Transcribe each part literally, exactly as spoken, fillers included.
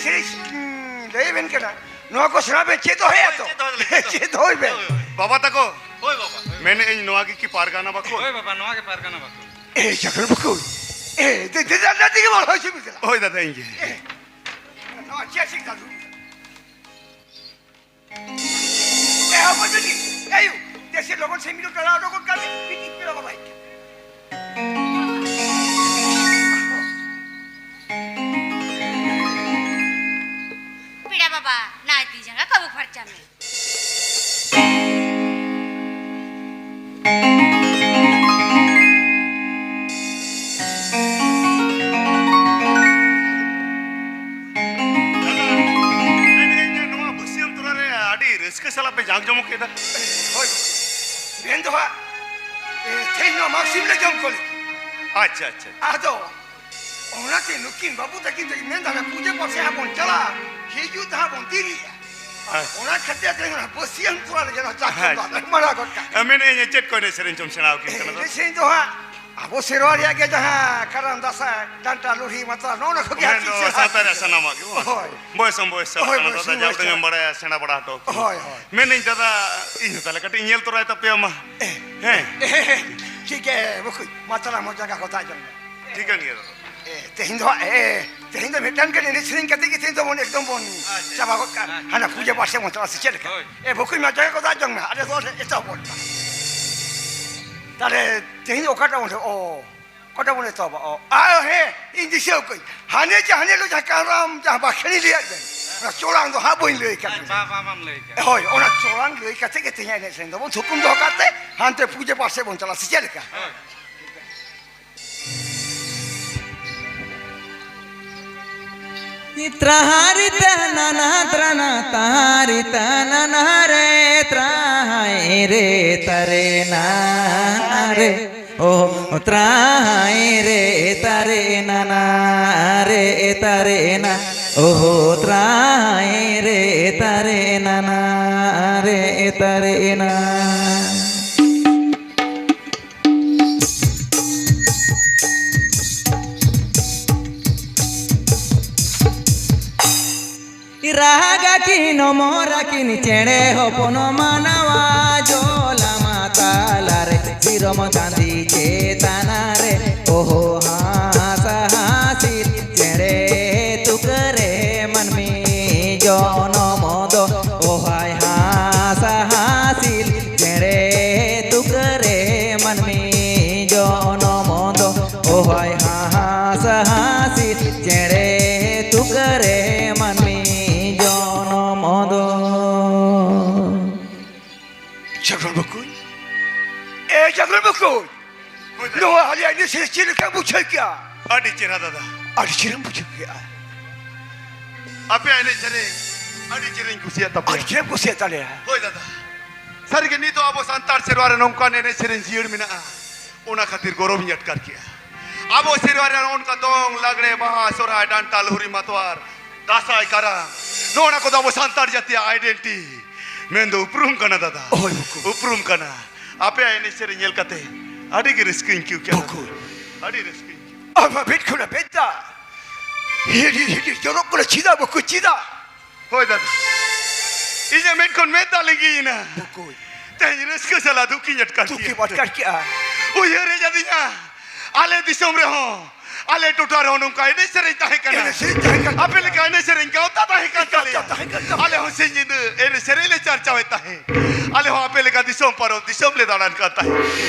ᱥᱮᱨᱮᱧ ᱞᱟᱹᱭ ᱟᱵᱮᱱ ᱠᱟᱱᱟ, ᱱᱚᱣᱟ ᱠᱚ ᱥᱮᱬᱟ ᱵᱮᱱ ᱪᱮᱫ ᱫᱚᱦᱚᱭᱟ ᱛᱚ᱾ ᱪᱮᱫ ᱫᱚᱦᱚᱭ ᱞᱟᱹᱜᱤᱫ ᱫᱚ᱾ ᱪᱮᱫ ᱫᱚᱦᱚᱭ ᱵᱮᱱ᱾ ᱦᱳᱭ, ᱦᱳᱭ᱾ ᱵᱟᱵᱟ ᱛᱟᱠᱚ, ᱦᱳᱭ, ᱵᱟᱵᱟ᱾ ᱢᱮᱱᱮᱫ ᱟᱹᱧ, ᱱᱚᱣᱟ ᱜᱮ ᱠᱤ ᱯᱟᱨᱜᱟᱱᱟ ᱵᱟᱠᱷᱳᱞ? ᱦᱳᱭ, ᱵᱟᱵᱟ, ᱱᱚᱣᱟ ᱜᱮ ᱯᱟᱨᱜᱟᱱᱟ ᱵᱟᱠᱷᱳᱞ᱾ ᱮ, ᱪᱟᱠᱨ ᱵᱟᱠᱷᱳᱞ᱾ ᱮ, ᱫᱮ, ᱫᱮ, ᱫᱮ, ᱫᱮ, ᱫᱮ, ᱵᱚᱞ ᱦᱚᱪᱚ ᱢᱮ ᱫᱮᱞᱟ᱾ ᱦᱳᱭ, ᱫᱟᱫᱟ, ᱤᱧ ᱜᱮ᱾ ᱮ, ᱱᱚᱣᱟ ᱪᱮᱫ ᱥᱤᱠᱷᱟ ᱫᱩ? ᱮ, ᱦᱚᱯᱚᱱ ᱵᱤᱴᱤ, ᱮ ᱭᱩ, ᱫᱮᱥᱮ ᱞᱚᱜᱚᱱ ᱥᱮ ᱢᱤᱫ ᱴᱟᱲᱟ ᱚᱰᱚᱠ ᱜᱚᱫ ᱠᱟᱜ ᱢᱮ, ᱵᱤᱴᱤ ᱯᱮᱲᱟ ᱵᱟᱵᱟᱭ᱾ ᱯᱮᱲᱟ ᱵᱟᱵᱟ, ᱱᱟᱭ ᱛᱤ ᱡᱟᱸᱜᱟ ᱠᱚ ᱟᱹᱵᱩᱜ ᱯᱷᱟᱨᱪᱟ ᱢᱮ᱾ ᱫᱟᱫᱟ, ᱢᱮᱱᱮᱫᱟᱹᱧ ᱡᱮ ᱱᱚᱣᱟ ᱵᱟᱹᱥᱭᱟᱹᱢ ᱛᱚᱨᱟ ᱨᱮ ᱟᱹᱰᱤ ᱨᱟᱹᱥᱠᱟᱹ ᱥᱟᱞᱟᱜ ᱯᱮ ᱡᱟᱸᱠ ᱡᱚᱢᱚᱠ ᱠᱮᱫᱟ᱾ ᱦᱳᱭ, ᱢᱮᱱ ᱫᱚ ᱦᱟᱸᱜ, ᱮ, ᱛᱮᱦᱮᱧ ᱱᱚᱣᱟ ᱢᱟᱜᱽ ᱥᱤᱢ ᱞᱮ ᱡᱚᱢ ᱠᱚ ᱞᱟᱹᱜᱤᱫ᱾ ᱟᱪᱪᱷᱟ, ᱟᱪᱪᱷᱟ᱾ ᱟᱫᱚ ᱚᱱᱟᱛᱮ ᱱᱩᱠᱤᱱ ᱵᱟᱹᱵᱩ ᱛᱟᱹᱠᱤᱱ ᱫᱚᱠᱤᱱ ᱢᱮᱱ ᱫᱟ, ᱯᱩᱡᱟᱹ ᱯᱟᱥᱮ ᱦᱟᱸᱜ ᱵᱚᱱ ᱪᱟᱞᱟᱜᱼᱟ, ᱦᱤᱡᱩᱜ ᱫᱚ ᱦᱟᱸᱜ ᱵᱚᱱ ᱫᱮᱨᱤᱜᱼᱟ᱾ ᱟᱪᱪᱷᱟ᱾ ᱚᱱᱟ ᱠᱷᱟᱹᱛᱤᱨ ᱛᱮ ᱚᱱᱟ ᱵᱟᱹᱥᱭᱟᱹᱢ ᱛᱚᱨᱟ ᱨᱮᱜᱮ ᱱᱚᱣᱟ ᱪᱟᱥ ᱫᱚ ᱟᱪᱪᱷᱟ᱾ ᱢᱟᱲᱟᱝ ᱜᱚᱫ ᱠᱟᱜ᱾ ᱮ, ᱢᱮᱱᱮᱫ ᱟᱹᱧ, ᱪᱮᱫ ᱠᱚ ᱮᱱᱮᱡ ᱥᱮᱨᱮᱧ ᱪᱚᱢ ᱥᱮᱬᱟ ᱟᱹᱠᱤᱱ ᱠᱟᱱᱟ ᱫᱚ? ᱮᱱᱮᱡ ᱥᱮᱨᱮᱧ ᱫᱚ ᱦᱟᱸᱜ ᱟᱵᱚ ᱥᱮᱨᱣᱟ ᱨᱮᱭᱟᱜ ᱜᱮ ᱡᱟᱦᱟᱸ ᱠᱟᱨᱟᱢ, ᱫᱟᱸᱥᱟᱭ, ᱰᱟᱱᱴᱟ, ᱞᱩᱦᱲᱤ, ᱢᱟᱛᱨᱟ, ᱱᱚᱜᱼᱚ ᱱᱚᱣᱟ ᱠᱚᱜᱮ ᱦᱟᱸᱜ ᱢᱮᱱᱫᱚ ᱪᱮᱫ ᱥᱮᱬᱟ ᱥᱟᱶᱛᱟ ᱨᱮᱭᱟᱜ ᱟᱹᱠᱤᱱ᱾ ᱥᱟᱱᱟᱢᱟᱜ ᱜᱮ, ᱵᱟᱝ? ᱦᱳᱭ᱾ ᱵᱚᱭᱮᱥ ᱦᱚᱸ ᱵᱚᱭᱮᱥ ᱪᱟᱞᱟᱜ ᱦᱳᱭ, ᱠᱟᱱᱟ, ᱵᱚᱭᱮᱥ ᱫᱟᱫᱟ, ᱦᱚᱸ ᱡᱟ ᱵᱚᱭᱮᱥ ᱩᱰᱟᱹᱝ ᱮᱢ ᱪᱟᱞᱟᱜ᱾ ᱵᱟᱲᱟᱭᱟ, ᱥᱮᱬᱟ ᱵᱟᱲᱟ ᱦᱚᱴᱚ ᱟᱠᱚ᱾ ᱦᱳᱭ, ᱦᱳᱭ᱾ ᱢᱮᱱᱫᱟᱹᱧ, ᱫᱟᱫᱟ, ᱤᱧ ᱦᱚᱸ ᱛᱟᱦᱞᱮ ᱠᱟᱹᱴᱤᱡ ᱤᱧ ᱧᱮᱞ ᱛᱚᱨᱟᱭ ᱛᱟᱯᱮᱭᱟ ᱢᱟ᱾ ᱮ, ᱦᱮᱸ᱾ ᱮ, ᱴᱷᱤᱠ ᱜᱮ, ᱵᱟᱠᱚ ᱢᱟᱛᱨᱟ ᱢᱚᱡᱟ ᱠᱚ ᱫᱟᱜ ᱡᱚᱝ ᱢᱮ᱾ ᱴᱷᱤᱠᱟᱹᱱ ᱜᱮᱭᱟ, ᱫᱟᱫᱟ᱾ ᱮ, ᱛᱮᱦᱮᱧ ᱫᱚ ᱦᱟᱸᱜ, ᱮ, ᱛᱮᱦᱮᱧ ᱫᱚ ᱢᱤᱫᱴᱟᱝ ᱜᱟᱱ ᱮᱱᱮᱡ ᱥᱮᱨᱮᱧ ᱠᱟᱛᱮ ᱜᱮ ᱛᱮᱦᱮᱧ ᱫᱚᱵᱚᱱ ᱮᱠᱫᱚᱢ ᱵᱚᱱ ᱟᱪᱪᱷᱟ᱾ ᱪᱟᱵᱟ ᱜᱚᱫ ᱠᱟᱜᱼᱟ᱾ ᱟᱪᱪᱷᱟ᱾ ᱦᱟᱱᱟ ᱯᱩᱡᱟᱹ ᱯᱟᱥᱮ ᱵᱚᱱ ᱪᱟᱞᱟᱜᱼᱟ, ᱥᱮ ᱪᱮᱫ ᱞᱮᱠᱟ? ᱦᱳᱭ᱾ ᱮ, ᱵᱟᱠᱚ ᱢᱟᱡᱟ ᱠᱚ ᱫᱟᱜ ᱡᱚᱝ ᱢᱮ, ᱟᱞᱮ ᱫᱚ ᱮᱛᱚᱦᱚᱵ ᱜᱚᱫ ᱠᱟᱜᱼᱟ᱾ ᱛᱟᱦᱞᱮ ᱛᱮᱦᱮᱧ ᱚᱠᱟᱴᱟᱜ ᱵᱚᱱ, ᱚ, ᱚᱠᱟᱴᱟᱜ ᱵᱚᱱ ᱮᱛᱚᱦᱚᱵᱟ? ᱚ, ᱟ, ᱦᱮᱸ, ᱤᱧ ᱫᱤᱥᱟᱹ ᱠᱟᱹᱧ᱾ ᱦᱟᱱᱮ ᱡᱮ ᱦᱟᱱᱮ ᱦᱤᱞᱳᱜ ᱡᱟᱦᱟᱸ ᱠᱟᱨᱟᱢ, ᱡᱟᱦᱟᱸ ᱵᱟᱠᱷᱮᱬᱤᱧ ᱞᱟᱹᱭᱟᱫ ᱵᱮᱱ, ᱚᱱᱟ ᱪᱚᱲᱟᱝ ᱫᱚ ᱦᱟᱸᱜ ᱵᱟᱹᱧ ᱞᱟᱹᱭ ᱠᱟᱫ ᱟᱪᱪᱷᱟ, ᱵᱮᱱᱟ᱾ ᱵᱟ-, ᱵᱟ-, ᱵᱟᱢ ᱞᱟᱹᱭ ᱠᱟᱫ᱾ ᱦᱳᱭ, ᱚᱱᱟ ᱪᱚᱲᱟᱝ ᱞᱟᱹᱭ ᱠᱟᱛᱮ ᱜᱮ ᱛᱮᱦᱮᱧ ᱮᱱᱮᱡ ᱥᱮᱨᱮᱧ ᱫᱚᱵᱚᱱ ᱛᱷᱩᱠᱩᱢ ᱫᱚᱦᱚ ᱠᱟᱜ ᱛᱮ, ᱦᱟᱱᱛᱮ ᱯᱩᱡᱟᱹ ᱯᱟᱥᱮ ᱵᱚᱱ ᱪᱟᱞᱟᱜᱼᱟ, ᱥᱮ ᱪᱮᱫ ᱞᱮᱠᱟ? ᱦᱳᱭ᱾ ᱛᱨᱟᱦᱟᱨᱤ ᱛᱟᱱᱟᱱᱟ ᱛᱨᱟᱱᱟ ᱛᱟᱦᱟᱨᱤ ᱛᱟᱱᱟᱱᱟ ᱨᱮ ᱛᱨᱟᱦᱟᱭ ᱨᱮ ᱛᱟᱨᱮ ᱱᱟ ᱨᱮ ᱳ ᱛᱨᱟᱦᱟᱭ ᱨᱮ ᱛᱟᱨᱮ ᱱᱟᱱᱟ ᱨᱮ ᱛᱟᱨᱮ ᱱᱟ ᱳ ᱛᱨᱟᱦᱟᱭ ᱨᱮ ᱛᱟᱨᱮ ᱱᱟᱱᱟ ᱨᱮ ᱛᱟᱨᱮ ᱱᱟ᱾ ᱨᱟᱜᱟ ᱠᱤᱱ ᱚᱢᱚᱨ ᱟᱹᱠᱤᱱ ᱪᱮᱬᱮ ᱦᱚᱯᱚᱱ ᱢᱟᱱᱟᱣᱟ, ᱡᱚᱞᱟᱢᱟ ᱛᱟᱞᱟᱨᱮ ᱥᱤᱨᱚᱢ ᱪᱟᱸᱫᱤ ᱪᱮᱛᱟᱱ ᱨᱮ, ᱳᱦᱳ ᱦᱟᱸᱥ ᱦᱟᱸᱥᱤᱞ ᱪᱮᱬᱮ ᱛᱩᱠᱟᱹᱨᱮ ᱢᱟᱹᱱᱢᱤ ᱡᱚᱱᱚᱢ ᱫᱚ, ᱳᱦᱟᱭ ᱦᱟᱸᱥ ᱦᱟᱸᱥᱤᱞ ᱪᱮᱬᱮ ᱛᱩᱠᱟᱹᱨᱮ ᱢᱟᱹᱱᱢᱤ ᱡᱚᱱᱚᱢ ᱫᱚ, ᱳᱦᱟᱭ ᱦᱟᱸᱥ ᱦᱟᱸᱥᱤᱞ ᱪᱮᱬᱮ ᱛᱩᱠᱟᱹᱨᱮ ᱢᱟᱹᱱᱢᱤ ᱡᱚᱱᱚᱢ ᱫᱚ᱾ ᱡᱟᱜᱽᱨᱚᱱ ᱵᱟᱹᱠᱩᱭ, ᱮ ᱡᱟᱜᱽᱨᱚᱱ ᱵᱟᱹᱠᱩᱭ, ᱱᱚᱣᱟ ᱟᱞᱮᱭᱟᱜ ᱮᱱᱮᱡ ᱥᱮᱨᱮᱧ ᱪᱮᱫ ᱞᱮᱠᱟ ᱵᱩᱡᱷᱟᱹᱣ ᱠᱮᱜᱼᱟ? ᱟᱹᱰᱤ ᱪᱮᱦᱨᱟ ᱫᱟᱫᱟ᱾ ᱟᱹᱰᱤ ᱪᱮᱦᱨᱟᱢ ᱵᱩᱡᱷᱟᱹᱣ ᱠᱮᱜᱼᱟ᱾ ᱟᱯᱮᱭᱟᱜ ᱮᱱᱮᱡ ᱥᱮᱨᱮᱧ ᱟᱹᱰᱤ ᱪᱮᱦᱨᱟᱧ ᱠᱩᱥᱤᱭᱟᱜ ᱛᱟᱯᱮᱭᱟ᱾ ᱟᱹᱰᱤ ᱪᱮᱦᱨᱟᱢ ᱠᱩᱥᱤᱭᱟᱜ ᱛᱟᱞᱮᱭᱟ᱾ ᱦᱳᱭ ᱫᱟᱫᱟ, ᱥᱟᱹᱨᱤᱜᱮ ᱱᱤᱛᱚᱜ ᱟᱵᱚ ᱥᱟᱱᱛᱟᱲ ᱥᱮᱨᱣᱟ ᱨᱮ ᱱᱚᱝᱠᱟᱱ ᱮᱱᱮᱡ ᱥᱮᱨᱮᱧ ᱡᱤᱭᱟᱹᱲ ᱢᱮᱱᱟᱜᱼᱟ, ᱚᱱᱟ ᱠᱷᱟᱹᱛᱤᱨ ᱜᱚᱨᱚᱵᱤᱧ ᱟᱴᱠᱟᱨ ᱠᱮᱜᱼᱟ᱾ ᱟᱵᱚ ᱥᱮᱨᱣᱟ ᱨᱮ ᱱᱚᱜᱼᱚ ᱱᱚᱝᱠᱟ ᱫᱚᱝ, ᱞᱟᱜᱽᱲᱮ, ᱵᱟᱦᱟ, ᱥᱚᱨᱦᱟᱭ, ᱰᱟᱱᱴᱟ, ᱞᱩᱦᱨᱤ, ᱢᱟᱛᱣᱟᱨ, ᱫᱟᱸᱥᱟᱭ, ᱠᱟᱨᱟᱢ, ᱱᱚᱜᱼᱚ ᱱᱟ ᱠᱚᱫᱚ ᱟᱵᱚ ᱥᱟᱱᱛᱟᱲ ᱡᱟᱹᱛᱤᱭᱟᱜ identity ᱢᱮᱱᱫᱚ ᱩᱯᱨᱩᱢ ᱠᱟᱱᱟ ᱫᱟᱫᱟ᱾ ᱦᱳᱭ ᱵᱚᱠᱚᱧ᱾ ᱩᱯᱨᱩᱢ ᱠᱟᱱᱟ᱾ ᱟᱯᱮᱭᱟᱜ ᱮᱱᱮᱡ ᱥᱮᱨᱮᱧ ᱧᱮᱞ ᱠᱟᱛᱮ ᱟᱹᱰᱤ ᱜᱮ ᱨᱟᱹᱥᱠᱟᱹᱧ ᱟᱹᱭᱠᱟᱹᱣ ᱠᱮᱜᱼᱟ ᱫᱟᱫᱟ᱾ ᱵᱚᱠᱚᱧ᱾ ᱟᱹᱰᱤ ᱨᱟᱹᱥᱠᱟᱹᱧ ᱟᱹᱭᱠᱟᱹᱣ᱾ ᱟᱢᱟᱜ ᱢᱮᱫ ᱠᱷᱚᱱᱟᱜ ᱢᱮᱫ ᱫᱟᱜ ᱦᱤᱰᱤᱨ ᱦᱤᱰᱤᱨ ᱡᱚᱨᱚᱜ ᱠᱟᱱᱟ, ᱪᱮᱫᱟᱜ ᱵᱚᱠᱚᱧ, ᱪᱮᱫᱟᱜ? ᱦᱳᱭ ᱫᱟᱫᱟ, ᱤᱧᱟᱹᱜ ᱢᱮᱫ ᱠᱷᱚᱱ ᱢᱮᱫ ᱫᱟᱜ ᱞᱤᱸᱜᱤᱭᱮᱱᱟ᱾ ᱵᱚᱠᱚᱧ᱾ ᱛᱮᱦᱮᱧ ᱨᱟᱹᱥᱠᱟᱹ ᱥᱟᱞᱟᱜ ᱫᱩᱠᱤᱧ ᱟᱴᱠᱟᱨ ᱫᱩᱠᱤᱧ ᱠᱮᱜᱼᱟ᱾ ᱟᱴᱠᱟᱨ ᱠᱮᱜᱼᱟ᱾ ᱩᱭᱦᱟᱹᱨ ᱦᱮᱡ ᱟᱫᱤᱧᱟ, ᱟᱞᱮ ᱫᱤᱥᱚᱢ ᱨᱮᱦᱚᱸ, ᱟᱞᱮ ᱴᱚᱴᱷᱟ ᱨᱮᱦᱚᱸ ᱱᱚᱝᱠᱟ ᱮᱱᱮᱡ ᱥᱮᱨᱮᱧ ᱛᱟᱦᱮᱸ ᱠᱟᱱᱟ᱾ ᱮᱱᱮᱡ ᱥᱮᱨᱮᱧ ᱛᱟᱦᱮᱸ ᱠᱟᱱᱟ᱾ ᱟᱯᱮ ᱞᱮᱠᱟ ᱮᱱᱮᱡ ᱥᱮᱨᱮᱧ ᱜᱟᱶᱛᱟ ᱛᱟᱦᱮᱸ ᱠᱟᱱ ᱛᱟᱞᱮᱭᱟ᱾ ᱜᱟᱶᱛᱟ ᱛᱟᱦᱮᱸ ᱠᱟᱱ ᱛᱟᱞᱮᱭᱟ᱾ ᱟᱞᱮ ᱦᱚᱸ ᱥᱤᱧ ᱧᱤᱫᱟᱹ ᱮᱱᱮᱡ ᱥᱮᱨᱮᱧ ᱞᱮ ᱪᱟᱨᱪᱟᱣᱮᱫ ᱛᱟᱦᱮᱸ᱾ ᱟᱞᱮ ᱦᱚᱸ ᱟᱯᱮ ᱞᱮᱠᱟ ᱫᱤᱥᱚᱢ ᱯᱟᱨᱚᱢ ᱫᱤᱥᱚᱢ ᱞᱮ ᱫᱟᱬᱟᱱ ᱠᱟᱱ ᱛᱟᱦᱮᱸ᱾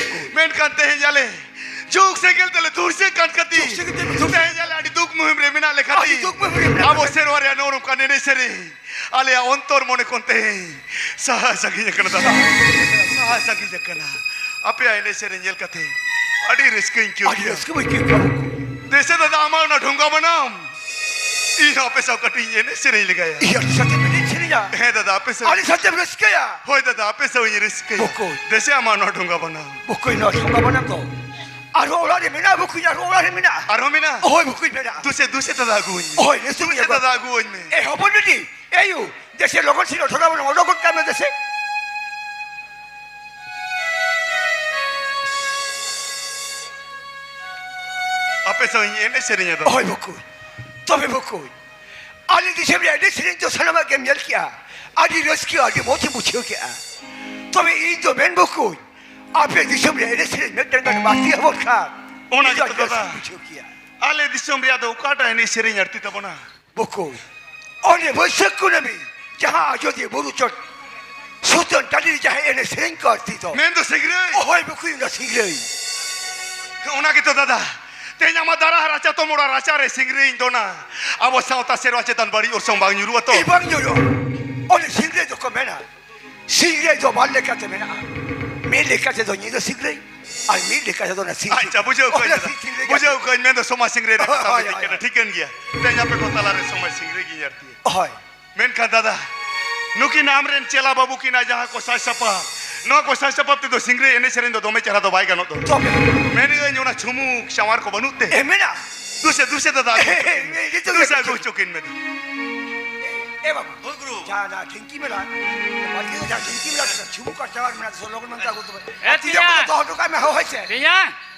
ᱢᱮᱱᱠᱷᱟᱱ ᱛᱮᱦᱮᱧ ᱟᱞᱮ ᱡᱩᱜᱽ ᱥᱮᱸᱜᱮᱞ ᱛᱮᱞᱮ ᱫᱷᱩᱨᱥᱟᱹᱜ ᱠᱟᱱ ᱠᱷᱟᱹᱛᱤᱨ, ᱫᱷᱩᱨᱥᱟᱹᱜ ᱠᱟᱛᱮ ᱫᱷᱩᱨᱥᱟᱹᱜ ᱛᱮᱦᱮᱧ ᱟᱞᱮ ᱟᱹᱰᱤ ᱫᱩᱠ ᱢᱩᱦᱤᱢ ᱨᱮ ᱢᱮᱱᱟᱜ ᱞᱮ ᱠᱷᱟᱹᱛᱤᱨ, ᱟᱹᱰᱤ ᱫᱩᱠ ᱢᱩᱦᱤᱢ ᱨᱮ ᱢᱮᱱᱟᱜ ᱟᱵᱚ ᱞᱮ ᱥᱮᱨᱣᱟ ᱨᱮᱭᱟᱜ ᱱᱚᱜᱼᱚ ᱱᱚᱝᱠᱟᱱ ᱮᱱᱮᱡ ᱥᱮᱨᱮᱧ ᱟᱞᱮᱭᱟᱜ ᱚᱱᱛᱚᱨ ᱢᱚᱱᱮ ᱠᱷᱚᱱ ᱛᱮᱦᱮᱧ ᱥᱟᱦᱟ ᱥᱟᱺᱜᱤᱧ ᱟᱠᱟᱱᱟ ᱫᱟᱫᱟ᱾ ᱥᱟᱦᱟ ᱥᱟᱺᱜᱤᱧ ᱟᱠᱟᱱᱟ᱾ ᱟᱯᱮᱭᱟᱜ ᱮᱱᱮᱡ ᱥᱮᱨᱮᱧ ᱧᱮᱞ ᱠᱟᱛᱮ ᱟᱹᱰᱤ ᱨᱟᱹᱥᱠᱟᱹᱧ ᱟᱹᱭᱠᱟᱹᱣ ᱟᱹᱰᱤ ᱠᱮᱫᱟ᱾ ᱨᱟᱹᱥᱠᱟᱹ ᱵᱟᱹᱧ ᱟᱹᱭᱠᱟᱹᱣ ᱠᱮᱫᱟ᱾ ᱫᱮᱥᱮ ᱫᱟᱫᱟ, ᱟᱢᱟᱜ ᱚᱱᱟ ᱰᱷᱚᱸᱜᱟ ᱵᱟᱱᱟᱢ, ᱤᱧ ᱦᱚᱸ ᱟᱯᱮ ᱥᱟᱶ ᱠᱟᱹᱴᱤᱡ ᱤᱧ ᱮᱱᱮᱡ ᱥᱮᱨᱮᱧ ᱞᱮᱜᱟᱭᱟ᱾ ᱤᱭᱟᱹ, ᱟᱹᱰᱤ ᱥᱟᱛᱮ ᱯᱮ ᱮᱱᱮᱡ ᱥᱮᱨᱮᱧᱟ? ᱦᱮᱸ ᱫᱟᱫᱟ, ᱟᱯᱮ ᱥᱟᱶ᱾ ᱟᱹᱰᱤ ᱥᱟᱛᱮ ᱯᱮ ᱨᱟᱹᱥᱠᱟᱹᱭᱟ? ᱦᱳᱭ ᱫᱟᱫᱟ, ᱟᱯᱮ ᱥᱟᱶ ᱤᱧ ᱨᱟᱹᱥᱠᱟᱹᱭᱟ᱾ ᱵᱚᱠᱚᱧ᱾ ᱫᱮᱥᱮ ᱟᱢᱟᱜ ᱱᱚᱣᱟ ᱰᱷᱚᱸᱜᱟ ᱵᱟᱱᱟᱢ᱾ ᱵᱚᱠᱚᱧ, ᱱᱚᱣᱟ ᱰᱷᱚᱸᱜᱟ ᱵᱟᱱᱟᱢ ᱫᱚ ᱟᱨᱦᱚᱸ ᱚᱲᱟᱜ ᱨᱮ ᱢᱮᱱᱟᱜᱼᱟ ᱵᱚᱠᱚᱧ, ᱟᱨᱦᱚᱸ ᱚᱲᱟᱜ ᱨᱮ ᱢᱮᱱᱟᱜᱼᱟ᱾ ᱟᱨᱦᱚᱸ ᱢᱮᱱᱟᱜᱼᱟ? ᱦᱳᱭ ᱵᱚᱠᱚᱧ, ᱢᱮᱱᱟᱜᱼᱟ᱾ ᱫᱩᱥᱮ, ᱫᱩᱥᱮ ᱫᱟᱫᱟ ᱟᱹᱜᱩᱣᱟᱹᱧ ᱢᱮ᱾ ᱦᱳᱭ, ᱱᱤᱥᱪᱚᱭ ᱫᱩᱥᱮ ᱟᱹᱜᱩᱣᱟ᱾ ᱫᱟᱫᱟ ᱟᱹᱜᱩᱣᱟᱹᱧ ᱢᱮ᱾ ᱮ ᱦᱚᱯᱚᱱ ᱵᱤᱴᱤ, ᱮ ᱭᱩ, ᱫᱮᱥᱮ ᱞᱚᱜᱚᱱ ᱥᱮ ᱰᱷᱚᱸᱜᱟ ᱵᱟᱱᱟᱢ ᱚᱰᱚᱠ ᱜᱚᱫ ᱠᱟᱜ ᱢᱮ ᱫᱮᱥᱮ᱾ ᱟᱯᱮ ᱥᱟᱶ ᱤᱧ ᱮᱱᱮᱡ ᱥᱮᱨᱮᱧᱟ ᱫᱟᱫᱟ᱾ ᱦᱳᱭ ᱵᱚᱠᱚᱧ, ᱛᱚᱵᱮ ᱵᱚᱠᱚᱧ, ᱟᱞᱮ ᱫᱤᱥᱚᱢ ᱨᱮ ᱮᱱᱮᱡ ᱥᱮᱨᱮᱧ ᱫᱚ ᱥᱟᱱᱟᱢᱟᱜ ᱜᱮᱢ ᱧᱮᱞ ᱠᱮᱜᱼᱟ, ᱟᱹᱰᱤ ᱨᱟᱹᱥᱠᱟᱹ, ᱟᱹᱰᱤ ᱢᱚᱡᱽ ᱮᱢ ᱵᱩᱡᱷᱟᱹᱣ ᱠᱮᱜᱼᱟ᱾ ᱛᱚᱵᱮ ᱤᱧ ᱫᱚ ᱢᱮᱱ ᱵᱚᱠᱚᱧ, ᱟᱯᱮ ᱫᱤᱥᱚᱢ ᱨᱮ ᱮᱱᱮᱡ ᱥᱮᱨᱮᱧ ᱢᱤᱫᱴᱟᱝ ᱜᱟᱱ ᱵᱟᱹᱲᱛᱤ ᱟᱵᱚᱱ ᱠᱷᱟᱱ, ᱚᱱᱟ ᱤᱧ ᱫᱚ ᱜᱮᱛᱚ ᱟᱹᱰᱤ ᱨᱟᱹᱥᱠᱟᱹᱧ ᱫᱟᱫᱟ᱾ ᱵᱩᱡᱷᱟᱹᱣ ᱠᱮᱭᱟ᱾ ᱟᱞᱮ ᱫᱤᱥᱚᱢ ᱨᱮᱭᱟᱜ ᱫᱚ ᱚᱠᱟᱴᱟᱜ ᱮᱱᱮᱡ ᱥᱮᱨᱮᱧ ᱟᱹᱲᱛᱤ ᱛᱟᱵᱚᱱᱟ? ᱵᱚᱠᱚᱧ, ᱚᱱᱮ ᱵᱟᱹᱭᱥᱟᱹᱠᱷ ᱠᱩᱱᱟᱹᱢᱤ, ᱡᱟᱦᱟᱸ ᱟᱡᱚᱫᱤᱭᱟᱹ ᱵᱩᱨᱩ ᱪᱚᱴ ᱥᱩᱛᱟᱹᱱ ᱴᱟᱺᱰᱤ ᱨᱮ ᱡᱟᱦᱟᱸ ᱮᱱᱮᱡ ᱥᱮᱨᱮᱧ ᱠᱚ ᱟᱹᱲᱛᱤ ᱫᱚ᱾ ᱢᱮᱱ ᱫᱚ ᱥᱤᱝᱨᱟᱹᱭ᱾ ᱦᱳᱭ ᱵᱚᱠᱚᱧ, ᱚᱱᱟ ᱥᱤᱝᱨᱟᱹᱭ᱾ ᱚᱱᱟ ᱜᱮᱛᱚ ᱫᱟᱫᱟ, ᱛᱮᱦᱮᱧ ᱟᱢᱟᱜ ᱫᱟᱨᱟ ᱦᱟᱨᱟ ᱪᱟᱛᱚᱢ ᱚᱲᱟᱜ ᱨᱟᱪᱟ ᱨᱮ ᱥᱤᱝᱨᱟᱹᱭ ᱤᱧ ᱫᱚᱱᱟ᱾ ᱟᱵᱚ ᱥᱟᱶᱛᱟ ᱥᱮᱨᱣᱟ ᱪᱮᱛᱟᱱ ᱵᱟᱹᱲᱤᱡ ᱚᱨᱥᱚᱝ ᱵᱟᱝ ᱧᱩᱨᱩᱜᱼᱟ ᱛᱚ? ᱮ, ᱵᱟᱝ ᱧᱩᱨᱩᱜᱼᱟ᱾ ᱚᱱᱮ ᱥᱤᱝᱨᱟᱹᱭ ᱫᱚᱠᱚ ᱢᱮᱱᱟ, ᱥᱤᱝᱨᱟᱹᱭ ᱫᱚ ᱵᱟᱨ ᱞᱮᱠᱟᱛᱮ ᱢᱮᱱᱟᱜᱼᱟ᱾ ᱢᱤᱫ ᱞᱮᱠᱟᱛᱮ ᱫᱚ ᱧᱤᱫᱟᱹ ᱥᱤᱝᱨᱟᱹᱭ, ᱟᱨ ᱢᱤᱫ ᱞᱮᱠᱟᱛᱮ ᱫᱚ ᱚᱱᱟ ᱥᱤᱧ ᱟᱪᱪᱷᱟ, ᱥᱤᱝᱨᱟᱹᱭ᱾ ᱵᱩᱡᱷᱟᱹᱣ ᱠᱟᱹᱧ ᱚᱱᱟ ᱫᱟᱫᱟ᱾ ᱥᱤᱧ ᱥᱤᱝᱨᱟᱹᱭ ᱵᱩᱡᱷᱟᱹᱣ ᱠᱟᱛᱮ᱾ ᱠᱟᱹᱧ, ᱢᱮᱱᱫᱚ ᱥᱚᱢᱟᱡᱽ ᱥᱤᱝᱨᱟᱹᱭ ᱨᱮ ᱠᱟᱛᱷᱟ ᱦᱳᱭ, ᱵᱤᱱ ᱦᱳᱭ, ᱠᱟᱱᱟ, ᱦᱳᱭ᱾ ᱴᱷᱤᱠᱟᱹᱱ ᱜᱮᱭᱟ᱾ ᱛᱮᱦᱮᱧ ᱟᱯᱮ ᱠᱚ ᱛᱟᱞᱟᱨᱮ ᱥᱚᱢᱟᱡᱽ ᱥᱤᱝᱨᱟᱹᱭ ᱜᱤᱧ ᱟᱹᱲᱛᱤᱭᱟ᱾ ᱦᱳᱭ᱾ ᱢᱮᱱᱠᱷᱟᱱ ᱫᱟᱫᱟ, ᱱᱩᱠᱤᱱ ᱟᱢᱨᱮᱱ ᱪᱮᱞᱟ ᱵᱟᱹᱵᱩ ᱠᱤᱱ ᱡᱟᱦᱟᱸ ᱠᱚ ᱥᱟᱡᱽ ᱥᱟᱯᱟᱵ, ᱱᱚᱣᱟ ᱠᱚ ᱥᱟᱡᱽ ᱥᱟᱯᱟᱵ ᱛᱮᱫᱚ ᱥᱤᱝᱨᱟᱹᱭ ᱮᱱᱮᱡ ᱥᱮᱨᱮᱧ ᱫᱚ ᱫᱚᱢᱮ ᱪᱮᱦᱨᱟ ᱫᱚ ᱵᱟᱭ ᱜᱟᱱᱚᱜ ᱫᱚ᱾ ᱛᱚᱵᱮ? ᱢᱮᱱᱮᱫ ᱟᱹᱧ, ᱚᱱᱟ ᱪᱷᱩᱢᱩᱠ ᱪᱟᱣᱟᱨ ᱠᱚ ᱵᱟᱹᱱᱩᱜ ᱛᱮ? ᱮ, ᱢᱮᱱᱟᱜᱼᱟ᱾ ᱫᱩᱥᱮ, ᱫᱩᱥᱮ ᱫᱟᱫᱟ, ᱟᱹᱜᱩ ᱦᱚᱪᱚ ᱠᱤᱱ ᱢᱮ᱾ ᱮ, ᱮ, ᱮ, ᱫᱩᱥᱮ ᱟᱹᱜᱩ ᱦᱚᱪᱚ ᱠᱤᱱ ᱢᱮ᱾ ᱮ, ᱮ ᱵᱟᱵᱩ᱾ ᱦᱳᱭ ᱜᱩᱨᱩ᱾ ᱡᱟ, ᱡᱟ, ᱰᱷᱤᱝᱠᱤ ᱢᱮᱞᱟ᱾ ᱵᱟᱲᱜᱮ ᱨᱮ ᱡᱟ ᱰᱷᱤᱝᱠᱤ ᱢᱮᱞᱟ, ᱪᱷᱩᱢᱩᱠ ᱟᱨ ᱪᱟᱣᱟᱨ ᱢᱮᱱᱟᱜ, ᱫᱩᱥᱮ ᱞᱚᱜᱚᱱ ᱢᱮᱱᱛᱮ ᱟᱹᱜᱩ ᱦᱚᱴᱚ ᱠᱟᱜ ᱢᱮ᱾ ᱮ, ᱟᱨ ᱛᱤ ᱡᱟᱸᱜᱟ ᱛᱮᱭᱟᱝ᱾ ᱫᱚᱦᱚ ᱦᱚᱴᱚ ᱠᱟᱜ ᱢᱮ, ᱦᱳᱭ ᱥᱮ᱾ ᱛᱮᱭᱟᱝ᱾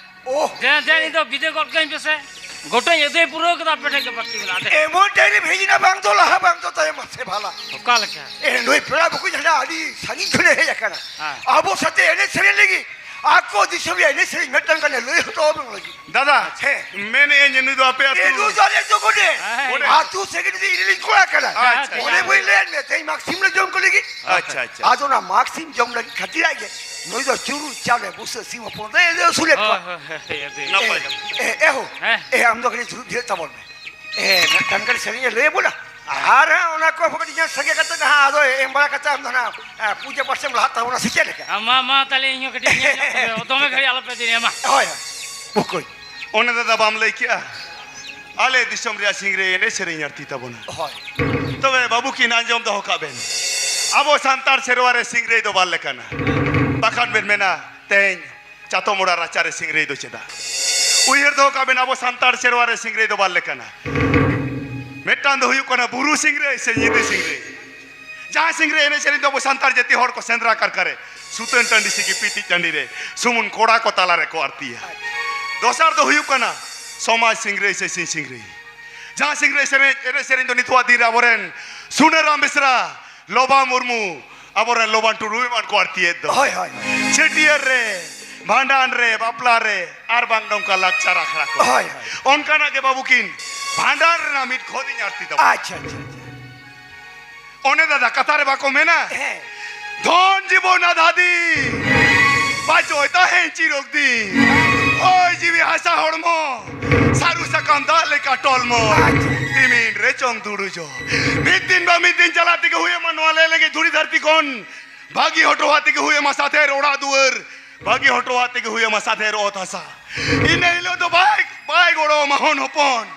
ᱳᱦ᱾ ᱫᱮᱱ, ᱫᱮᱱ, ᱤᱧ ᱫᱚ ᱵᱤᱫᱟᱹᱭ ᱜᱚᱫ ᱠᱟᱹᱧ ᱯᱮᱥᱮ᱾ ᱜᱚᱴᱟᱧ ᱟᱹᱫᱟᱹᱭ ᱯᱩᱨᱟᱹᱣ ᱠᱟᱫᱟ, ᱟᱯᱮ ᱴᱷᱮᱱ ᱜᱮ ᱵᱟᱹᱠᱤ ᱢᱮᱱᱟᱜᱼᱟ᱾ ᱫᱮᱱ᱾ ᱮᱢᱚᱱ ᱴᱟᱭᱤᱢ ᱦᱮᱡ ᱮᱱᱟ, ᱵᱟᱝ ᱫᱚ ᱞᱟᱦᱟ, ᱵᱟᱝ ᱫᱚ ᱛᱟᱭᱚᱢ, ᱢᱟᱥᱮ ᱵᱷᱟᱞᱟ᱾ ᱚᱠᱟ ᱞᱮᱠᱟ? ᱮ, ᱱᱩᱭ ᱯᱮᱲᱟ ᱵᱟᱹᱠᱩ ᱡᱟᱦᱟᱸ ᱟᱹᱰᱤ ᱥᱟᱺᱜᱤᱧ ᱠᱷᱚᱱᱮ ᱦᱮᱡ ᱟᱠᱟᱱᱟ᱾ ᱦᱮᱸ᱾ ᱟᱵᱚ ᱥᱟᱛᱮ ᱮᱱᱮᱡ ᱥᱮᱨᱮᱧ ᱞᱟᱹᱜᱤᱫ, ᱟᱠᱚ ᱫᱤᱥᱚᱢ ᱨᱮᱭᱟᱜ ᱮᱱᱮᱡ ᱥᱮᱨᱮᱧ ᱢᱤᱫᱴᱟᱝ ᱜᱟᱱᱮ ᱞᱟᱹᱭ ᱦᱚᱴᱚ ᱟᱵᱚᱱ ᱞᱟᱹᱜᱤᱫ᱾ ᱫᱟᱫᱟ, ᱦᱮᱸ᱾ ᱢᱮᱱᱮᱫ ᱟᱹᱧ ᱱᱩᱭ ᱫᱚ ᱟᱯᱮ ᱟᱹᱛᱩ ᱮ, ᱱᱩᱭ ᱫᱚ ᱟᱞᱮ ᱟᱹᱛᱩ ᱠᱚ ᱜᱚᱰᱮᱛ᱾ ᱦᱮᱸ᱾ ᱟᱹᱛᱩ ᱥᱮᱠᱨᱮᱴᱟᱨᱤ ᱤᱧ ᱨᱮᱱ ᱠᱚᱲᱟ ᱠᱟᱱᱟᱭ᱾ ᱟᱪᱪᱷᱟ, ᱚᱱᱮ ᱟᱪᱪᱷᱟ᱾ ᱵᱟᱹᱧ ᱞᱟᱹᱭᱟᱫ ᱢᱮᱭᱟ, ᱛᱮᱦᱮᱧ ᱢᱟᱜᱽ ᱥᱤᱢ ᱞᱮ ᱡᱚᱢ ᱠᱚ ᱞᱟᱹᱜᱤᱫ᱾ ᱟᱪᱪᱷᱟ, ᱟᱪᱪᱷᱟ᱾ ᱟᱫᱚ ᱚᱱᱟ ᱢᱟᱜᱽ ᱥᱤᱢ ᱡᱚᱢ ᱞᱟᱹᱜᱤᱫ ᱠᱷᱟᱹᱛᱤᱨᱟᱜ ᱜᱮ ᱱᱩᱭ ᱫᱚ ᱪᱩᱨᱩᱡ ᱪᱟᱣᱞᱮ ᱵᱩᱥᱟᱹᱜ ᱥᱤᱢ ᱦᱚᱯᱚᱱ ᱫᱚᱭ ᱟᱹᱥᱩᱞᱮᱫ ᱠᱚᱣᱟ᱾ ᱦᱳᱭ, ᱦᱳᱭ, ᱦᱳᱭ, ᱦᱳᱭ, ᱱᱟᱯᱟᱭ ᱠᱟᱛᱷᱟ᱾ ᱮ, ᱮ ᱦᱳ, ᱦᱮᱸ᱾ ᱮ, ᱟᱢ ᱫᱚ ᱠᱟᱹᱴᱤᱡ ᱫᱩᱲᱩᱵ ᱡᱤᱨᱟᱹᱜ ᱛᱟᱵᱚᱱ ᱢᱮ᱾ ᱮ, ᱢᱤᱫᱴᱟᱝ ᱜᱟᱱ ᱥᱮᱨᱮᱧ ᱮ ᱞᱟᱹᱭ ᱟᱵᱚᱱᱟ᱾ ᱟᱨ ᱦᱟᱸᱜ ᱚᱱᱟ ᱠᱚ ᱠᱟᱹᱴᱤᱡ ᱜᱟᱱ ᱥᱟᱸᱜᱮ ᱠᱟᱛᱮ ᱦᱟᱸᱜ ᱟᱫᱚ ᱮᱢ ᱵᱟᱲᱟ ᱠᱟᱛᱮ ᱟᱢ ᱫᱚ ᱦᱟᱸᱜ, ᱮ, ᱯᱩᱡᱟᱹ ᱯᱟᱥ ᱮᱢ ᱞᱟᱦᱟᱜ ᱛᱟᱵᱚᱱᱟ, ᱥᱮ ᱪᱮᱫ ᱞᱮᱠᱟ? ᱟ, ᱢᱟ, ᱢᱟ, ᱛᱟᱦᱞᱮ ᱤᱧ ᱦᱚᱸ ᱠᱟᱹᱴᱤᱡ ᱧᱮᱞ ᱧᱚᱜ ᱠᱚᱜᱮ᱾ ᱫᱚᱢᱮ ᱜᱷᱟᱹᱲᱤᱡ ᱟᱞᱚᱯᱮ ᱫᱮᱨᱤᱭᱟ, ᱢᱟ᱾ ᱦᱳᱭ, ᱦᱳᱭ᱾ ᱵᱚᱠᱚᱧ᱾ ᱚᱱᱮ ᱫᱟᱫᱟ ᱵᱟᱢ ᱞᱟᱹᱭ ᱠᱮᱜᱼᱟ, ᱟᱞᱮ ᱫᱤᱥᱚᱢ ᱨᱮᱭᱟᱜ ᱥᱤᱝᱨᱟᱹᱭ ᱮᱱᱮᱡ ᱥᱮᱨᱮᱧ ᱟᱹᱲᱛᱤ ᱛᱟᱵᱚᱱᱟ᱾ ᱦᱳᱭ᱾ ᱛᱚᱵᱮ ᱵᱟᱹᱵᱩ ᱠᱤᱱ ᱟᱸᱡᱚᱢ ᱫᱚᱦᱚ ᱠᱟᱜ ᱵᱮᱱ, ᱟᱵᱚ ᱥᱟᱱᱛᱟᱲ ᱥᱮᱨᱣᱟ ᱨᱮ ᱥᱤᱝᱨᱟᱹᱭ ᱫᱚ ᱵᱟᱨ ᱞᱮᱠᱟᱱᱟ᱾ ᱵᱟᱠᱷᱟᱱ ᱵᱮᱱ ᱢᱮᱱᱟ, ᱛᱮᱦᱮᱧ ᱪᱟᱛᱚᱢ ᱚᱲᱟᱜ ᱨᱟᱪᱟ ᱨᱮ ᱥᱤᱝᱨᱟᱹᱭ ᱫᱚ ᱪᱮᱫᱟᱜ? ᱩᱭᱦᱟᱹᱨ ᱫᱚᱦᱚ ᱠᱟᱜ ᱵᱮᱱ, ᱟᱵᱚ ᱥᱟᱱᱛᱟᱲ ᱥᱮᱨᱣᱟ ᱨᱮ ᱥᱤᱝᱨᱟᱹᱭ ᱫᱚ ᱵᱟᱨ ᱞᱮᱠᱟᱱᱟ᱾ ᱢᱤᱫᱴᱟᱝ ᱫᱚ ᱦᱩᱭᱩᱜ ᱠᱟᱱᱟ ᱵᱩᱨᱩ ᱥᱤᱝᱨᱟᱹᱭ ᱥᱮ ᱧᱤᱫᱟᱹ ᱥᱤᱝᱨᱟᱹᱭ᱾ ᱡᱟᱦᱟᱸ ᱥᱤᱝᱨᱟᱹᱭ ᱮᱱᱮᱡ ᱥᱮᱨᱮᱧ ᱫᱚ ᱟᱵᱚ ᱥᱟᱱᱛᱟᱲ ᱡᱟᱹᱛᱤ ᱦᱚᱲ ᱠᱚ ᱥᱮᱸᱫᱽᱨᱟ ᱠᱟᱨᱠᱟ ᱨᱮ, ᱥᱩᱛᱟᱹᱱ ᱴᱟᱺᱰᱤ ᱥᱮ ᱜᱤᱯᱤᱛᱤᱡ ᱴᱟᱺᱰᱤ ᱨᱮ, ᱥᱩᱢᱩᱱ ᱠᱚᱲᱟ ᱠᱚ ᱛᱟᱞᱟ ᱨᱮᱠᱚ ᱟᱹᱲᱛᱤᱭᱟ᱾ ᱫᱚᱥᱟᱨ ᱫᱚ ᱦᱩᱭᱩᱜ ᱠᱟᱱᱟ ᱥᱚᱢᱟᱡᱽ ᱥᱤᱝᱨᱟᱹᱭ ᱥᱮ ᱥᱤᱧ ᱥᱤᱝᱨᱟᱹᱭ᱾ ᱡᱟᱦᱟᱸ ᱥᱤᱝᱨᱟᱹᱭ ᱥᱮᱨᱮᱧ, ᱮᱱᱮᱡ ᱥᱮᱨᱮᱧ ᱫᱚ ᱱᱤᱛᱚᱜᱟᱜ ᱫᱤᱱ ᱨᱮ ᱟᱵᱚᱨᱮᱱ ᱥᱩᱱᱟᱹᱨᱟᱢ ᱵᱮᱥᱨᱟ, ᱞᱚᱵᱟ ᱢᱩᱨᱢᱩ, ᱟᱵᱚᱨᱮᱱ ᱞᱚᱵᱟᱱ ᱴᱩᱰᱩ ᱮᱢᱟᱱ ᱠᱚ ᱟᱬᱛᱤᱭᱮᱫ ᱫᱚ᱾ ᱦᱳᱭ, ᱦᱳᱭ, ᱦᱳᱭ᱾ ᱪᱷᱟᱹᱴᱭᱟᱹᱨ ᱨᱮ, ᱵᱷᱟᱸᱰᱟᱱ ᱨᱮ, ᱵᱟᱯᱞᱟ ᱨᱮ, ᱟᱨ ᱵᱟᱝ ᱱᱚᱝᱠᱟ ᱞᱟᱠᱪᱟᱨ ᱟᱠᱷᱲᱟ ᱠᱚ᱾ ᱦᱳᱭ, ᱦᱳᱭ᱾ ᱚᱱᱠᱟᱱᱟᱜ ᱜᱮ ᱵᱟᱹᱵᱩ ᱠᱤᱱ ᱵᱷᱟᱸᱰᱟᱱ ᱨᱮᱱᱟᱜ ᱢᱤᱫ ᱠᱷᱚᱫᱤᱧ ᱟᱬᱛᱤ ᱛᱟᱵᱚᱱᱟ᱾ ᱟᱪᱪᱷᱟ, ᱟᱪᱪᱷᱟ, ᱟᱪᱪᱷᱟ᱾ ᱚᱱᱮ ᱫᱟᱫᱟ, ᱠᱟᱛᱷᱟ ᱨᱮ ᱵᱟᱠᱚ ᱢᱮᱱᱟ? ᱦᱮᱸ᱾ ᱫᱷᱚᱱ ᱡᱤᱵᱚᱱ ᱟᱫᱷᱟ ᱫᱤᱱ, ᱵᱟᱪᱚᱭ ᱛᱟᱦᱮᱸᱱ ᱪᱤᱨᱚᱠ ᱫᱤᱱ᱾ ᱦᱚᱭ ᱡᱤᱣᱤ ᱦᱟᱥᱟ ᱦᱚᱲᱢᱚ, ᱥᱟᱹᱨᱩ ᱥᱟᱠᱟᱢ ᱫᱟᱜ ᱞᱮᱠᱟ ᱴᱚᱞᱢᱚ᱾ ᱟᱪᱪᱷᱟ᱾ ᱛᱤᱢᱤᱱ ᱨᱮ ᱪᱚᱝ ᱫᱩᱲᱩᱡᱚ᱾ ᱢᱤᱫ ᱫᱤᱱ ᱵᱟ ᱢᱤᱫ ᱫᱤᱱ ᱪᱟᱞᱟᱜ ᱛᱮᱜᱮ ᱦᱩᱭ ᱟᱢᱟ ᱱᱚᱣᱟ ᱞᱮ ᱞᱟᱹᱜᱤᱫ ᱫᱷᱩᱲᱤ ᱫᱷᱟᱹᱨᱛᱤ ᱠᱷᱚᱱ᱾ ᱵᱷᱟᱹᱜᱤ ᱦᱚᱴᱚᱣᱟᱜ ᱛᱮᱜᱮ ᱦᱩᱭ ᱟᱢᱟ ᱥᱟᱛᱷᱮᱨ ᱚᱲᱟᱜ ᱫᱩᱣᱟᱹᱨ᱾ ᱵᱷᱟᱹᱜᱤ ᱦᱚᱴᱚᱣᱟᱜ ᱛᱮᱜᱮ ᱦᱩᱭ ᱟᱢᱟ ᱥᱟᱛᱷᱮᱨ ᱚᱛ ᱦᱟᱥᱟ᱾ ᱤᱱᱟᱹ ᱦᱤᱞᱳᱜ ᱫᱚ ᱵᱟᱭ, ᱵᱟᱭ ᱜᱚᱲᱚ ᱟᱢᱟ ᱦᱚᱱ ᱦᱚᱯᱚᱱ᱾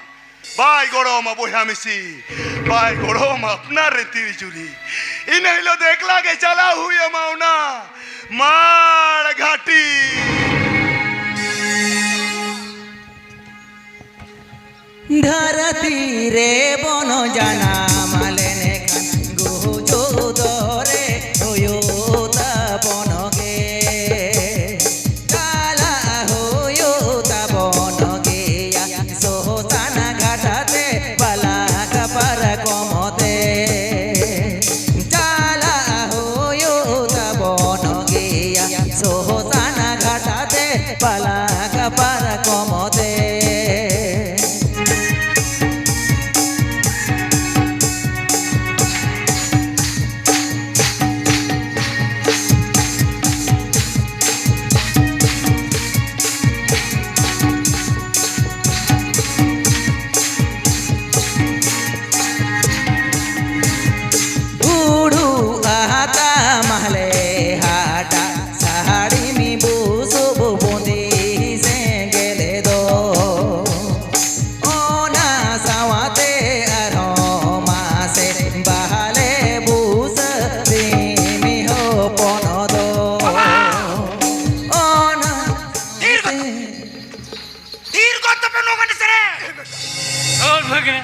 ᱵᱟᱭ ᱜᱚᱲᱚ ᱟᱢᱟ ᱵᱚᱭᱦᱟ ᱢᱤᱥᱤ, ᱵᱟᱭ ᱜᱚᱲᱚ ᱟᱢᱟ ᱟᱯᱱᱟᱨ ᱨᱮᱱ ᱛᱤᱨᱤ ᱡᱩᱨᱤ᱾ ᱤᱱᱟᱹ ᱦᱤᱞᱳᱜ ᱫᱚ ᱮᱠᱞᱟ ᱜᱮ ᱪᱟᱞᱟᱣ ᱦᱩᱭ ᱟᱢᱟ ᱚᱱᱟ ᱢᱟᱲ ᱜᱷᱟᱴᱤ᱾ ᱫᱷᱟᱹᱨᱛᱤ ᱨᱮ ᱵᱚᱱ ᱡᱟᱱᱟᱢ ᱞᱮᱱᱠᱷᱟᱱ ᱜᱩᱡᱩᱜ ᱫᱚᱨᱮ ᱦᱩᱭᱩᱜ ᱛᱟᱵᱚᱱ ᱜᱮ᱾ ᱪᱟᱞᱟᱜ ᱦᱩᱭᱩᱜ ᱛᱟᱵᱚᱱ ᱜᱮᱭᱟ ᱥᱚᱥᱟᱱ ᱜᱷᱟᱴᱟ ᱛᱮ ᱵᱟᱞᱟ ᱠᱟᱯᱟᱨ ᱠᱚᱢᱚᱛᱮ᱾ ᱪᱟᱞᱟᱜ ᱦᱩᱭᱩᱜ ᱛᱟᱵᱚᱱ ᱜᱮᱭᱟ ᱥᱚᱥᱟᱱ ᱜᱷᱟᱴᱟ ᱛᱮ ᱵᱟᱞᱟ ᱠᱟᱯᱟᱨ ᱠᱚᱢᱚᱛᱮ᱾ ᱦᱩᱲᱩ ᱟᱦᱟᱛᱟ ᱢᱟᱦᱞᱮ ᱦᱟᱴᱟᱜ ᱥᱟᱦᱟᱲᱤ ᱢᱤ ᱵᱩᱥᱩᱵ ᱵᱩᱸᱫᱤ ᱥᱮᱸᱜᱮᱞ ᱫᱚ᱾ ᱚᱱᱟ ᱥᱟᱶᱛᱮ ᱟᱨᱦᱚᱸ ᱢᱟᱥᱮ ᱵᱟᱦᱟᱞᱮ ᱵᱩᱥᱟᱹ ᱥᱤᱢᱤ ᱦᱚᱯᱚᱱ ᱫᱚ᱾ ᱚᱱᱟ ᱛᱷᱤᱨ ᱠᱚ ᱛᱷᱤᱨ ᱠᱚ ᱛᱟᱯᱮ ᱱᱚᱣᱟ ᱠᱟᱱᱟ ᱥᱮᱨᱮᱧ᱾ ᱦᱳᱭ ᱵᱷᱟᱹᱜᱽᱱᱟᱹ,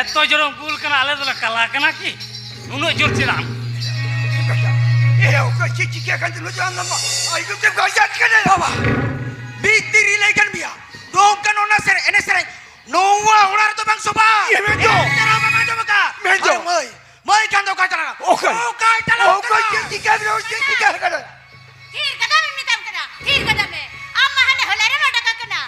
ᱮᱛᱚ ᱡᱳᱨᱮᱢ ᱜᱩᱞ ᱠᱟᱱᱟ, ᱟᱞᱮ ᱫᱚᱞᱮ ᱠᱟᱞᱟ ᱠᱟᱱᱟ ᱠᱤ? ᱱᱩᱱᱟᱹᱜ ᱡᱳᱨ ᱪᱮᱫᱟᱜ? ᱮ, ᱚᱠᱚᱭ ᱪᱮᱫ ᱪᱤᱠᱟᱹ ᱠᱟᱱ ᱪᱚ, ᱱᱩᱭ ᱫᱚ ᱟᱢ ᱫᱚ ᱟᱭᱩᱵ ᱛᱮᱢ ᱜᱟᱡᱟᱜ ᱠᱟᱱᱟ ᱵᱟᱵᱟ᱾ ᱢᱤᱫ ᱛᱤᱨᱤ ᱞᱟᱹᱭ ᱠᱟᱱ ᱢᱮᱭᱟ, ᱫᱚᱝ ᱠᱟᱱ ᱚᱱᱟ ᱥᱮᱨᱮᱧ, ᱮᱱᱮᱡ ᱥᱮᱨᱮᱧ᱾ ᱱᱚᱣᱟ ᱚᱲᱟᱜ ᱨᱮᱫᱚ ᱵᱟᱝ ᱥᱚᱵᱷᱟ᱾ ᱮ ᱢᱮᱱᱫᱚ᱾ ᱮᱱᱛᱮ ᱨᱮᱦᱚᱸ ᱵᱟᱢ ᱟᱸᱡᱚᱢ ᱟᱠᱟᱫ? ᱢᱮᱱᱫᱚ᱾ ᱟᱨ ᱢᱟᱹᱭ, ᱢᱟᱹᱭ ᱠᱷᱟᱱ ᱫᱚ ᱚᱠᱟᱭ ᱪᱟᱞᱟᱜᱼᱟ? ᱚᱠᱚᱭ? ᱚᱠᱟᱭ ᱪᱟᱞᱟᱜ ᱚᱠᱚᱭ ᱠᱟᱱᱟ? ᱪᱮᱫ ᱪᱤᱠᱟᱹ ᱠᱟᱱᱟ? ᱪᱮᱫ ᱪᱤᱠᱟᱹ ᱠᱟᱱᱟ? ᱛᱷᱤᱨ ᱠᱟᱫᱟ ᱢᱮ ᱢᱮᱛᱟᱢ ᱠᱟᱱᱟ, ᱛᱷᱤᱨ ᱠᱟᱫᱟ ᱢᱮ᱾ ᱟᱢ ᱢᱟ ᱦᱟᱱᱮ ᱦᱚᱞᱟ ᱨᱮᱢ ᱚᱰᱚᱠ ᱟᱠᱟᱱᱟ,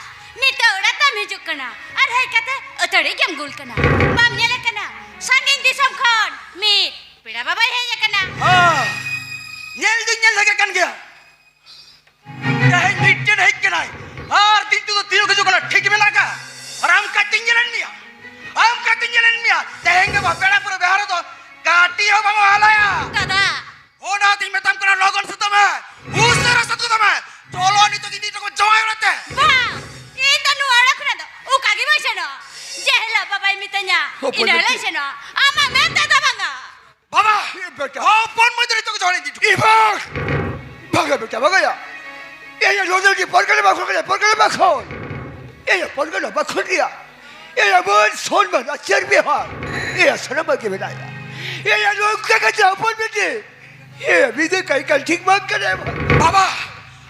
ᱱᱤᱛᱚᱜ ᱚᱲᱟᱜ ᱛᱟᱢ ᱦᱤᱡᱩᱜ ᱠᱟᱱᱟ, ᱟᱨ ᱦᱮᱡ ᱠᱟᱛᱮ ᱟᱹᱛᱷᱟᱹᱲᱤ ᱜᱮᱢ ᱜᱩᱞ ᱠᱟᱱᱟ᱾ ᱵᱟᱢ ᱧᱮᱞᱮ ᱠᱟᱱᱟ, ᱥᱟᱺᱜᱤᱧ ᱫᱤᱥᱚᱢ ᱠᱷᱚᱱ ᱢᱤᱫ ᱯᱮᱲᱟ ᱵᱟᱵᱟᱭ ᱦᱮᱡ ᱟᱠᱟᱱᱟ᱾ ᱦᱮᱸ, ᱧᱮᱞ ᱫᱩᱧ ᱧᱮᱞ ᱦᱮᱡ ᱟᱠᱟᱱ ᱜᱮᱭᱟ᱾ ᱛᱮᱦᱮᱧ ᱢᱤᱫᱴᱮᱱ ᱦᱮᱡ ᱠᱟᱱᱟᱭ, ᱟᱨ ᱠᱤᱱᱛᱩ ᱫᱚ ᱛᱤᱱ ᱦᱤᱡᱩᱜ ᱠᱟᱱᱟ ᱴᱷᱤᱠ ᱢᱮᱱᱟᱜ ᱟᱠᱟᱫ᱾ ᱟᱨ ᱟᱢ ᱠᱟᱹᱴᱤᱧ ᱧᱮᱞᱮᱫ ᱢᱮᱭᱟ, ᱟᱢ ᱠᱟᱹᱴᱤᱧ ᱧᱮᱞᱮᱫ ᱢᱮᱭᱟ᱾ ᱛᱮᱦᱮᱧ ᱜᱟᱯᱟ ᱯᱮᱲᱟ ᱯᱩᱨᱟᱹ ᱵᱮᱣᱦᱟᱨ ᱫᱚ ᱠᱟᱹᱴᱤᱡ ᱦᱚᱸ ᱵᱟᱝ ᱦᱟᱞᱟᱭᱟ᱾ ᱫᱟᱫᱟ, ᱚᱱᱟᱛᱤᱧ ᱢᱮᱛᱟᱢ ᱠᱟᱱᱟ, ᱞᱚᱜᱚᱱ ᱥᱟᱹᱛᱚᱜ ᱢᱮ, ᱩᱥᱟᱹᱨᱟ ᱥᱟᱹᱛᱚᱜ ᱢᱮ᱾ ᱪᱚᱞᱚ ᱱᱤᱛᱚᱜ ᱤᱫᱤ ᱦᱚᱴᱚ ᱠᱚ ᱡᱟᱶᱟᱭ ᱚᱲᱟᱜ ᱛᱮ᱾ ᱵᱟᱝ, ᱤᱧ ᱫᱚ ᱱᱚᱣᱟ ᱚᱲᱟᱜ ᱠᱷᱚᱱᱟᱜ ᱫᱚ ᱚᱠᱟ ᱜᱮ ᱵᱟᱹᱧ ᱥᱮᱱᱚᱜᱼᱟ᱾ ᱡᱮ ᱦᱤᱞᱳᱜ ᱵᱟᱵᱟᱭ ᱢᱤᱛᱟᱹᱧᱟ, ᱦᱚᱯᱚᱱ ᱤᱱᱟᱹ ᱦᱤᱞᱳᱜ ᱵᱤᱴᱤ᱾ ᱤᱧ ᱥᱮᱱᱚᱜᱼᱟ, ᱟᱢᱟᱜ ᱢᱮᱱ ᱛᱮᱫᱚ ᱵᱟᱝᱟ᱾ ᱵᱟᱵᱟ, ᱦᱮᱸ, ᱵᱮᱴᱟ᱾ ᱦᱚᱯᱚᱱ ᱢᱟᱹᱭ ᱫᱚ ᱱᱤᱛᱚᱜ ᱜᱮ ᱡᱟᱶᱟᱭ ᱤᱫᱤ ᱦᱚᱴᱚ ᱠᱟᱭᱟ᱾ ᱤ ᱵᱟᱝ, ᱵᱟᱝᱟ ᱵᱮᱴᱟ, ᱵᱟᱝᱟ ᱭᱟ᱾ ᱮᱭᱟ, ᱱᱚᱰᱮ ᱜᱮ ᱯᱚᱨᱜᱟᱱᱟ ᱵᱟᱠᱷᱳᱞ ᱠᱟᱱᱟ, ᱯᱚᱨᱜᱟᱱᱟ ᱵᱟᱠᱷᱳᱞ᱾ ᱮᱭᱟ, ᱯᱚᱨᱜᱟᱱᱟ ᱵᱟᱠᱷᱳᱞ ᱨᱮᱭᱟᱜ ᱮᱭᱟ, ᱢᱟᱹᱱ ᱥᱚᱱᱢᱟᱱ ᱟᱪᱟᱨ ᱵᱮᱣᱦᱟᱨ, ᱮᱭᱟ, ᱥᱟᱱᱟᱢᱟᱜ ᱜᱮ ᱢᱮᱱᱟᱜᱼᱟ᱾ ᱮᱭᱟ, ᱱᱚᱝᱠᱟ ᱠᱟᱛᱮ ᱦᱚᱯᱚᱱ ᱵᱤᱴᱤ, ᱮᱭᱟ, ᱢᱤᱫ ᱫᱤᱱ ᱠᱟᱹᱭ ᱠᱟᱱ ᱴᱷᱤᱠ ᱵᱟᱝ ᱠᱟᱱᱟ᱾ ᱵᱟᱵᱟ,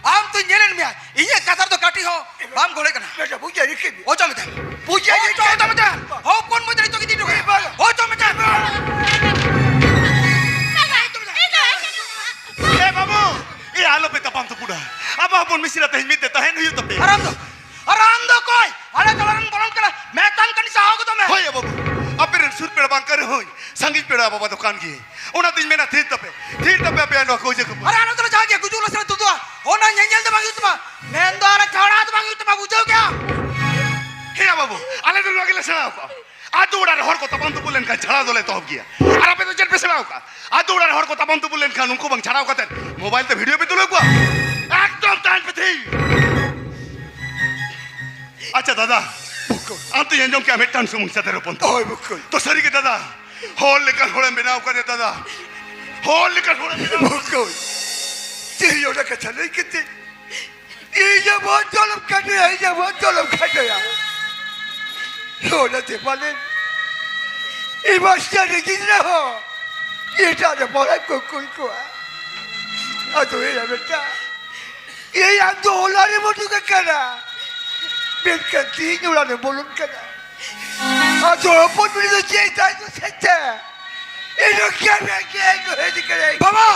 ᱟᱢ ᱛᱚᱧ ᱧᱮᱞᱮᱫ ᱢᱮᱭᱟ, ᱤᱧᱟᱹᱜ ᱠᱟᱛᱷᱟ ᱨᱮᱫᱚ ᱠᱟᱹᱴᱤᱡ ᱦᱚᱸ ᱵᱟᱢ ᱜᱚᱲᱚᱜ ᱠᱟᱱᱟ᱾ ᱵᱮᱴᱟ, ᱵᱩᱡᱷᱟᱹᱣ ᱨᱤᱠᱟᱹᱭ ᱢᱮ᱾ ᱚᱪᱚᱜ ᱢᱮ ᱛᱟᱢ᱾ ᱵᱩᱡᱷᱟᱹᱣ ᱚᱪᱚᱜ ᱨᱤᱠᱟᱹᱭ ᱢᱮ᱾ ᱛᱟᱢ᱾ ᱦᱚᱯᱚᱱ ᱢᱟᱹᱭ ᱫᱚ ᱱᱤᱛᱚᱜ ᱤᱫᱤ ᱦᱚᱴᱚ ᱠᱟᱭᱟ᱾ ᱵᱟᱵᱟ᱾ ᱚᱪᱚᱜ ᱢᱮ ᱛᱟᱢ᱾ ᱮ ᱵᱟᱹᱵᱩ, ᱮ ᱟᱞᱚᱯᱮ ᱛᱟᱯᱟᱢ ᱛᱩᱯᱩᱫᱟ᱾ ᱟᱵᱚ ᱦᱚᱯᱚᱱ ᱢᱤᱥᱨᱟ ᱛᱮᱦᱮᱧ ᱢᱤᱫ ᱛᱮ ᱛᱟᱦᱮᱱ ᱦᱩᱭᱩᱜ ᱛᱟᱯᱮᱭᱟ᱾ ᱟᱨ ᱟᱢ ᱫᱚ, ᱟᱨ ᱟᱢ ᱫᱚ ᱚᱠᱚᱭ? ᱟᱞᱮ ᱴᱚᱞᱟ ᱨᱮᱱ ᱵᱚᱞᱚᱱ ᱠᱟᱱᱟ, ᱢᱮᱛᱟᱢ ᱠᱟᱹᱱᱟᱹᱧ ᱥᱟᱦᱟᱣ ᱜᱚᱫᱚᱜ ᱢᱮ᱾ ᱦᱳᱭ ᱭᱟ ᱵᱟᱹᱵᱩ, ᱟᱯᱮ ᱨᱮᱱ ᱥᱩᱨ ᱯᱮᱲᱟ ᱵᱟᱝ ᱠᱟᱱ ᱨᱮᱦᱚᱸᱧ, ᱥᱟᱺᱜᱤᱧ ᱯᱮᱲᱟ ᱵᱟᱵᱟ ᱫᱚ ᱠᱟᱱ ᱜᱤᱭᱟᱹᱧ᱾ ᱚᱱᱟᱛᱤᱧ ᱢᱮᱱᱟ ᱛᱷᱤᱨ ᱛᱟᱯᱮ, ᱛᱷᱤᱨ ᱛᱟᱯᱮ ᱟᱯᱮᱭᱟᱜ ᱱᱚᱣᱟ ᱠᱟᱹᱣᱡᱟᱹ ᱠᱷᱟᱹᱯᱟᱹᱨᱤ᱾ ᱟᱨᱮ ᱟᱞᱮ ᱫᱚᱞᱮ ᱡᱟᱦᱟᱸ ᱜᱮ ᱜᱩᱡᱩᱜ ᱞᱟᱥᱮᱨ ᱛᱩᱫᱩᱜᱼᱟ, ᱚᱱᱟ ᱧᱮᱧᱮᱞ ᱫᱚ ᱵᱟᱝ ᱦᱩᱭᱩᱜ ᱛᱟᱢᱟ, ᱢᱮᱱ ᱫᱚ ᱟᱞᱮ ᱪᱷᱟᱲᱟ ᱫᱚ ᱵᱟᱝ ᱦᱩᱭᱩᱜ ᱛᱟᱢᱟ, ᱵᱩᱡᱷᱟᱹᱣ ᱠᱮᱜᱼᱟᱢ? ᱦᱮᱸ ᱭᱟ ᱵᱟᱹᱵᱩ, ᱟᱞᱮ ᱫᱚ ᱱᱚᱣᱟ ᱜᱮᱞᱮ ᱥᱮᱬᱟ ᱟᱠᱟᱫᱼᱟ᱾ ᱟᱛᱳ ᱚᱲᱟᱜ ᱨᱮ ᱦᱚᱲ ᱠᱚ ᱛᱟᱯᱟᱢ ᱛᱩᱯᱩ ᱞᱮᱱᱠᱷᱟᱱ ᱪᱷᱟᱲᱟ ᱫᱚᱞᱮ ᱮᱛᱚᱦᱚᱵ ᱜᱮᱭᱟ᱾ ᱟᱨ ᱟᱯᱮ ᱫᱚ ᱪᱮᱫ ᱯᱮ ᱥᱮᱬᱟ ᱟᱠᱟᱫᱼᱟ? ᱟᱛᱳ ᱚᱲᱟᱜ ᱨᱮ ᱦᱚᱲ ᱠᱚ ᱛᱟᱯᱟᱢ ᱛᱩᱯᱩ ᱞᱮᱱᱠᱷᱟᱱ ᱩᱱᱠᱩ ᱵᱟᱝ ᱪᱷᱟᱲᱟᱣ ᱠᱟᱛᱮ ᱢᱳᱵᱟᱭᱤᱞ ᱛᱮ ᱵᱷᱤᱰᱤᱭᱳ ᱯᱮ ᱛᱩᱞᱟᱹᱣ ᱠᱚᱣᱟ? ᱮᱠᱫᱚᱢ ᱛᱟᱦᱮᱱ ᱯᱮ ᱛᱷᱤᱨ᱾ ᱟᱪᱪᱷᱟ ᱫᱟᱫᱟ, ᱟᱢ ᱛᱚᱧ ᱟᱸᱡᱚᱢ ᱠᱮᱜᱼᱟ ᱢᱤᱫᱴᱟᱝ ᱥᱩᱢᱩᱝ ᱥᱟᱛᱮ ᱦᱚᱯᱚᱱ ᱛᱟᱢ᱾ ᱦᱳᱭ ᱵᱚᱠᱚᱧ᱾ ᱛᱚ ᱥᱟᱹᱨᱤ ᱜᱮ ᱫᱟᱫᱟ, ᱦᱚᱲ ᱞᱮᱠᱟᱱ ᱦᱚᱲᱮᱢ ᱵᱮᱱᱟᱣ ᱠᱟᱫᱮᱭᱟ ᱫᱟᱫᱟ, ᱦᱚᱲ ᱞᱮᱠᱟᱱ ᱦᱚᱲᱮᱢ ᱵᱮᱱᱟᱣ ᱵᱚᱠᱚᱧ, ᱛᱮᱦᱮᱧ ᱚᱱᱟ ᱠᱟᱛᱷᱟ ᱞᱟᱹᱭ ᱠᱟᱛᱮ ᱤᱧᱟᱹᱜ ᱵᱚᱫᱚᱞᱮᱢ ᱠᱷᱟᱴᱟᱭᱟ, ᱤᱧᱟᱹᱜ ᱵᱚᱫᱚᱞᱮᱢ ᱠᱷᱟᱴᱟᱭᱟ᱾ ᱚᱱᱟᱛᱮ ᱯᱟᱞᱮᱱ ᱤᱧ ᱢᱟᱥᱴᱟᱨ ᱨᱮ ᱜᱤᱫᱽᱨᱟᱹ ᱦᱚᱸ ᱮᱴᱟᱜ ᱨᱮ ᱯᱟᱲᱦᱟᱜ ᱠᱚ ᱠᱩᱞ ᱠᱚᱣᱟ᱾ ᱟᱫᱚ ᱮᱭᱟ ᱵᱮᱴᱟ, ᱮᱭ ᱟᱢ ᱫᱚ ᱚᱱᱟ ᱨᱮᱢ ᱩᱰᱩᱠ ᱟᱠᱟᱱᱟ, ᱢᱮᱱᱠᱷᱟᱱ ᱛᱤᱦᱤᱧ ᱚᱲᱟᱜ ᱨᱮ ᱵᱚᱞᱚᱱ ᱠᱟᱱᱟ᱾ ᱟᱫᱚ ᱦᱚᱯᱚᱱ ᱠᱩᱲᱤ ᱫᱚ ᱪᱮᱫ ᱛᱟᱭ ᱫᱚ ᱥᱮᱪᱮ? ᱤᱧ ᱫᱚ ᱜᱮᱨ ᱨᱮ ᱜᱮᱨ ᱠᱚ ᱦᱮᱡ ᱠᱟᱱᱟ᱾ ᱵᱟᱵᱟ!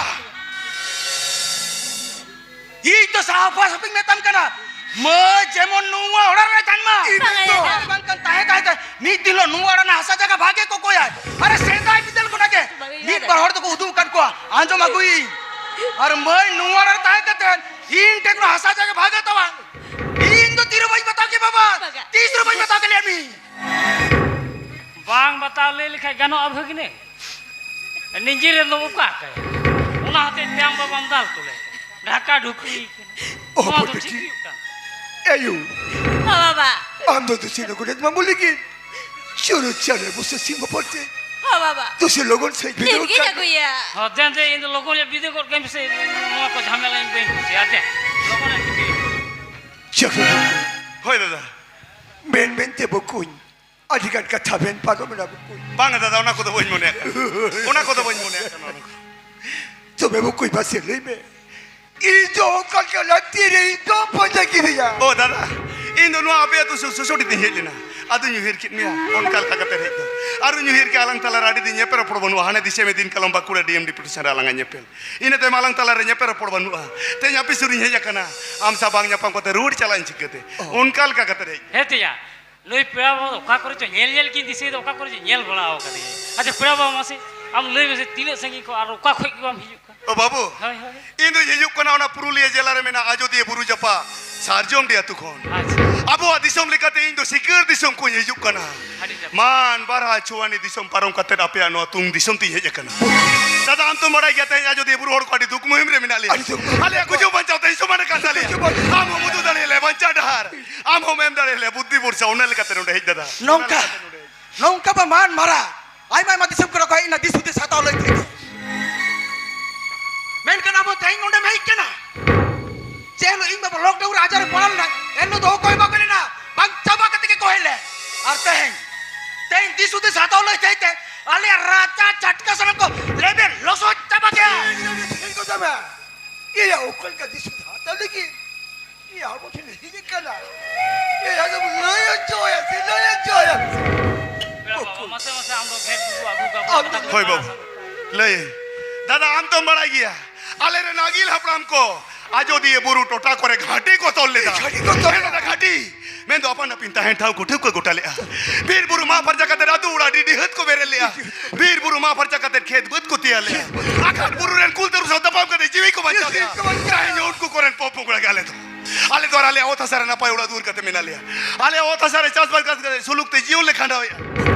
ᱤᱧ ᱫᱚ ᱥᱟᱯᱷᱟ ᱥᱟᱹᱯᱷᱤᱧ ᱢᱮᱛᱟᱢ ᱠᱟᱱᱟ, ᱢᱟᱹᱭ ᱡᱮᱢᱚᱱ ᱱᱚᱣᱟ ᱚᱲᱟᱜ ᱨᱮ ᱛᱟᱦᱮᱱ ᱢᱟ᱾ ᱤᱧ ᱫᱚ ᱵᱟᱝ, ᱵᱟᱝᱠᱷᱟᱱ ᱛᱟᱦᱮᱸ ᱛᱟᱦᱮᱸ ᱛᱮ ᱢᱤᱫ ᱫᱤᱱ ᱦᱤᱞᱳᱜ ᱱᱚᱣᱟ ᱚᱲᱟᱜ ᱨᱮᱱᱟᱜ ᱦᱟᱥᱟ ᱡᱟᱭᱜᱟ ᱵᱷᱟᱜᱮ ᱠᱚ ᱠᱚᱭᱟ᱾ ᱟᱨᱮ ᱥᱮᱫᱟᱭ ᱵᱤᱫᱟᱹᱞ ᱠᱷᱚᱱᱟᱜ ᱜᱮ ᱢᱤᱫ ᱵᱟᱨ ᱦᱚᱲ ᱫᱚᱠᱚ ᱩᱫᱩᱜ ᱟᱠᱟᱫ ᱠᱚᱣᱟ, ᱟᱸᱡᱚᱢ ᱟᱹᱜᱩᱭᱤᱧ᱾ ᱟᱨ ᱢᱟᱹᱭ ᱱᱚᱣᱟ ᱚᱲᱟᱜ ᱨᱮ ᱛᱟᱦᱮᱸ ᱠᱟᱛᱮ ᱤᱧ ᱴᱷᱮᱱ ᱠᱷᱚᱱ ᱦᱟᱥᱟ ᱡᱟᱭᱜᱟ ᱵᱷᱟᱜᱮ ᱛᱟᱢᱟ᱾ ᱤᱧ ᱫᱚ ᱛᱤᱨᱮ ᱵᱟᱹᱧ ᱵᱟᱛᱟᱣ ᱠᱮᱫ ᱵᱟᱵᱟ, ᱵᱟᱝᱟ᱾ ᱛᱤᱥ ᱨᱮ ᱵᱟᱹᱧ ᱵᱟᱛᱟᱣ ᱠᱮᱫ ᱞᱟᱹᱭ ᱢᱮ᱾ ᱵᱟᱝ ᱵᱟᱛᱟᱣ ᱞᱟᱹᱭ ᱞᱮᱠᱷᱟᱡ ᱜᱟᱱᱚᱜᱼᱟ ᱵᱷᱟᱹᱜᱽᱱᱤ? ᱱᱤᱡᱮ ᱨᱮᱱ ᱫᱚ ᱚᱠᱟ ᱠᱟᱭᱟ? ᱚᱱᱟ ᱦᱚᱛᱮᱡ ᱛᱮ ᱟᱢ ᱵᱟᱵᱟᱢ ᱫᱟᱞ ᱛᱚᱞᱮ ᱠᱟᱱᱟ, ᱰᱷᱟᱠᱟ ᱰᱷᱩᱠᱩᱭ ᱠᱟᱱᱟ᱾ ᱚ, ᱱᱚᱣᱟ ᱫᱚ ᱵᱚᱴᱮ ᱴᱷᱤᱠ ᱴᱷᱤᱠ᱾ ᱦᱩᱭᱩᱜ ᱠᱟᱱᱟ? ᱮᱭᱩ, ᱦᱚᱸ ᱵᱟᱵᱟ᱾ ᱟᱢ ᱫᱚ ᱫᱩᱥᱤ ᱱᱚᱜᱚᱨ ᱨᱮᱱ ᱢᱟᱢᱩ ᱞᱟᱹᱜᱤᱫ ᱪᱩᱨᱩ ᱪᱟᱣᱞᱮ ᱵᱩᱥᱟᱹ ᱥᱤᱢ ᱦᱚᱯᱚᱱ ᱛᱮ ᱦᱚᱸ ᱵᱟᱵᱟ᱾ ᱫᱩᱥᱤ ᱞᱚᱜᱚᱱ ᱥᱟᱺᱦᱤᱡ ᱰᱷᱮᱨ ᱵᱤᱫᱟᱹᱣ ᱜᱤᱧ ᱠᱟᱱ᱾ ᱟᱹᱜᱩᱭᱟ᱾ ᱦᱚᱸ, ᱫᱮᱱ ᱫᱮ, ᱤᱧ ᱫᱚ ᱞᱚᱜᱚᱱ ᱧᱚᱜ ᱵᱤᱫᱟᱹ ᱜᱚᱫ ᱠᱟᱹᱧ ᱯᱮᱥᱮ, ᱱᱚᱣᱟ ᱠᱚ ᱡᱷᱟᱢᱮᱞᱟ ᱤᱧ ᱵᱟᱹᱧ ᱠᱩᱥᱤᱭᱟᱜᱼᱟ᱾ ᱫᱮ, ᱞᱚᱜᱚᱱ ᱧᱚᱜ ᱵᱤᱫᱟᱹ᱾ ᱪᱟᱠᱨᱤ᱾ ᱦᱳᱭ ᱫᱟᱫᱟ᱾ ᱢᱮᱱ ᱢᱮᱱᱛᱮ ᱵᱚᱠᱚᱧ, ᱟᱹᱰᱤ ᱜᱟᱱ ᱠᱟᱛᱷᱟ ᱢᱮᱱ ᱯᱟᱨᱚᱢ ᱮᱱᱟ ᱵᱚᱠᱚᱧ᱾ ᱵᱟᱝᱟ ᱫᱟᱫᱟ, ᱚᱱᱟ ᱠᱚᱫᱚ ᱵᱟᱹᱧ ᱢᱚᱱᱮᱭᱟᱜ ᱠᱟᱱᱟ᱾ ᱚᱱᱟ ᱠᱚᱫᱚ ᱵᱟᱹᱧ ᱢᱚᱱᱮᱭᱟᱜ ᱠᱟᱱᱟ, ᱚᱱᱟ ᱠᱚ᱾ ᱛᱚᱵᱮ ᱵᱚᱠᱚᱧ ᱢᱟᱥᱮ ᱞᱟᱹᱭ ᱢᱮ, ᱤᱧ ᱫᱚ ᱚᱠᱟ ᱞᱮᱠᱟ ᱞᱟᱹᱠᱛᱤ ᱨᱮ ᱤᱧ ᱫᱚ ᱯᱟᱸᱡᱟ ᱠᱮᱫᱮᱭᱟ? ᱳ ᱫᱟᱫᱟ, ᱤᱧ ᱫᱚ ᱱᱚᱣᱟ ᱟᱯᱮ ᱟᱹᱛᱩ ᱥᱩ-, ᱥᱩᱥᱩᱰᱤ ᱛᱤᱧ ᱦᱮᱡ ᱞᱮᱱᱟ᱾ ᱟᱫᱚᱧ ᱩᱭᱦᱟᱹᱨ ᱠᱮᱫ ᱢᱮᱭᱟ, ᱚᱱᱠᱟ ᱞᱮᱠᱟ ᱠᱟᱛᱮ ᱦᱮᱡ ᱫᱚ᱾ ᱟᱨᱤᱧ ᱩᱭᱦᱟᱹᱨ ᱠᱮᱫᱼᱟ, ᱟᱞᱟᱝ ᱛᱟᱞᱟ ᱨᱮ ᱟᱹᱰᱤ ᱫᱤᱱ ᱧᱮᱯᱮᱞ ᱨᱚᱯᱚᱲ ᱵᱟᱹᱱᱩᱜᱼᱟ᱾ ᱦᱟᱱᱮ ᱫᱤᱥᱚᱢ ᱫᱤᱱ ᱠᱟᱞᱚᱢ ᱵᱟᱸᱠᱩᱲᱟ ᱰᱤ ᱮᱢ ᱰᱮᱯᱩᱴᱮᱥᱚᱱ ᱨᱮ ᱟᱞᱟᱝᱟᱜ ᱧᱮᱯᱮᱞ᱾ ᱤᱱᱟᱹ ᱛᱟᱭᱚᱢ ᱟᱞᱟᱝ ᱛᱟᱞᱟ ᱨᱮ ᱧᱮᱯᱮᱞ ᱨᱚᱯᱚᱲ ᱵᱟᱹᱱᱩᱜᱼᱟ᱾ ᱛᱮᱦᱮᱧ ᱟᱯᱮ ᱥᱩᱨᱤᱧ ᱦᱮᱡ ᱟᱠᱟᱱᱟ, ᱟᱢ ᱥᱟᱶ ᱵᱟᱝ ᱧᱟᱯᱟᱢ ᱠᱟᱛᱮ ᱨᱩᱣᱟᱹᱲ ᱪᱟᱞᱟᱜ ᱟᱹᱧ ᱪᱤᱠᱟᱹᱛᱮ? ᱚ᱾ ᱚᱱᱠᱟ ᱞᱮᱠᱟ ᱠᱟᱛᱮ ᱦᱮᱡ᱾ ᱦᱮᱸ ᱛᱮᱭᱟ, ᱱᱩᱭ ᱯᱮᱲᱟ ᱵᱟᱵᱟ ᱫᱚ ᱚᱠᱟ ᱠᱚᱨᱮ ᱪᱚ ᱧᱮᱞ ᱧᱮᱞ ᱜᱤᱧ ᱫᱤᱥᱟᱹᱭᱮᱫᱟ, ᱚᱠᱟ ᱠᱚᱨᱮ ᱪᱚ ᱧᱮᱞ ᱵᱟᱲᱟ ᱟᱠᱟᱫᱮᱭᱟ᱾ ᱟᱪᱪᱷᱟ ᱯᱮᱲᱟ ᱵᱟᱵᱟ, ᱢᱟᱥᱮ ᱟᱢ ᱞᱟᱹᱭ ᱢᱮᱥᱮ, ᱛᱤᱱᱟᱹᱜ ᱥᱟᱺᱜᱤᱧ ᱠᱷᱚᱱ ᱟᱨ ᱚᱠᱟ ᱠᱷᱚᱡ ᱜᱮ ᱵᱟᱢ ᱦᱤᱡᱩᱜ ᱠᱟᱱᱟ? ᱚ ᱵᱟᱹᱵᱩ, ᱦᱳᱭ, ᱦᱳᱭ᱾ ᱤᱧ ᱫᱚᱧ ᱦᱤᱡᱩᱜ ᱠᱟᱱᱟ ᱚᱱᱟ ᱯᱩᱨᱩᱞᱤᱭᱟᱹ ᱡᱮᱞᱟ ᱨᱮ ᱢᱮᱱᱟᱜ ᱟᱡᱚᱫᱤᱭᱟᱹ ᱵᱩᱨᱩ ᱡᱟᱯᱟᱜ ᱥᱟᱨᱡᱚᱢᱰᱤ ᱟᱹᱛᱩ ᱠᱷᱚᱱ᱾ ᱟᱪᱪᱷᱟ᱾ ᱟᱵᱚᱣᱟᱜ ᱫᱤᱥᱚᱢ ᱞᱮᱠᱟᱛᱮ ᱤᱧ ᱫᱚ ᱥᱤᱠᱟᱹᱨ ᱫᱤᱥᱚᱢ ᱠᱷᱚᱱ ᱦᱤᱡᱩᱜ ᱠᱟᱱᱟ᱾ ᱟᱹᱰᱤ ᱱᱟᱯᱟᱭ᱾ ᱢᱟᱱ ᱵᱟᱨᱦᱟ ᱪᱷᱩᱣᱟᱱᱤ ᱫᱤᱥᱚᱢ ᱯᱟᱨᱚᱢ ᱠᱟᱛᱮ ᱟᱯᱮᱭᱟᱜ ᱱᱚᱣᱟ ᱛᱩᱝ ᱫᱤᱥᱚᱢ ᱛᱤᱧ ᱦᱮᱡ ᱟᱠᱟᱱᱟ᱾ ᱫᱟᱫᱟ, ᱟᱢ ᱛᱚᱢ ᱵᱟᱲᱟᱭ ᱜᱮᱭᱟ, ᱛᱮᱦᱮᱧ ᱟᱡᱚᱫᱤᱭᱟᱹ ᱵᱩᱨᱩ ᱦᱚᱲ ᱠᱚ ᱟᱹᱰᱤ ᱫᱩᱠ ᱢᱩᱦᱤᱢ ᱨᱮ ᱢᱮᱱᱟᱜ ᱞᱮᱭᱟ᱾ ᱟᱹᱰᱤ ᱫᱩᱠ ᱢᱩᱦᱤᱢ᱾ ᱟᱞᱮᱭᱟᱜ ᱜᱩᱡᱩᱜ ᱵᱟᱧᱪᱟᱣ ᱛᱮᱦᱮᱧ ᱥᱚᱢᱟᱱ ᱟᱠᱟᱱ ᱛᱟᱞᱮᱭᱟ᱾ ᱜᱩᱡᱩᱜ ᱵᱟᱧᱪᱟᱣ᱾ ᱟᱢ ᱦᱚᱸᱢ ᱩᱫᱩᱜ ᱫᱟᱲᱮᱭᱟᱞᱮᱭᱟ ᱵᱟᱧᱪᱟᱣ ᱰᱟᱦᱟᱨ, ᱟᱢ ᱦᱚᱸᱢ ᱮᱢ ᱫᱟᱲᱮᱭᱟᱞᱮᱭᱟ ᱵᱩᱫᱽᱫᱷᱤ ᱵᱷᱚᱨᱥᱟ᱾ ᱚᱱᱟ ᱞᱮᱠᱟᱛᱮ ᱱᱚᱰᱮ ᱦᱮᱡ, ᱫᱟᱫᱟ᱾ ᱱᱚᱝᱠᱟ, ᱚᱱᱟ ᱞᱮᱠᱟᱛᱮ ᱱᱚᱰᱮ ᱦᱮᱡ᱾ ᱱᱚᱝᱠᱟ ᱢᱟ ᱢᱟᱱ ᱢᱟᱨᱟ ᱟᱭᱢᱟ ᱟᱭᱢᱟ ᱫᱤᱥᱚᱢ ᱠᱚᱨᱮ ᱠᱚ ᱦᱮᱡ ᱮᱱᱟ ᱫᱤᱥ ᱦᱩᱫᱤᱥ ᱦᱟᱛᱟᱣ ᱞᱟᱹᱜᱤᱫ ᱛᱮ᱾ ᱢᱮᱱᱠᱷᱟᱱ ᱟᱵᱚ ᱛᱮᱦᱮᱧ ᱱᱚᱰᱮᱢ ᱦᱮᱡ ᱠᱟᱱᱟ᱾ ᱡᱮ ᱦᱤᱞᱳᱜ ᱤᱧ ᱵᱟᱵᱟ ᱞᱚᱠᱰᱟᱣᱩᱱ ᱨᱮ ᱟᱡᱟᱨ ᱨᱮ ᱯᱟᱲᱟᱣ ᱞᱮᱱᱟ, ᱮᱱ ᱦᱤᱞᱳᱜ ᱫᱚ ᱚᱠᱚᱭ ᱵᱟᱠᱚ ᱦᱮᱡ ᱞᱮᱱᱟ, ᱵᱟᱝ ᱪᱟᱵᱟ ᱠᱟᱛᱮ ᱜᱮᱠᱚ ᱦᱮᱡ ᱞᱮᱱ᱾ ᱟᱨ ᱛᱮᱦᱮᱧ, ᱛᱮᱦᱮᱧ ᱫᱤᱥ ᱦᱩᱫᱤᱥ ᱦᱟᱛᱟᱣ ᱞᱟᱹᱜᱤᱫ ᱛᱮ ᱟᱞᱮᱭᱟᱜ ᱨᱟᱪᱟ ᱪᱷᱟᱴᱠᱟ ᱥᱟᱱᱟᱢ ᱠᱚ ᱞᱮᱵᱮᱫ ᱞᱚᱥᱚᱫ ᱪᱟᱵᱟ ᱠᱮᱜᱼᱟ᱾ ᱤᱧ ᱚᱠᱟ ᱞᱮᱠᱟ ᱫᱤᱥ ᱦᱩᱫᱤᱥ ᱦᱟᱛᱟᱣ ᱞᱟᱹᱜᱤᱫ ᱤᱭᱟᱹ, ᱟᱵᱚ ᱴᱷᱮᱱ ᱦᱤᱡᱩᱜ ᱠᱟᱱᱟ᱾ ᱮ, ᱟᱫᱚ ᱞᱟᱹᱭ ᱦᱚᱪᱚᱭᱟ ᱥᱮ, ᱞᱟᱹᱭ ᱦᱚᱪᱚᱭᱟ ᱥᱮ᱾ ᱯᱮᱲᱟ ᱵᱟᱵᱟ, ᱢᱟᱥᱮ, ᱢᱟᱥᱮ, ᱟᱢ ᱫᱚ ᱜᱷᱮᱴ ᱵᱩᱵᱩ ᱟᱹᱜᱩ ᱠᱟᱜ ᱟᱢ ᱠᱟᱛᱷᱟ ᱫᱚ ᱠᱚ ᱦᱳᱭ ᱞᱟᱹᱭ ᱵᱟᱹᱵᱩ, ᱢᱟᱥᱮ᱾ ᱞᱟᱹᱭ᱾ ᱫᱟᱫᱟ, ᱟᱢ ᱛᱚᱢ ᱵᱟᱲᱟᱭ ᱜᱮᱭᱟ, ᱟᱞᱮ ᱨᱮᱱ ᱟᱹᱜᱤᱞ ᱦᱟᱯᱲᱟᱢ ᱠᱚ ᱟᱡᱚᱫᱤᱭᱟᱹ ᱵᱩᱨᱩ ᱴᱚᱴᱷᱟ ᱠᱚᱨᱮ ᱜᱷᱟᱹᱴᱤ ᱠᱚ ᱛᱚᱞ ᱞᱮᱫᱟ᱾ ᱜᱷᱟᱹᱴᱤ ᱠᱚ ᱛᱚᱞ ᱦᱮᱸ ᱞᱮᱫᱟ᱾ ᱫᱟᱫᱟ, ᱜᱷᱟᱹᱴᱤ᱾ ᱢᱮᱱᱫᱚ ᱟᱯᱟᱱ ᱟᱹᱯᱤᱱ ᱛᱟᱦᱮᱱ ᱴᱷᱟᱶ ᱠᱚ ᱴᱷᱟᱹᱣᱠᱟᱹ ᱜᱚᱴᱟ ᱞᱮᱫᱼᱟ᱾ ᱵᱤᱨ ᱵᱩᱨᱩ ᱢᱟᱜ ᱯᱷᱟᱨᱪᱟ ᱠᱟᱛᱮ ᱟᱹᱛᱩ ᱚᱲᱟᱜ ᱟᱹᱰᱤ ᱰᱤᱦᱟᱹᱛ ᱠᱚ ᱵᱮᱨᱮᱫ ᱞᱮᱫᱼᱟ᱾ ᱵᱤᱨ ᱵᱩᱨᱩ ᱢᱟᱜ ᱯᱷᱟᱨᱪᱟ ᱠᱟᱛᱮ ᱠᱷᱮᱛ ᱵᱟᱹᱫᱽ ᱠᱚ ᱛᱮᱭᱟᱨ ᱞᱮᱫᱼᱟ᱾ ᱟᱠᱟᱴ ᱵᱩᱨᱩ ᱨᱮᱱ ᱠᱩᱞ ᱛᱟᱹᱨᱩᱵ ᱥᱟᱶ ᱛᱟᱯᱟᱢ ᱠᱟᱛᱮ ᱡᱤᱣᱤ ᱠᱚ ᱵᱟᱧᱪᱟᱣ ᱞᱮᱫᱼᱟ᱾ ᱛᱮᱦᱮᱧ ᱩᱱᱠᱩ ᱠᱚᱨᱮᱱ ᱯᱚᱯᱚᱝᱲᱟ ᱜᱮ ᱟᱞᱮ ᱫᱚ᱾ ᱟᱞᱮ ᱫᱚ ᱟᱨ ᱟᱞᱮᱭᱟᱜ ᱚᱛ ᱦᱟᱥᱟ ᱨᱮ ᱱᱟᱯᱟᱭ ᱚᱲᱟᱜ ᱫᱩᱣᱟᱹᱨ ᱠᱟᱛᱮ ᱢᱮᱱᱟᱜ ᱞᱮᱭᱟ᱾ ᱟᱞᱮᱭᱟᱜ ᱚᱛ ᱦᱟᱥᱟ ᱨᱮ ᱪᱟᱥᱵᱟᱥ ᱠᱟᱛᱮ ᱥᱩᱞᱩᱠ ᱛᱮ ᱡᱤᱭᱚᱱ ᱞᱮ ᱠᱷᱟᱸᱰᱟᱣᱮᱫᱼᱟ᱾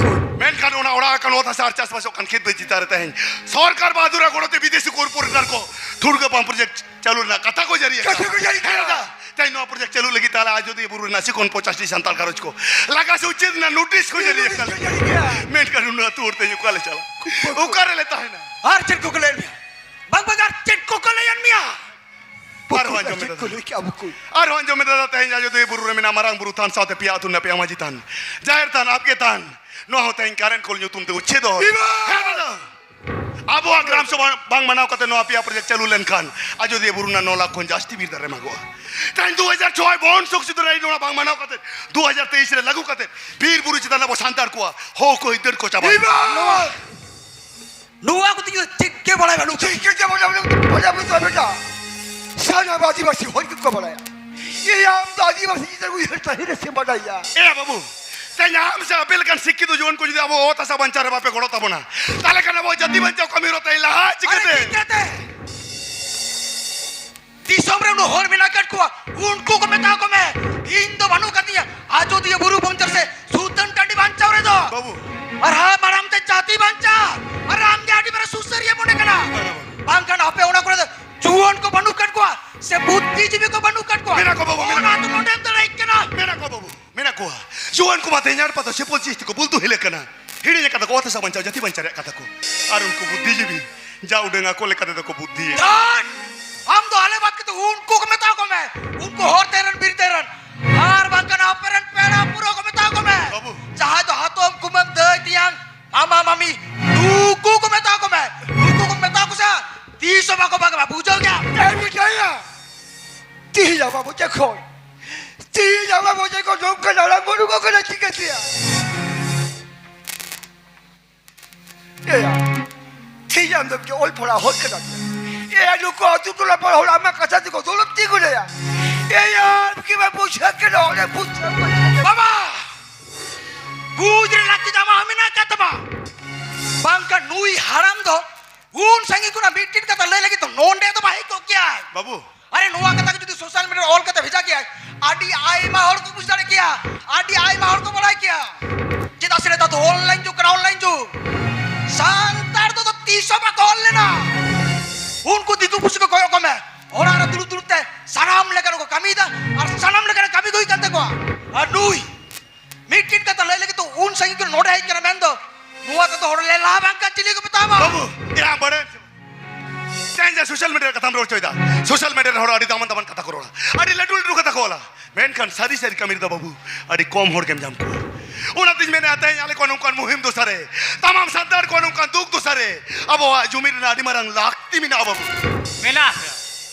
ᱢᱮᱱᱠᱷᱟᱱ ᱚᱱᱟ ᱚᱲᱟᱜ ᱟᱠᱟᱱ ᱚᱛ ᱦᱟᱥᱟ ᱟᱨ ᱪᱟᱥᱵᱟᱥᱚᱜ ᱠᱟᱱ ᱠᱷᱮᱛ ᱵᱟᱹᱫᱽ ᱪᱮᱛᱟᱱ ᱨᱮ ᱛᱮᱦᱮᱧ ᱥᱚᱨᱠᱟᱨ ᱵᱟᱦᱟᱫᱩᱨᱟᱜ ᱜᱚᱲᱚ ᱛᱮ ᱵᱤᱫᱮᱥᱤ corporator ᱠᱚ ᱛᱷᱩᱲᱜᱟᱹ ᱯᱟᱢᱯ ᱯᱨᱚᱡᱮᱠᱴ ᱪᱟᱹᱞᱩ ᱨᱮᱱᱟᱜ ᱠᱟᱛᱷᱟ ᱠᱚ ᱡᱟᱹᱨᱤ ᱟᱠᱟᱫᱟ᱾ ᱠᱟᱛᱷᱟ ᱠᱚ ᱡᱟᱹᱨᱤ ᱦᱮᱸ ᱟᱠᱟᱫᱟ᱾ ᱫᱟᱫᱟ, ᱛᱮᱦᱮᱧ ᱱᱚᱣᱟ ᱯᱨᱚᱡᱮᱠᱴ ᱪᱟᱹᱞᱩ ᱞᱟᱹᱜᱤᱫ ᱛᱮ ᱟᱞᱮ ᱟᱡᱚᱫᱤᱭᱟᱹ ᱵᱩᱨᱩ ᱨᱮᱱᱟᱜ ᱥᱤᱠᱚᱱ ᱯᱚᱸᱪᱟᱥ ᱴᱤ ᱥᱟᱱᱛᱟᱲ ᱜᱷᱟᱨᱚᱸᱡᱽ ᱠᱚ ᱞᱟᱜᱟ ᱥᱮ ᱩᱪᱮᱫ ᱨᱮᱱᱟᱜ ᱱᱳᱴᱤᱥ ᱠᱚ ᱡᱟᱹᱨᱤ ᱟᱠᱟᱫ ᱞᱮᱭᱟ᱾ ᱢᱮᱱᱠᱷᱟᱱ ᱩᱱᱟᱹᱜ ᱟᱹᱛᱩ ᱦᱚᱲ ᱛᱮ ᱚᱠᱟ ᱞᱮ ᱪᱟᱞᱟᱜᱼᱟ? ᱚᱠᱟ ᱨᱮᱞᱮ ᱛᱟᱦᱮᱱᱟ? ᱟᱨ ᱪᱮᱫ ᱠᱚ ᱞᱟᱹᱭ ᱢᱮᱭᱟ? ᱵᱟᱝ, ᱵᱟᱝ, ᱟᱨ ᱪᱮᱫ ᱠᱚ ᱠᱚ ᱞᱟᱹᱭᱟᱱ ᱢᱮᱭᱟ? ᱟᱨᱦᱚᱸ ᱟᱸᱡᱚᱢ ᱢᱮ ᱪᱮᱫ ᱠᱚ ᱫᱟᱫᱟ᱾ ᱞᱟᱹᱭ ᱠᱮᱜᱼᱟ ᱵᱚᱠᱚᱧ? ᱟᱨᱦᱚᱸ ᱟᱸᱡᱚᱢ ᱢᱮ ᱫᱟᱫᱟ, ᱛᱮᱦᱮᱧ ᱟᱡᱚᱫᱤᱭᱟᱹ ᱵᱩᱨᱩ ᱨᱮ ᱢᱮᱱᱟᱜ ᱢᱟᱨᱟᱝ ᱵᱩᱨᱩ ᱛᱷᱟᱱ ᱥᱟᱶᱛᱮ ᱯᱮᱭᱟ ᱟᱹᱛᱩ ᱨᱮᱱᱟᱜ ᱯᱮᱭᱟ ᱢᱟᱹᱡᱷᱤ ᱛᱷᱟᱱ, ᱡᱟᱦᱮᱨ ᱛᱷᱟᱱ, ᱟᱵᱜᱮ ᱛᱷᱟᱱ, ᱱᱚᱣᱟ ᱦᱚᱸ ᱛᱮᱦᱮᱧ ᱠᱟᱨᱮᱱᱴ ᱠᱚᱞ ᱧᱩᱛᱩᱢ ᱛᱮ ᱩᱪᱪᱷᱮᱫ ᱫᱚᱦᱚ ᱦᱩᱭᱩᱜᱼᱟ᱾ ᱦᱮᱸ ᱫᱟᱫᱟ᱾ ᱟᱵᱚᱣᱟᱜ ᱜᱨᱟᱢ ᱥᱚᱵᱷᱟ ᱵᱟᱝ ᱢᱟᱱᱟᱣ ᱠᱟᱛᱮ ᱱᱚᱣᱟ ᱯᱮᱭᱟ ᱯᱨᱚᱡᱮᱠᱴ ᱪᱟᱹᱞᱩ ᱞᱮᱱᱠᱷᱟᱱ ᱟᱡᱚᱫᱤᱭᱟᱹ ᱵᱩᱨᱩ ᱨᱮᱱᱟᱜ ᱱᱚ ᱞᱟᱠᱷ ᱠᱷᱚᱱ ᱡᱟᱹᱥᱛᱤ ᱵᱤᱨ ᱫᱟᱨᱮ ᱢᱟᱜᱚᱜᱼᱟ᱾ ᱛᱮᱦᱮᱧ ᱫᱩ ᱦᱟᱡᱟᱨ ᱪᱷᱚᱭ ᱵᱚᱱ ᱥᱚᱝᱥᱳᱫᱷᱚᱱ ᱟᱹᱭᱤᱱ ᱚᱱᱟ ᱵᱟᱝ ᱢᱟᱱᱟᱣ ᱠᱟᱛᱮ ᱫᱩ ᱦᱟᱡᱟᱨ ᱛᱮᱭᱤᱥ ᱨᱮ ᱞᱟᱹᱜᱩ ᱠᱟᱛᱮ ᱵᱤᱨ ᱵᱩᱨᱩ ᱪᱮᱛᱟᱱ ᱨᱮ ᱟᱵᱚ ᱥᱟᱱᱛᱟᱲ ᱠᱚᱣᱟᱜ ᱦᱚᱠ ᱟᱹᱭᱫᱟᱹᱨ ᱠᱚ ᱪᱟᱵᱟ᱾ ᱱᱚᱣᱟ ᱱᱚᱣᱟ ᱠᱚ ᱛᱤᱧ ᱫᱚ ᱪᱮᱫ ᱜᱮ ᱵᱟᱲᱟᱭ ᱵᱟᱹᱱᱩᱜ ᱛᱤᱧᱟ᱾ ᱪᱮᱫ ᱜᱮ ᱵᱟᱲᱟᱭ ᱵᱟᱹᱱᱩᱜ ᱛᱤᱧᱟ, ᱵᱮᱴᱟ᱾ ᱥᱟᱱᱟᱢ ᱟᱹᱫᱤᱵᱟᱹᱥᱤ ᱦᱚᱲ ᱜᱮᱠᱚ ᱵᱟᱲᱟᱭᱟ᱾ ᱮᱭ, ᱟᱢ ᱫᱚ ᱟᱹᱫᱤᱵᱟᱹᱥᱤ ᱪᱮᱛᱟᱱ ᱩᱭᱦᱟᱹᱨ ᱛᱟᱦᱮᱸ ᱨᱮ ᱥᱮ ᱵᱟᱰᱟᱭᱟ? ᱮ ᱵᱟᱹᱵᱩ, ᱛᱮᱦᱮᱧ ᱟᱢ ᱥᱮ ᱟᱯᱮ ᱞᱮᱠᱟᱱ ᱥᱤᱠᱠᱷᱤᱛ ᱡᱩᱣᱟᱹᱱ ᱠᱚ ᱡᱩᱫᱤ ᱟᱵᱚ ᱚᱛ ᱦᱟᱥᱟ ᱵᱟᱧᱪᱟᱣ ᱨᱮ ᱵᱟᱯᱮ ᱜᱚᱲᱚ ᱛᱟᱵᱚᱱᱟ, ᱛᱟᱦᱞᱮ ᱠᱷᱟᱱ ᱟᱵᱚ ᱡᱟᱹᱛᱤ ᱵᱟᱧᱪᱟᱣ ᱠᱟᱹᱢᱤ ᱦᱚᱨᱟ ᱛᱮ ᱞᱟᱦᱟ ᱪᱤᱠᱟᱹᱛᱮ? ᱪᱤᱠᱟᱹᱛᱮ? ᱫᱤᱥᱚᱢ ᱨᱮ ᱩᱱᱟᱹᱜ ᱦᱚᱲ ᱢᱮᱱᱟᱜ ᱟᱠᱟᱫ ᱠᱚᱣᱟ, ᱩᱱᱠᱩ ᱠᱚ ᱢᱮᱛᱟ ᱠᱚ ᱢᱮ, ᱤᱧ ᱫᱚ ᱵᱟᱹᱱᱩᱜ ᱟᱠᱟᱫᱤᱧᱟ ᱟᱡᱚᱫᱤᱭᱟᱹ ᱵᱩᱨᱩ ᱵᱚᱱᱫᱚᱨ ᱥᱮ ᱥᱩᱛᱟᱹᱱ ᱴᱟᱺᱰᱤ ᱵᱟᱧᱪᱟᱣ ᱨᱮᱫᱚ᱾ ᱵᱟᱹᱵᱩ᱾ ᱟᱨ ᱦᱟ ᱢᱟᱲᱟᱝ ᱛᱮ ᱡᱟᱹᱛᱤ ᱵᱟᱧᱪᱟᱣ, ᱟᱨ ᱟᱢ ᱜᱮ ᱟᱹᱰᱤ ᱢᱟᱨᱟᱝ ᱥᱩᱥᱟᱹᱨᱤᱭᱟᱹ ᱢᱚᱱᱮ ᱠᱟᱱᱟ᱾ ᱵᱟᱝᱟ, ᱵᱟᱹᱵᱩ᱾ ᱵᱟᱝᱠᱷᱟᱱ ᱟᱯᱮ ᱚᱱᱟ ᱠᱚᱨᱮ ᱫᱚ ᱡᱩᱣᱟᱹᱱ ᱠᱚ ᱵᱟᱹᱱᱩᱜ ᱟᱠᱟᱫ ᱠᱚᱣᱟ ᱥᱮ ᱵᱩᱫᱽᱫᱷᱤᱡᱤᱵᱤ ᱠᱚ ᱵᱟᱹᱱᱩᱜ ᱟᱠᱟᱫ ᱠᱚᱣᱟ? ᱢᱮᱱᱟᱜ ᱠᱚᱣᱟ, ᱵᱟᱹᱵᱩ, ᱢᱮᱱᱟᱜ ᱚᱱᱟ ᱠᱚᱣᱟ᱾ ᱫᱚ ᱱᱚᱰᱮᱢ ᱫᱟᱲᱮᱭᱟᱜ ᱠᱟᱱᱟ᱾ ᱢᱮᱱᱟᱜ ᱠᱚᱣᱟ, ᱵᱟᱹᱵᱩ, ᱢᱮᱱᱟᱜ ᱠᱚᱣᱟ᱾ ᱡᱩᱣᱟᱹᱱ ᱠᱚᱢᱟ ᱛᱮᱦᱮᱧ ᱟᱲᱯᱟᱛᱚ ᱥᱮ ᱯᱚᱞᱪᱤᱥ ᱛᱮᱠᱚ ᱵᱩᱞᱛᱩ ᱦᱤᱞᱟᱹᱜ ᱠᱟᱱᱟ᱾ ᱦᱤᱲᱤᱧ ᱟᱠᱟᱫᱟ ᱠᱚ ᱚᱛ ᱦᱟᱥᱟ ᱵᱟᱧᱪᱟᱣ, ᱡᱟᱹᱛᱤ ᱵᱟᱧᱪᱟᱣ ᱨᱮᱭᱟᱜ ᱠᱟᱛᱷᱟ ᱠᱚ᱾ ᱟᱨ ᱩᱱᱠᱩ ᱵᱩᱫᱽᱫᱷᱤᱡᱤᱵᱤ ᱡᱟ ᱩᱰᱟᱹᱝ ᱟᱠᱚ ᱞᱮᱠᱟ ᱛᱮᱫᱚ ᱠᱚ ᱵᱩᱫᱽᱫᱷᱤᱭᱮᱫ᱾ ᱡᱟᱱ! ᱟᱢ ᱫᱚ ᱟᱞᱮ ᱵᱟᱫ ᱠᱟᱛᱮ ᱩᱱᱠᱩ ᱠᱚ ᱢᱮᱛᱟ ᱠᱚ ᱢᱮ, ᱩᱱᱠᱩ ᱦᱚᱨ ᱛᱮ ᱨᱮᱱ ᱵᱤᱨ ᱛᱮ ᱨᱮᱱ, ᱟᱨ ᱵᱟᱝᱠᱷᱟᱱ ᱟᱯᱮ ᱨᱮᱱ ᱯᱮᱲᱟ ᱯᱩᱨᱟᱹ ᱠᱚ ᱢᱮᱛᱟ ᱠᱚ ᱢᱮ᱾ ᱵᱟᱹᱵᱩ᱾ ᱡᱟᱦᱟᱸᱭ ᱫᱚ ᱦᱟᱛᱚᱢ ᱠᱩᱢᱟᱹᱝ ᱫᱟᱹᱭ ᱛᱮᱭᱟᱝ ᱢᱟᱢᱟ ᱢᱟᱢᱤ ᱱᱩᱠᱩ ᱠᱚ ᱢᱮᱛᱟ ᱠᱚ ᱢᱮ, ᱱᱩᱠᱩ ᱠᱚ ᱢᱮᱛᱟ ᱠᱚ ᱥᱮ ᱛᱤᱥ ᱦᱚᱸ ᱵᱟᱠᱚ ᱵᱟᱜᱟᱜᱼᱟ, ᱵᱩᱡᱷᱟᱹᱣ ᱠᱮᱜᱼᱟᱢ? ᱮ ᱢᱤᱴᱷᱟᱹᱭᱟ, ᱛᱮᱦᱮᱧ ᱟᱢᱟᱜ ᱢᱚᱪᱟ ᱠᱷᱚᱱ, ᱛᱮᱦᱮᱧ ᱟᱢᱟᱜ ᱢᱚᱪᱟ ᱠᱷᱚᱱ ᱱᱚᱝᱠᱟᱱ ᱟᱲᱟᱝ ᱩᱰᱩᱠᱚᱜ ᱠᱟᱱᱟ ᱪᱤᱠᱟᱹᱛᱮᱭᱟ? ᱮᱭᱟ, ᱛᱮᱦᱮᱧ ᱟᱢ ᱫᱚ ᱢᱤᱫᱴᱮᱱ ᱚᱞ ᱯᱟᱲᱦᱟᱣ ᱦᱚᱲ ᱠᱟᱱᱟᱢ᱾ ᱮᱭᱟ, ᱱᱩᱠᱩ ᱟᱹᱛᱩ ᱴᱚᱞᱟ ᱯᱟᱲᱟ ᱦᱚᱲ ᱟᱢᱟᱜ ᱠᱟᱛᱷᱟ ᱛᱮᱠᱚ ᱫᱩᱲᱩᱵ ᱛᱤᱸᱜᱩ ᱞᱮᱭᱟ᱾ ᱮᱭᱟ, ᱟᱢ ᱠᱤ ᱵᱟᱢ ᱵᱩᱡᱷᱟᱹᱜ ᱠᱟᱱᱟ? ᱚᱸᱰᱮ ᱵᱩᱡᱷᱟᱹᱜ ᱠᱟᱱᱟ᱾ ᱵᱟᱵᱟ, ᱵᱩᱡᱽ ᱨᱮ ᱞᱟᱹᱠᱛᱤ ᱫᱚ ᱟᱢᱟᱜ ᱦᱚᱸ ᱢᱮᱱᱟᱜ ᱟᱠᱟᱫ ᱛᱟᱢᱟ᱾ ᱵᱟᱝᱠᱷᱟᱱ ᱱᱩᱭ ᱦᱟᱲᱟᱢ ᱫᱚ ᱩᱱ ᱥᱟᱺᱜᱤᱧ ᱠᱷᱚᱱᱟᱜ ᱢᱤᱫᱴᱤᱡ ᱠᱟᱛᱷᱟ ᱞᱟᱹᱭ ᱞᱟᱹᱜᱤᱫ ᱫᱚ ᱱᱚᱰᱮ ᱫᱚ ᱵᱟᱭ ᱦᱮᱡ ᱠᱚᱜ ᱠᱮᱭᱟᱭ᱾ ᱵᱟᱹᱵᱩ᱾ ᱟᱨᱮ, ᱱᱚᱣᱟ ᱠᱟᱛᱷᱟ ᱜᱮ ᱡᱩᱫᱤ social media ᱨᱮ ᱚᱞ ᱠᱟᱛᱮ ᱵᱷᱮᱡᱟ ᱠᱮᱭᱟᱭ, ᱟᱹᱰᱤ ᱟᱭᱢᱟ ᱦᱚᱲ ᱠᱚ ᱵᱩᱡᱽ ᱫᱟᱲᱮ ᱠᱮᱭᱟ, ᱟᱹᱰᱤ ᱟᱭᱢᱟ ᱦᱚᱲ ᱠᱚ ᱵᱟᱲᱟᱭ ᱠᱮᱭᱟ᱾ ᱪᱮᱫᱟᱜ ᱥᱮ ᱱᱮᱛᱟᱨ ᱫᱚ online ᱡᱩᱜᱽ ᱠᱟᱱᱟ, online ᱡᱩᱜᱽ᱾ ᱥᱟᱱᱛᱟᱲ ᱫᱚ, ᱫᱚ ᱛᱤᱥ ᱦᱚᱸ ᱵᱟᱠᱚ ᱚᱞ ᱞᱮᱱᱟ᱾ ᱩᱱᱠᱩ ᱫᱤᱠᱩ ᱯᱩᱥᱤ ᱠᱚ ᱠᱚᱭᱚᱜ ᱠᱚᱢᱮ, ᱚᱲᱟᱜ ᱨᱮ ᱫᱩᱲᱩᱵ ᱫᱩᱲᱩᱵ ᱛᱮ ᱥᱟᱱᱟᱢ ᱞᱮᱠᱟᱱᱟᱜ ᱠᱚ ᱠᱟᱹᱢᱤᱭᱮᱫᱟ ᱟᱨ ᱥᱟᱱᱟᱢ ᱞᱮᱠᱟᱱᱟᱜ ᱠᱟᱹᱢᱤ ᱠᱚ ᱦᱩᱭᱩᱜ ᱠᱟᱱ ᱛᱟᱠᱚᱣᱟ᱾ ᱟᱨ ᱱᱩᱭ ᱢᱤᱫᱴᱤᱡ ᱠᱟᱛᱷᱟ ᱞᱟᱹᱭ ᱞᱟᱹᱜᱤᱫ ᱛᱚ ᱩᱱ ᱥᱟᱺᱜᱤᱧ ᱠᱷᱚᱱ ᱱᱚᱰᱮ ᱦᱮᱡ ᱠᱟᱱᱟ ᱢᱮᱱᱫᱚ, ᱱᱚᱣᱟ ᱠᱚᱫᱚ ᱦᱚᱲ ᱞᱮᱞᱦᱟ ᱵᱟᱝ ᱠᱟᱱ, ᱪᱤᱞᱤ ᱠᱚ ᱢᱮᱛᱟᱢᱟ? ᱵᱟᱹᱵᱩ, ᱮ ᱟᱢ ᱵᱟᱲᱟᱭᱟᱢ ᱥᱮ ᱵᱟᱝ? ᱛᱮᱦᱮᱧ ᱡᱮ social media ᱨᱮ ᱠᱟᱛᱷᱟᱢ ᱨᱚᱲ ᱦᱚᱪᱚᱭᱮᱫᱟ, social media ᱨᱮ ᱦᱚᱲ ᱟᱹᱰᱤ ᱫᱟᱢᱟᱱ ᱫᱟᱢᱟᱱ ᱠᱟᱛᱷᱟ ᱠᱚ ᱨᱚᱲᱟ, ᱟᱹᱰᱤ ᱞᱟᱹᱴᱩ ᱞᱟᱹᱴᱩ ᱠᱟᱛᱷᱟ ᱠᱚ ᱚᱞᱟ, ᱢᱮᱱᱠᱷᱟᱱ ᱥᱟᱹᱨᱤ ᱥᱟᱹᱨᱤ ᱠᱟᱹᱢᱤ ᱨᱮᱫᱚ ᱵᱟᱹᱵᱩ ᱟᱹᱰᱤ ᱠᱚᱢ ᱦᱚᱲ ᱜᱮᱢ ᱧᱟᱢ ᱠᱚᱣᱟ᱾ ᱚᱱᱟᱛᱤᱧ ᱢᱮᱱᱮᱫᱼᱟ, ᱛᱮᱦᱮᱧ ᱟᱞᱮ ᱠᱚᱣᱟᱜ ᱱᱚᱝᱠᱟᱱ ᱢᱩᱦᱤᱢ ᱫᱚᱥᱟᱨᱮ, ᱛᱟᱢᱟᱢ ᱥᱟᱱᱛᱟᱲ ᱠᱚᱣᱟᱜ ᱱᱚᱝᱠᱟᱱ ᱫᱩᱠ ᱫᱚᱥᱟᱨᱮ, ᱟᱵᱚᱣᱟᱜ ᱡᱩᱢᱤᱫ ᱨᱮᱱᱟᱜ ᱟᱹᱰᱤ ᱢᱟᱨᱟᱝ ᱞᱟᱹᱠᱛᱤ ᱢᱮᱱᱟᱜᱼᱟ ᱵᱟᱹᱵᱩ᱾ ᱢᱮᱱᱟᱜᱼᱟ ᱥᱮ?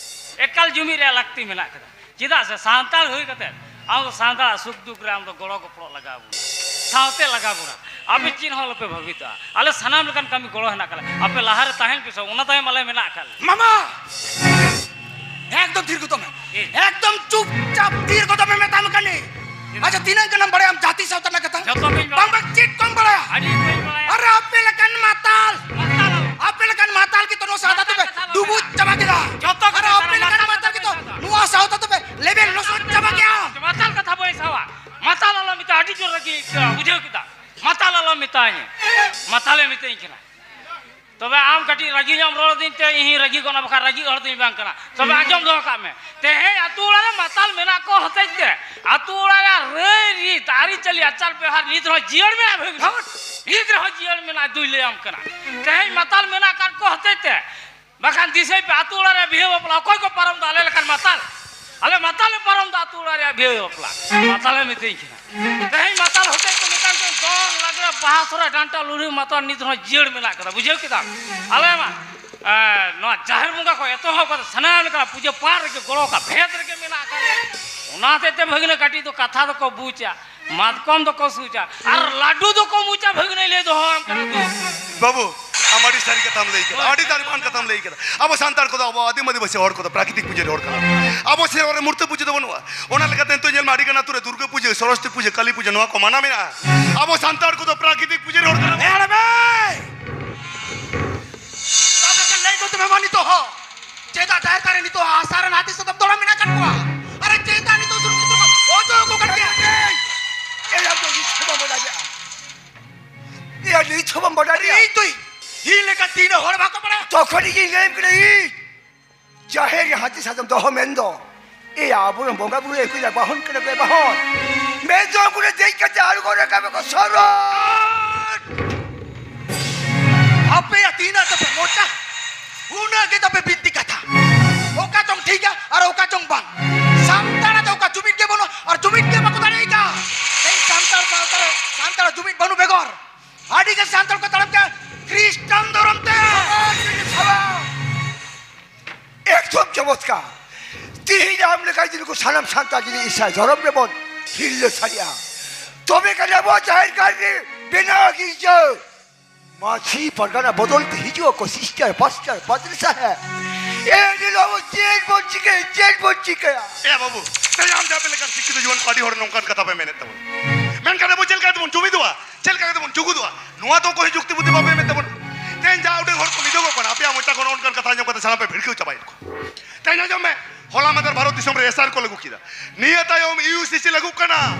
ᱮᱠᱟᱞ ᱡᱩᱢᱤᱫ ᱨᱮᱭᱟᱜ ᱞᱟᱹᱠᱛᱤ ᱢᱮᱱᱟᱜ ᱠᱟᱫᱟ᱾ ᱪᱮᱫᱟᱜ ᱥᱮ ᱥᱟᱱᱛᱟᱲ ᱦᱩᱭ ᱠᱟᱛᱮ ᱟᱢ ᱫᱚ ᱥᱟᱱᱛᱟᱲᱟᱜ ᱥᱩᱠ ᱫᱩᱠ ᱨᱮ ᱟᱢ ᱫᱚ ᱜᱚᱲᱚ ᱜᱚᱯᱚᱲᱚ ᱞᱟᱜᱟᱣ ᱵᱚᱱᱟ, ᱥᱟᱶᱛᱮ ᱞᱟᱜᱟᱣ ᱵᱚᱱᱟ᱾ ᱟᱯᱮ ᱪᱮᱫ ᱦᱚᱸ ᱟᱞᱚᱯᱮ ᱵᱷᱟᱵᱤᱛᱚᱜᱼᱟ, ᱟᱞᱮ ᱥᱟᱱᱟᱢ ᱞᱮᱠᱟᱱ ᱠᱟᱹᱢᱤ ᱜᱚᱲᱚ ᱦᱮᱱᱟᱜ ᱠᱟᱫᱟ᱾ ᱟᱯᱮ ᱞᱟᱦᱟᱨᱮ ᱛᱟᱦᱮᱱ ᱯᱮ ᱥᱮ, ᱚᱱᱟ ᱛᱟᱭᱚᱢ ᱟᱞᱮ ᱢᱮᱱᱟᱜ ᱟᱠᱟᱫ ᱞᱮᱭᱟ᱾ ᱢᱟᱢᱟ, ᱮᱠᱫᱚᱢ ᱛᱷᱤᱨ ᱠᱚᱜ ᱢᱮ, ᱮᱭ᱾ ᱮᱠᱫᱚᱢ ᱪᱩᱯᱪᱟᱯ ᱛᱷᱤᱨ ᱠᱚᱜ ᱢᱮ, ᱢᱮᱛᱟᱢ ᱠᱟᱹᱱᱟᱹᱧ᱾ ᱪᱮᱫ? ᱟᱪᱪᱷᱟ, ᱛᱤᱱᱟᱹᱜ ᱜᱟᱱᱮᱢ ᱵᱟᱲᱟᱭᱟ ᱟᱢ ᱡᱟᱹᱛᱤ ᱥᱟᱶᱛᱟ ᱨᱮᱱᱟᱜ ᱠᱟᱛᱷᱟ? ᱡᱚᱛᱚ ᱜᱤᱧ ᱵᱟᱲᱟᱭᱟ᱾ ᱵᱟᱝ, ᱵᱟᱝ, ᱪᱮᱫ ᱠᱚᱢ ᱵᱟᱲᱟᱭᱟ? ᱟᱹᱰᱤ ᱩᱛᱟᱹᱨᱤᱧ ᱵᱟᱲᱟᱭᱟ᱾ ᱟᱨ ᱟᱯᱮ ᱞᱮᱠᱟᱱ ᱢᱟᱛᱟᱞ, ᱢᱟᱛᱟᱞ ᱟᱞᱚ᱾ ᱟᱯᱮ ᱞᱮᱠᱟᱱ ᱢᱟᱛᱟᱞ ᱜᱮᱛᱚ ᱱᱚᱣᱟ ᱥᱟᱶᱛᱟ ᱢᱟᱛᱟᱞ ᱫᱚᱯᱮ ᱠᱟᱛᱷᱟ ᱟᱞᱚᱢ ᱰᱩᱵᱩᱡ ᱢᱮᱱᱟ᱾ ᱪᱟᱵᱟ ᱠᱮᱫᱟ᱾ ᱡᱚᱛᱚ ᱟᱨ ᱠᱟᱛᱷᱟ ᱟᱯᱮ ᱟᱞᱚᱢ ᱞᱮᱠᱟᱱ ᱢᱮᱱᱟ᱾ ᱢᱟᱛᱟᱞ ᱜᱮᱛᱚ ᱱᱚᱣᱟ ᱥᱟᱶᱛᱟ ᱫᱚᱯᱮ ᱞᱮᱵᱮᱞ ᱞᱚᱥᱚᱫ ᱪᱟᱵᱟ ᱠᱮᱫᱟ᱾ ᱢᱟᱛᱟᱞ ᱠᱟᱛᱷᱟ ᱵᱟᱹᱧ ᱥᱟᱵᱟ᱾ ᱢᱟᱛᱟᱞ ᱟᱞᱚ ᱢᱮᱛᱟ, ᱟᱹᱰᱤ ᱡᱳᱨ ᱨᱟᱹᱜᱤ ᱟᱹᱭᱠᱟᱹᱜᱼᱟ, ᱵᱩᱡᱷᱟᱹᱣ ᱠᱮᱫᱟ? ᱢᱟᱛᱟᱞ ᱟᱞᱚ ᱢᱮᱛᱟᱧᱟ, ᱢᱟᱛᱟᱞᱮ ᱢᱤᱛᱟᱹᱧ ᱠᱟᱱᱟ᱾ ᱛᱚᱵᱮ ᱟᱢ ᱠᱟᱹᱴᱤᱡ ᱨᱟᱹᱜᱤ ᱧᱚᱜ ᱮᱢ ᱨᱚᱲ ᱟᱹᱫᱤᱧ ᱛᱮ ᱤᱧ ᱦᱚᱸᱧ ᱨᱟᱹᱜᱤ ᱜᱚᱫ ᱮᱱᱟ, ᱵᱟᱠᱷᱟᱱ ᱨᱟᱹᱜᱤ ᱦᱚᱲ ᱫᱚᱧ ᱵᱟᱝ ᱠᱟᱱᱟ᱾ ᱛᱚᱵᱮ ᱟᱸᱡᱚᱢ ᱫᱚᱦᱚ ᱠᱟᱜ ᱢᱮ, ᱛᱮᱦᱮᱧ ᱟᱹᱛᱩ ᱚᱲᱟᱜ ᱨᱮ ᱢᱟᱛᱟᱞ ᱢᱮᱱᱟᱜ ᱠᱚ ᱦᱚᱛᱮᱡ ᱛᱮ ᱟᱹᱛᱩ ᱚᱲᱟᱜ ᱨᱮᱭᱟᱜ ᱨᱟᱹᱭ ᱨᱤᱛ, ᱟᱹᱨᱤᱪᱟᱹᱞᱤ, ᱟᱪᱟᱨ ᱵᱮᱣᱦᱟᱨ ᱱᱤᱛ ᱨᱮᱦᱚᱸ ᱡᱤᱭᱟᱹᱲ ᱢᱮᱱᱟᱜᱼᱟ᱾ ᱵᱷᱟᱹᱜᱤ ᱱᱤᱛ ᱨᱮᱦᱚᱸ ᱡᱤᱭᱟᱹᱲ ᱢᱮᱱᱟᱜᱼᱟ, ᱫᱩᱧ ᱞᱟᱹᱭᱟᱢ ᱠᱟᱱᱟ᱾ ᱛᱮᱦᱮᱧ ᱢᱟᱛᱟᱞ ᱢᱮᱱᱟᱜ ᱠᱟᱫ ᱠᱚ ᱦᱚᱛᱮᱡ ᱛᱮ, ᱵᱟᱠᱷᱟᱱ ᱫᱤᱥᱟᱹᱭ ᱯᱮ, ᱟᱹᱛᱩ ᱚᱲᱟᱜ ᱨᱮ ᱵᱤᱦᱟᱹ ᱵᱟᱯᱞᱟ ᱚᱠᱚᱭ ᱠᱚ ᱯᱟᱨᱚᱢ ᱫᱟ? ᱟᱞᱮ ᱞᱮᱠᱟᱱ ᱢᱟᱛᱟᱞ᱾ ᱟᱞᱮ ᱢᱟᱛᱟᱞ ᱞᱮ ᱯᱟᱨᱚᱢ ᱫᱟ ᱟᱹᱛᱩ ᱚᱲᱟᱜ ᱨᱮᱭᱟᱜ ᱵᱤᱦᱟᱹ ᱵᱟᱯᱞᱟ᱾ ᱢᱟᱛᱟᱞᱮ ᱢᱤᱛᱟᱹᱧ ᱠᱟᱱᱟ᱾ ᱛᱮᱦᱮᱧ ᱢᱟᱛᱟᱞ ᱦᱚᱛᱮᱡ ᱛᱮ ᱢᱤᱫᱴᱟᱝ ᱫᱚᱝ, ᱞᱟᱜᱽᱲᱮ, ᱵᱟᱦᱟ, ᱥᱚᱦᱨᱟᱭ, ᱰᱟᱱᱴᱟ, ᱞᱩᱦᱲᱤ, ᱢᱟᱛᱟᱞ ᱱᱤᱛ ᱦᱚᱸ ᱡᱤᱭᱟᱹᱲ ᱢᱮᱱᱟᱜ ᱠᱟᱫᱟ᱾ ᱵᱩᱡᱷᱟᱹᱣ ᱠᱮᱫᱟᱢ? ᱟᱞᱮ ᱢᱟ ᱟᱨ ᱱᱚᱣᱟ ᱡᱟᱦᱮᱨ ᱵᱚᱸᱜᱟ ᱠᱷᱚᱱ ᱮᱛᱚᱦᱚᱵ ᱠᱟᱛᱮ ᱥᱟᱱᱟᱢ ᱞᱮᱠᱟᱱᱟᱜ ᱯᱩᱡᱟᱹ ᱯᱟᱴ ᱨᱮᱜᱮ ᱜᱚᱲᱚ ᱠᱟᱜ ᱵᱷᱮᱫ ᱨᱮᱜᱮ ᱢᱮᱱᱟᱜ ᱟᱠᱟᱫ ᱞᱮᱭᱟ᱾ ᱚᱱᱟ ᱦᱚᱛᱮᱡ ᱛᱮ ᱵᱷᱟᱹᱜᱤᱱᱟᱹ ᱠᱟᱹᱴᱤᱡ ᱫᱚ ᱠᱟᱛᱷᱟ ᱫᱚᱠᱚ ᱵᱩᱡᱟ, ᱢᱟᱛᱠᱚᱢ ᱫᱚᱠᱚ ᱥᱩᱡᱟ, ᱟᱨ ᱞᱟᱹᱰᱩ ᱫᱚᱠᱚ ᱢᱩᱪᱟ᱾ ᱵᱷᱟᱹᱜᱤᱱᱟᱹᱭ ᱞᱟᱹᱭ ᱫᱚᱦᱚ ᱟᱢ ᱠᱟᱱᱟ ᱫᱚ᱾ ᱵᱟᱹᱵᱩ, ᱟᱢ ᱟᱹᱰᱤ ᱥᱟᱹᱨᱤ ᱠᱟᱛᱷᱟᱢ ᱞᱟᱹᱭ ᱠᱮᱫᱟ, ᱟᱹᱰᱤ ᱫᱟᱲᱮᱭᱟᱱ ᱠᱟᱛᱷᱟᱢ ᱞᱟᱹᱭ ᱠᱮᱫᱟ᱾ ᱟᱵᱚ ᱥᱟᱱᱛᱟᱲ ᱠᱚᱫᱚ, ᱟᱵᱚ ᱟᱹᱫᱤᱢ ᱟᱹᱫᱤᱵᱟᱹᱥᱤ ᱦᱚᱲ ᱠᱚᱫᱚ ᱯᱨᱟᱠᱨᱤᱛᱤᱠ ᱯᱩᱡᱟᱹ ᱨᱮ ᱦᱚᱲ ᱠᱟᱱᱟ᱾ ᱟᱵᱚ ᱥᱮᱨᱣᱟ ᱨᱮ ᱢᱩᱨᱛᱤ ᱯᱩᱡᱟᱹ ᱫᱚ ᱵᱟᱹᱱᱩᱜᱼᱟ᱾ ᱚᱱᱟ ᱞᱮᱠᱟᱛᱮ ᱱᱤᱛᱚᱜ ᱧᱮᱞ ᱢᱮ, ᱟᱹᱰᱤ ᱜᱟᱱ ᱟᱹᱛᱩ ᱨᱮ ᱫᱩᱨᱜᱟᱹ ᱯᱩᱡᱟᱹ, ᱥᱚᱨᱚᱥᱚᱛᱤ ᱯᱩᱡᱟᱹ, ᱠᱟᱹᱞᱤ ᱯᱩᱡᱟᱹ, ᱱᱚᱣᱟ ᱠᱚ ᱢᱟᱱᱟ ᱢᱮᱱᱟᱜᱼᱟ᱾ ᱟᱵᱚ ᱥᱟᱱᱛᱟᱲ ᱠᱚᱫᱚ ᱯᱨᱟᱠᱨᱤᱛᱤᱠ ᱯᱩᱡᱟᱹ ᱨᱮ ᱦᱚᱲ ᱠᱟᱱᱟ᱾ ᱮᱲᱮ ᱢᱮ! ᱛᱚᱵᱮ ᱠᱷᱟᱱ ᱞᱟᱹᱭ ᱜᱚᱫ ᱢᱮ ᱢᱟ ᱱᱤᱛᱚᱜ ᱦᱚᱸ᱾ ᱪᱮᱫᱟᱜ ᱡᱟᱦᱮᱨ ᱛᱷᱟᱱ ᱨᱮ ᱱᱤᱛᱚᱜ ᱦᱚᱸ ᱦᱟᱥᱟ ᱨᱮᱱ ᱦᱟᱹᱛᱤ ᱥᱟᱫᱚᱢ ᱛᱚᱲᱟᱢ ᱢᱮᱱᱟᱜ ᱟᱠᱟᱫ ᱠᱚᱣᱟ? ᱟᱨᱮ ᱪᱮᱫᱟᱜ ᱱᱤᱛᱚᱜ ᱥᱩᱨ ᱥᱩᱯᱩᱨ ᱠᱚ ᱚᱪᱚᱜ ᱟᱠᱚ ᱠᱟᱱ ᱜᱮᱭᱟ? ᱮᱭ, ᱟᱢ ᱫᱚ ᱤᱧ ᱪᱷᱚᱵᱟᱢ ᱵᱟᱰᱟᱭᱟ᱾ ᱮᱭ, ᱟᱢ ᱫᱚ ᱤᱧ ᱪᱷᱚᱵᱟᱢ ᱵᱟᱰᱟᱭᱟ᱾ ᱤᱧ ᱫᱚ ᱤᱧ ᱞᱮᱠᱟ ᱛᱤᱱᱟᱹᱜ ᱦᱚᱲ ᱵᱟᱠᱚ ᱵᱟᱲᱟᱭᱟ? ᱛᱚᱠᱷᱚᱱ ᱤᱧ ᱞᱟᱹᱭᱟᱢ ᱠᱟᱱᱟ, ᱤᱧ ᱡᱟᱦᱮᱨ ᱨᱮ ᱦᱟᱹᱛᱤ ᱥᱟᱫᱚᱢ ᱫᱚᱦᱚ ᱢᱮᱱ ᱫᱚ, ᱮ ᱟᱵᱚᱨᱮᱱ ᱵᱚᱸᱜᱟ ᱵᱩᱨᱩ ᱮᱠᱩᱭᱟ ᱵᱟᱦᱚᱱ ᱠᱟᱱᱟ ᱠᱚ, ᱵᱟᱦᱚᱱ᱾ ᱢᱮᱱ ᱫᱚ ᱩᱱᱠᱩ ᱫᱚ ᱫᱮᱡ ᱠᱟᱛᱮ ᱟᱬᱜᱚ ᱨᱟᱠᱟᱵ ᱟᱠᱚ ᱥᱚᱨᱚᱱ᱾ ᱟᱯᱮᱭᱟᱜ ᱛᱤᱱᱟᱹᱜ ᱛᱟᱯᱮ ᱢᱚᱪᱟ, ᱩᱱᱟᱹᱜ ᱜᱮ ᱛᱟᱯᱮ ᱵᱤᱱᱛᱤ ᱠᱟᱛᱷᱟ᱾ ᱚᱠᱟ ᱪᱚᱝ ᱴᱷᱤᱠᱟ ᱟᱨ ᱚᱠᱟ ᱪᱚᱝ ᱵᱟᱝ᱾ ᱥᱟᱱᱛᱟᱲᱟᱜ ᱫᱚ ᱚᱠᱟ ᱡᱩᱢᱤᱫ ᱜᱮ ᱵᱟᱹᱱᱩᱜᱼᱟ ᱟᱨ ᱡᱩᱢᱤᱫ ᱜᱮ ᱵᱟᱠᱚ ᱫᱟᱲᱮᱭᱟᱜᱼᱟ᱾ ᱛᱮᱦᱮᱧ ᱥᱟᱱᱛᱟᱲ ᱥᱟᱶᱛᱟ ᱨᱮ ᱥᱟᱱᱛᱟᱲᱟᱜ ᱡᱩᱢᱤᱫ ᱵᱟᱹᱱᱩᱜ ᱵᱮᱜᱚᱨ ᱟᱹᱰᱤ ᱜᱮ ᱥᱟᱱᱛᱟᱲ ᱠᱚ ᱛᱟᱲᱟᱢ ᱠᱟᱱᱟ ᱠᱷᱨᱤᱥᱴᱟᱱ ᱫᱷᱚᱨᱚᱢ ᱛᱮ᱾ ᱮᱠᱫᱚᱢ ᱪᱚᱢᱚᱛᱠᱟᱨ᱾ ᱛᱤᱦᱤᱧ ᱟᱢ ᱞᱮᱠᱟ ᱡᱩᱫᱤ ᱠᱚ ᱥᱟᱱᱟᱢ ᱥᱟᱱᱛᱟᱲ ᱡᱩᱫᱤ ᱤᱥᱟᱭ ᱫᱷᱚᱨᱚᱢ ᱨᱮᱵᱚᱱ ᱦᱤᱨᱞᱟᱹ ᱥᱟᱹᱨᱤᱜᱼᱟ, ᱛᱚᱵᱮ ᱠᱷᱟᱱ ᱟᱵᱚ ᱡᱟᱦᱮᱨ ᱜᱟᱲ ᱨᱮ ᱵᱮᱱᱟᱣ ᱜᱤᱨᱡᱟᱹ ᱢᱟᱹᱡᱷᱤ ᱯᱟᱨᱜᱟᱱᱟ ᱵᱚᱫᱚᱞ ᱛᱮ ᱦᱤᱡᱩᱜ ᱟᱠᱚ, ᱥᱤᱥᱴᱟᱨ ᱯᱟᱥᱴᱟᱨ ᱯᱟᱫᱽᱨᱤ ᱥᱟᱦᱮᱵ᱾ ᱮᱱ ᱦᱤᱞᱳᱜ ᱟᱵᱚ ᱪᱮᱫ ᱵᱚᱱ ᱪᱤᱠᱟᱹᱭᱟ, ᱪᱮᱫ ᱵᱚᱱ ᱪᱤᱠᱟᱹᱭᱟ? ᱮ ᱵᱟᱹᱵᱩ, ᱛᱮᱦᱮᱧ ᱟᱢ ᱡᱟᱦᱟᱸ ᱞᱮᱠᱟᱱ ᱥᱤᱠᱠᱷᱤᱛ ᱡᱩᱣᱟᱹᱱ ᱠᱚ ᱟᱹᱰᱤ ᱦᱚᱲ ᱱᱚᱝᱠᱟᱱ ᱠᱟᱛᱷᱟ ᱯᱮ ᱢᱮᱱᱮᱫ ᱛᱟᱵᱚᱱᱟ, ᱢᱮᱱᱠᱷᱟᱱ ᱟᱵᱚ ᱪᱮᱫ ᱞᱮᱠᱟ ᱛᱮᱵᱚᱱ ᱡᱩᱢᱤᱫᱚᱜᱼᱟ? ᱪᱮᱫ ᱞᱮᱠᱟ ᱠᱟᱛᱮ ᱵᱚᱱ ᱡᱩᱜᱩᱫᱚᱜᱼᱟ? ᱱᱚᱣᱟ ᱫᱚ ᱚᱠᱚᱭ ᱡᱩᱠᱛᱤ ᱵᱩᱫᱷᱤ ᱵᱟᱯᱮ ᱮᱢᱮᱫ ᱛᱟᱵᱚᱱᱟ᱾ ᱛᱮᱦᱮᱧ ᱡᱟ ᱩᱰᱟᱹᱝ ᱦᱚᱲ ᱠᱚ ᱢᱤᱫᱚᱜᱚᱜ ᱠᱟᱱᱟ, ᱟᱯᱮᱭᱟᱜ ᱢᱚᱪᱟ ᱠᱷᱚᱱ ᱚᱱᱠᱟᱱ ᱠᱟᱛᱷᱟ ᱟᱸᱡᱚᱢ ᱠᱟᱛᱮ ᱥᱟᱱᱟᱢ ᱯᱮ ᱵᱷᱤᱲᱠᱟᱹᱣ ᱪᱟᱵᱟᱭᱮᱫ ᱠᱚᱣᱟ᱾ ᱛᱮᱦᱮᱧ ᱟᱸᱡᱚᱢ ᱢᱮ, ᱦᱚᱞᱟ ᱢᱟᱫᱷᱮᱨ ᱵᱷᱟᱨᱚᱛ ᱫᱤᱥᱚᱢ ᱨᱮ ᱮᱥ ᱟᱭ ᱟᱨ ᱠᱚ ᱞᱟᱹᱜᱩ ᱠᱮᱫᱟ᱾ ᱱᱤᱭᱟᱹ ᱛᱟᱭᱚᱢ ᱤᱭᱩ ᱥᱤ ᱥᱤ ᱞᱟᱹᱜᱩᱜ ᱠᱟᱱᱟ,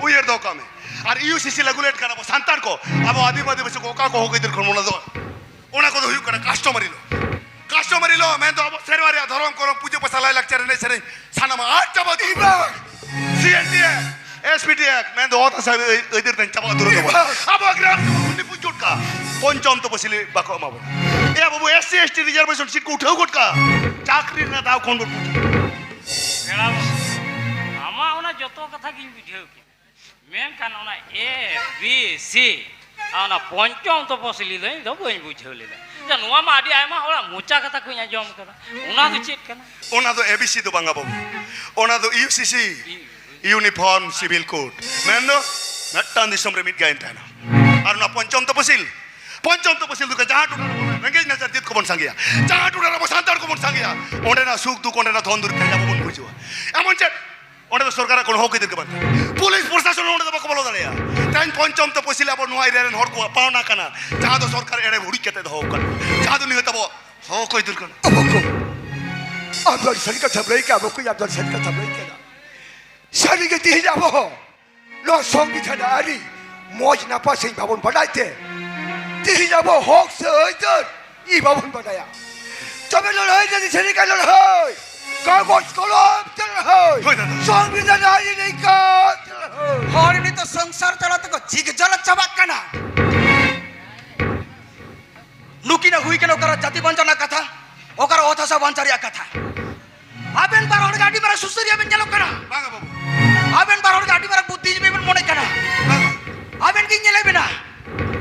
ᱩᱭᱦᱟᱹᱨ ᱫᱚᱦᱚ ᱠᱟᱜ ᱢᱮ᱾ ᱟᱨ ᱤᱭᱩ ᱥᱤ ᱥᱤ ᱞᱟᱹᱜᱩ ᱞᱮᱱᱠᱷᱟᱱ ᱟᱵᱚ ᱥᱟᱱᱛᱟᱲ ᱠᱚ, ᱟᱵᱚ ᱟᱹᱫᱤᱢ ᱟᱹᱫᱤᱵᱟᱹᱥᱤ ᱠᱚ ᱚᱠᱟ ᱠᱚ ᱦᱚᱸ ᱟᱹᱭᱫᱟᱹᱨ ᱠᱷᱚᱱ ᱵᱚᱱ ᱟᱫᱚᱜᱼᱟ? ᱚᱱᱟ ᱠᱚᱫᱚ ᱦᱩᱭᱩᱜ ᱠᱟᱱᱟ customary law᱾ Customary law ᱢᱮᱱᱫᱚ ᱟᱵᱚ ᱥᱮᱨᱣᱟ ᱨᱮᱭᱟᱜ ᱫᱷᱚᱨᱚᱢ ᱠᱚᱨᱚᱢ, ᱯᱩᱡᱟᱹ ᱯᱟᱥᱟ, ᱞᱟᱭᱼᱞᱟᱠᱪᱟᱨ, ᱮᱱᱮᱡ ᱥᱮᱨᱮᱧ ᱥᱟᱱᱟᱢᱟᱜ ᱟᱫ ᱪᱟᱵᱟ ᱩᱛᱟᱹᱨ ᱩᱛᱟᱹᱨ᱾ C N T act, S P T act ᱢᱮᱱᱫᱚ ᱚᱛ ᱦᱟᱥᱟ ᱟᱹᱭ-, ᱟᱹᱭᱫᱟᱹᱨ ᱛᱮ ᱪᱟᱵᱟ ᱩᱛᱟᱹᱨ ᱩᱛᱟᱹᱨ᱾ ᱟᱵᱚᱣᱟᱜ ᱜᱨᱟᱢ ᱥᱚᱵᱷᱟ ᱠᱷᱚᱱ ᱱᱤᱯᱩᱡ ᱜᱚᱫ ᱠᱟᱜᱼᱟ᱾ ᱯᱚᱧᱪᱚᱢ ᱛᱚᱯᱚᱥᱤᱞᱤ ᱵᱟᱠᱚ ᱮᱢᱟ ᱵᱚᱱᱟ᱾ ᱮ ᱵᱟᱹᱵᱩ, S C S T reservation seat ᱠᱚ ᱩᱴᱷᱟᱹᱣ ᱜᱚᱫ ᱠᱟᱜᱼᱟ᱾ ᱪᱟᱹᱠᱨᱤ ᱨᱮᱱᱟᱜ ᱫᱟᱣ ᱠᱷᱚᱱ ᱵᱚᱱ ᱯᱩᱪᱩᱡ᱾ ᱯᱮᱲᱟ ᱵᱟᱹᱵᱩ, ᱟᱢᱟᱜ ᱚᱱᱟ ᱡᱚᱛᱚ ᱠᱟᱛᱷᱟ ᱜᱤᱧ ᱵᱩᱡᱷᱟᱹᱣ ᱠᱮᱫᱟ, ᱢᱮᱱᱠᱷᱟᱱ ᱚᱱᱟ ᱮ ᱵᱤ ᱥᱤ ᱟᱨ ᱚᱱᱟ ᱯᱚᱧᱪᱚᱢ ᱛᱚᱯᱚᱥᱤᱞᱤ ᱫᱚ ᱤᱧ ᱫᱚ ᱵᱟᱹᱧ ᱵᱩᱡᱷᱟᱹᱣ ᱞᱮᱫᱟ᱾ ᱡᱮ ᱱᱚᱣᱟ ᱢᱟ ᱟᱹᱰᱤ ᱟᱭᱢᱟ ᱦᱚᱲᱟᱜ ᱢᱚᱪᱟ ᱠᱟᱛᱷᱟ ᱠᱚᱧ ᱟᱸᱡᱚᱢ ᱠᱟᱫᱟ, ᱚᱱᱟ ᱫᱚ ᱪᱮᱫ ᱠᱟᱱᱟ? ᱚᱱᱟ ᱫᱚ ᱮ ᱵᱤ ᱥᱤ ᱫᱚ ᱵᱟᱝᱟ ᱵᱟᱹᱵᱩ, ᱚᱱᱟ ᱫᱚ ᱤᱭᱩ ᱥᱤ ᱥᱤ, Uniform Civil Code᱾ ᱢᱮᱱᱫᱚ ᱢᱤᱫᱴᱟᱝ ᱫᱤᱥᱚᱢ ᱨᱮ ᱢᱤᱫ ᱜᱮ ᱟᱹᱭᱤᱱ ᱛᱟᱦᱮᱱᱟ᱾ ᱟᱨ ᱚᱱᱟ ᱯᱚᱧᱪᱚᱢ ᱛᱚᱯᱚᱥᱤᱞ, ᱯᱚᱧᱪᱚᱢ ᱛᱚᱯᱚᱥᱤᱞ ᱫᱚ ᱡᱟᱦᱟᱸ ᱴᱚᱴᱷᱟ ᱨᱮ ᱨᱮᱸᱜᱮᱡ ᱱᱟᱪᱟᱨ ᱡᱟᱹᱛ ᱠᱚᱵᱚᱱ ᱥᱟᱸᱜᱮᱭᱟ, ᱡᱟᱦᱟᱸ ᱴᱚᱴᱷᱟ ᱨᱮ ᱟᱵᱚ ᱥᱟᱱᱛᱟᱲ ᱠᱚᱵᱚᱱ ᱥᱟᱸᱜᱮᱭᱟ, ᱚᱸᱰᱮᱱᱟᱜ ᱥᱩᱠ ᱫᱩᱠ, ᱚᱸᱰᱮᱱᱟᱜ ᱫᱷᱚᱱ ᱫᱩᱨᱤᱵ ᱛᱮᱦᱮᱧ ᱟᱵᱚ ᱵᱚᱱ ᱵᱩᱡᱷᱟᱹᱣᱟ᱾ ᱮᱢᱚᱱ ᱪᱮᱫ ᱚᱸᱰᱮ ᱫᱚ ᱥᱚᱨᱠᱟᱨᱟᱜ ᱠᱳᱱᱳ ᱦᱚᱠ ᱟᱹᱭᱫᱟᱹᱨ ᱜᱮ ᱵᱟᱝ ᱛᱟᱦᱮᱸ᱾ ᱯᱩᱞᱤᱥ ᱯᱨᱚᱥᱟᱥᱚᱱ ᱦᱚᱸ ᱚᱸᱰᱮ ᱫᱚ ᱵᱟᱠᱚ ᱵᱚᱞᱚ ᱫᱟᱲᱮᱭᱟᱜᱼᱟ᱾ ᱛᱮᱦᱮᱧ ᱯᱚᱧᱪᱚᱢ ᱛᱚᱯᱚᱥᱤᱞ ᱟᱵᱚ ᱱᱚᱣᱟ ᱮᱨᱤᱭᱟ ᱨᱮᱱ ᱦᱚᱲ ᱠᱚᱣᱟᱜ ᱯᱟᱣᱱᱟ ᱠᱟᱱᱟ, ᱡᱟᱦᱟᱸ ᱫᱚ ᱥᱚᱨᱠᱟᱨ ᱮᱲᱮ ᱦᱩᱲᱤᱡ ᱠᱟᱛᱮ ᱫᱚᱦᱚ ᱟᱠᱟᱫ, ᱡᱟᱦᱟᱸ ᱫᱚ ᱱᱤᱦᱟᱹᱛ ᱟᱵᱚ ᱦᱚᱠ ᱟᱹᱭᱫᱟᱹᱨ ᱠᱟᱱᱟ᱾ ᱟᱵᱚ ᱠᱚ, ᱟᱢ ᱫᱚ ᱟᱹᱰᱤ ᱥᱟᱹᱨᱤ ᱠᱟᱛᱷᱟᱢ ᱞᱟᱹᱭ ᱠᱮᱫᱟ, ᱟᱵᱚ ᱠᱚ, ᱟᱢ ᱫᱚ ᱟᱹᱰᱤ ᱥᱟᱹᱨᱤ ᱠᱟᱛᱷᱟᱢ ᱞᱟᱹᱭ ᱠᱮᱫᱟ᱾ ᱥᱟᱹᱨᱤ ᱜᱮ ᱛᱮᱦᱮᱧ ᱟᱵᱚ ᱦᱚᱸ ᱱᱚᱣᱟ ᱥᱚᱝᱵᱤᱫᱷᱟᱱ ᱟᱹᱨᱤ ᱢᱚᱡᱽ ᱱᱟᱯᱟᱭ ᱥᱟᱺᱦᱤᱡ ᱵᱟᱵᱚᱱ ᱵᱟᱰᱟᱭ ᱛᱮ, ᱛᱮᱦᱮᱧ ᱟᱵᱚ ᱦᱚᱠ ᱥᱮ ᱟᱹᱭᱫᱟᱹᱨ ᱤ ᱵᱟᱵᱚᱱ ᱵᱟᱰᱟᱭᱟ᱾ ᱛᱚᱵᱮ ᱞᱟᱹᱲᱦᱟᱹᱭ ᱨᱮ ᱥᱟᱹᱨᱤ ᱠᱟᱱ ᱞᱟᱹᱲᱦᱟᱹᱭ, ᱠᱟᱜᱚᱡᱽ ᱠᱚᱞᱚᱢ ᱛᱮ ᱞᱟᱹᱲᱦᱟᱹᱭ, ᱦᱳᱭ ᱫᱟᱫᱟ᱾ ᱥᱚᱝᱵᱤᱫᱷᱟᱱ ᱟᱹᱨᱤ ᱞᱮᱠᱟ ᱛᱮ ᱞᱟᱹᱲᱦᱟᱹᱭ᱾ ᱦᱚᱲ ᱱᱤᱛᱚᱜ ᱥᱚᱝᱥᱟᱨ ᱪᱟᱞᱟᱣ ᱛᱮᱠᱚ ᱡᱤᱜ ᱡᱚᱞᱟ ᱪᱟᱵᱟᱜ ᱠᱟᱱᱟ᱾ ᱱᱩᱠᱤᱱᱟᱜ ᱦᱩᱭ ᱠᱟᱱᱟ ᱚᱠᱟᱨᱮ ᱡᱟᱹᱛᱤ ᱵᱟᱧᱪᱟᱣ ᱨᱮᱱᱟᱜ ᱠᱟᱛᱷᱟ, ᱚᱠᱟᱨᱮ ᱚᱛ ᱦᱟᱥᱟ ᱵᱟᱧᱪᱟᱣ ᱨᱮᱭᱟᱜ ᱠᱟᱛᱷᱟ᱾ ᱟᱵᱮᱱ ᱵᱟᱨ ᱦᱚᱲ ᱜᱮ ᱟᱹᱰᱤ ᱢᱟᱨᱟᱝ ᱥᱩᱥᱟᱹᱨᱤᱭᱟᱹ ᱵᱮᱱ ᱧᱮᱞᱚᱜ ᱠᱟᱱᱟ᱾ ᱵᱟᱝᱟ ᱵᱟᱹᱵᱩ᱾ ᱟᱵᱮᱱ ᱵᱟᱨ ᱦᱚᱲ ᱜᱮ ᱟᱹᱰᱤ ᱢᱟᱨᱟᱝ ᱵᱩᱫᱽᱫᱷᱤᱡᱤᱵᱤ ᱵᱮᱱ ᱢᱚᱱᱮ ᱠᱟᱱᱟ᱾ ᱵᱟᱝᱟ᱾ ᱟᱵᱮᱱ ᱜᱮᱧ ᱧᱮᱞᱮᱫ ᱵᱮᱱᱟ,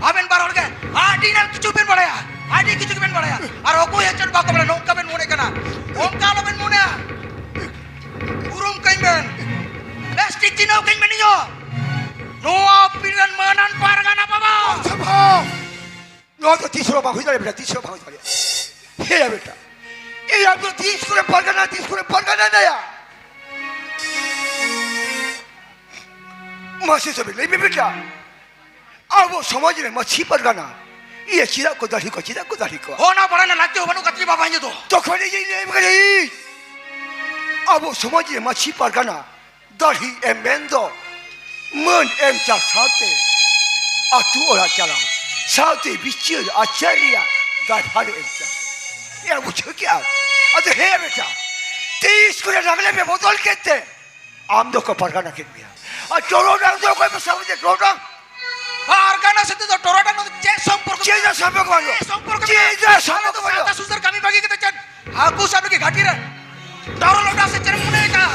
ᱟᱵᱮᱱ ᱵᱟᱨ ᱦᱚᱲ ᱜᱮ ᱟᱹᱰᱤ ᱜᱟᱱ ᱠᱤᱪᱷᱩ ᱵᱮᱱ ᱵᱟᱲᱟᱭᱟ, ᱟᱹᱰᱤ ᱠᱤᱪᱷᱩ ᱵᱮᱱ ᱵᱟᱲᱟᱭᱟ᱾ ᱟᱨ ᱚᱠᱚᱭ ᱦᱚᱸ ᱪᱮᱫ ᱵᱟᱠᱚ ᱵᱟᱲᱟᱭᱟ, ᱱᱚᱝᱠᱟ ᱵᱮᱱ ᱢᱚᱱᱮ ᱠᱟᱱᱟ᱾ ᱚᱱᱠᱟ ᱟᱞᱚ ᱵᱮᱱ ᱢᱚᱱᱮᱭᱟ᱾ ᱩᱨᱩᱢ ᱠᱟᱹᱧ ᱵᱮᱱ, ᱵᱮᱥ ᱴᱷᱤᱠ ᱪᱤᱱᱦᱟᱹᱣ ᱠᱟᱹᱧ ᱵᱮᱱ ᱤᱧ ᱦᱚᱸ᱾ ᱱᱚᱣᱟ ᱯᱤᱲ ᱨᱮᱱ ᱢᱟᱹᱱᱟᱱ ᱯᱟᱨᱜᱟᱱᱟ ᱵᱟᱵᱟ᱾ ᱥᱟᱵᱷᱟ᱾ ᱱᱚᱣᱟ ᱫᱚ ᱛᱤᱥ ᱦᱚᱸ ᱵᱟᱝ ᱦᱩᱭ ᱫᱟᱲᱮᱭᱟᱜᱼᱟ ᱵᱮᱴᱟ, ᱛᱤᱥ ᱦᱚᱸ ᱵᱟᱝ ᱦᱩᱭ ᱫᱟᱲᱮᱭᱟᱜᱼᱟ᱾ ᱦᱮᱭᱟ ᱵᱮᱴᱟ, ᱮᱭ ᱟᱢ ᱫᱚ ᱛᱤᱥ ᱠᱚᱨᱮ ᱯᱟᱨᱜᱟᱱᱟ, ᱛᱤᱥ ᱠᱚᱨᱮ ᱯᱟᱨᱜᱟᱱᱟ ᱱᱟᱭᱟ? ᱢᱟᱥᱮ ᱛᱚᱵᱮ ᱞᱟᱹᱭ ᱢᱮ ᱵᱮᱴᱟ, ᱟᱵᱚ ᱥᱚᱢᱟᱡᱽ ᱨᱮ ᱢᱟᱹᱡᱷᱤ ᱯᱟᱨᱜᱟᱱᱟ ᱤᱭᱟᱹ ᱪᱮᱫᱟᱜ ᱠᱚ ᱫᱟᱲᱦᱤ ᱠᱚᱣᱟ, ᱪᱮᱫᱟᱜ ᱠᱚ ᱫᱟᱲᱦᱤ ᱠᱚᱣᱟ? ᱚᱱᱟ ᱵᱟᱲᱟᱭ ᱨᱮᱱᱟᱜ ᱞᱟᱹᱠᱛᱤ ᱦᱚᱸ ᱵᱟᱹᱱᱩᱜ ᱠᱟᱫ ᱛᱤᱧᱟᱹ ᱵᱟᱵᱟ, ᱤᱧ ᱫᱚ᱾ ᱛᱚᱠᱷᱚᱱ ᱤᱧᱤᱧ ᱞᱟᱹᱭ ᱟᱢ ᱠᱟᱱᱟ, ᱤᱧ ᱟᱵᱚ ᱥᱚᱢᱟᱡᱽ ᱨᱮ ᱢᱟᱹᱡᱷᱤ ᱯᱟᱨᱜᱟᱱᱟ ᱫᱟᱲᱦᱤ ᱮᱢ ᱢᱮᱱ ᱫᱚ ᱢᱟᱹᱱ ᱮᱢ ᱪᱟᱞ ᱥᱟᱶᱛᱮ ᱟᱹᱛᱩ ᱚᱲᱟᱜ ᱪᱟᱞᱟᱣ ᱥᱟᱶᱛᱮ ᱵᱤᱪᱟᱹᱨ ᱟᱪᱟᱨ ᱨᱮᱭᱟᱜ ᱫᱟᱭᱵᱷᱟᱨ ᱮᱢ ᱪᱟᱞ᱾ ᱮ ᱵᱩᱡᱷᱟᱹᱣ ᱠᱮᱜᱼᱟ? ᱟᱫᱚ ᱦᱮᱸ ᱵᱮᱴᱟ, ᱛᱤᱥ ᱠᱚᱨᱮ ᱞᱟᱜᱽᱞᱮ ᱯᱮ ᱵᱚᱫᱚᱞ ᱠᱮᱫ ᱛᱮ ᱟᱢ ᱫᱚᱠᱚ ᱯᱟᱨᱜᱟᱱᱟ ᱠᱮᱫ ᱢᱮᱭᱟ᱾ ᱟᱨ ᱴᱚᱨᱚᱰᱟᱝ ᱫᱚ ᱚᱠᱚᱭ ᱯᱮ ᱥᱟᱵ ᱠᱮᱫ ᱴᱚᱨᱚᱰᱟᱝ? ᱯᱟᱨᱜᱟᱱᱟ ᱥᱟᱛᱮ ᱫᱚ ᱴᱚᱨᱚᱰᱟᱝ ᱫᱚ ᱪᱮᱫ ᱥᱚᱢᱯᱚᱨᱠᱚ? ᱪᱮᱫ ᱨᱮᱱᱟᱜ ᱥᱚᱢᱯᱚᱨᱠᱚ ᱵᱟᱹᱱᱩᱜᱼᱟ? ᱪᱮᱫ ᱨᱮᱱᱟᱜ ᱥᱚᱢᱯᱚᱨᱠᱚ ᱟᱞᱮ ᱫᱚ ᱢᱮᱱᱟᱜᱼᱟ? ᱥᱟᱶᱛᱟ ᱥᱩᱥᱟᱹᱨ ᱠᱟᱹᱢᱤ ᱵᱟᱹᱜᱤ ᱠᱟᱛᱮ ᱪᱮᱫ ᱦᱟᱹᱠᱩ ᱥᱟᱵ ᱞᱟᱹᱜᱤᱫ ᱜᱷᱟᱹᱴᱤ ᱨᱮ ᱫᱟᱣᱨᱚ ᱞᱚᱴᱟ ᱥᱮ ᱪᱮᱫ ᱮᱢ ᱢᱚᱱᱮ ᱠᱟᱜᱼᱟ?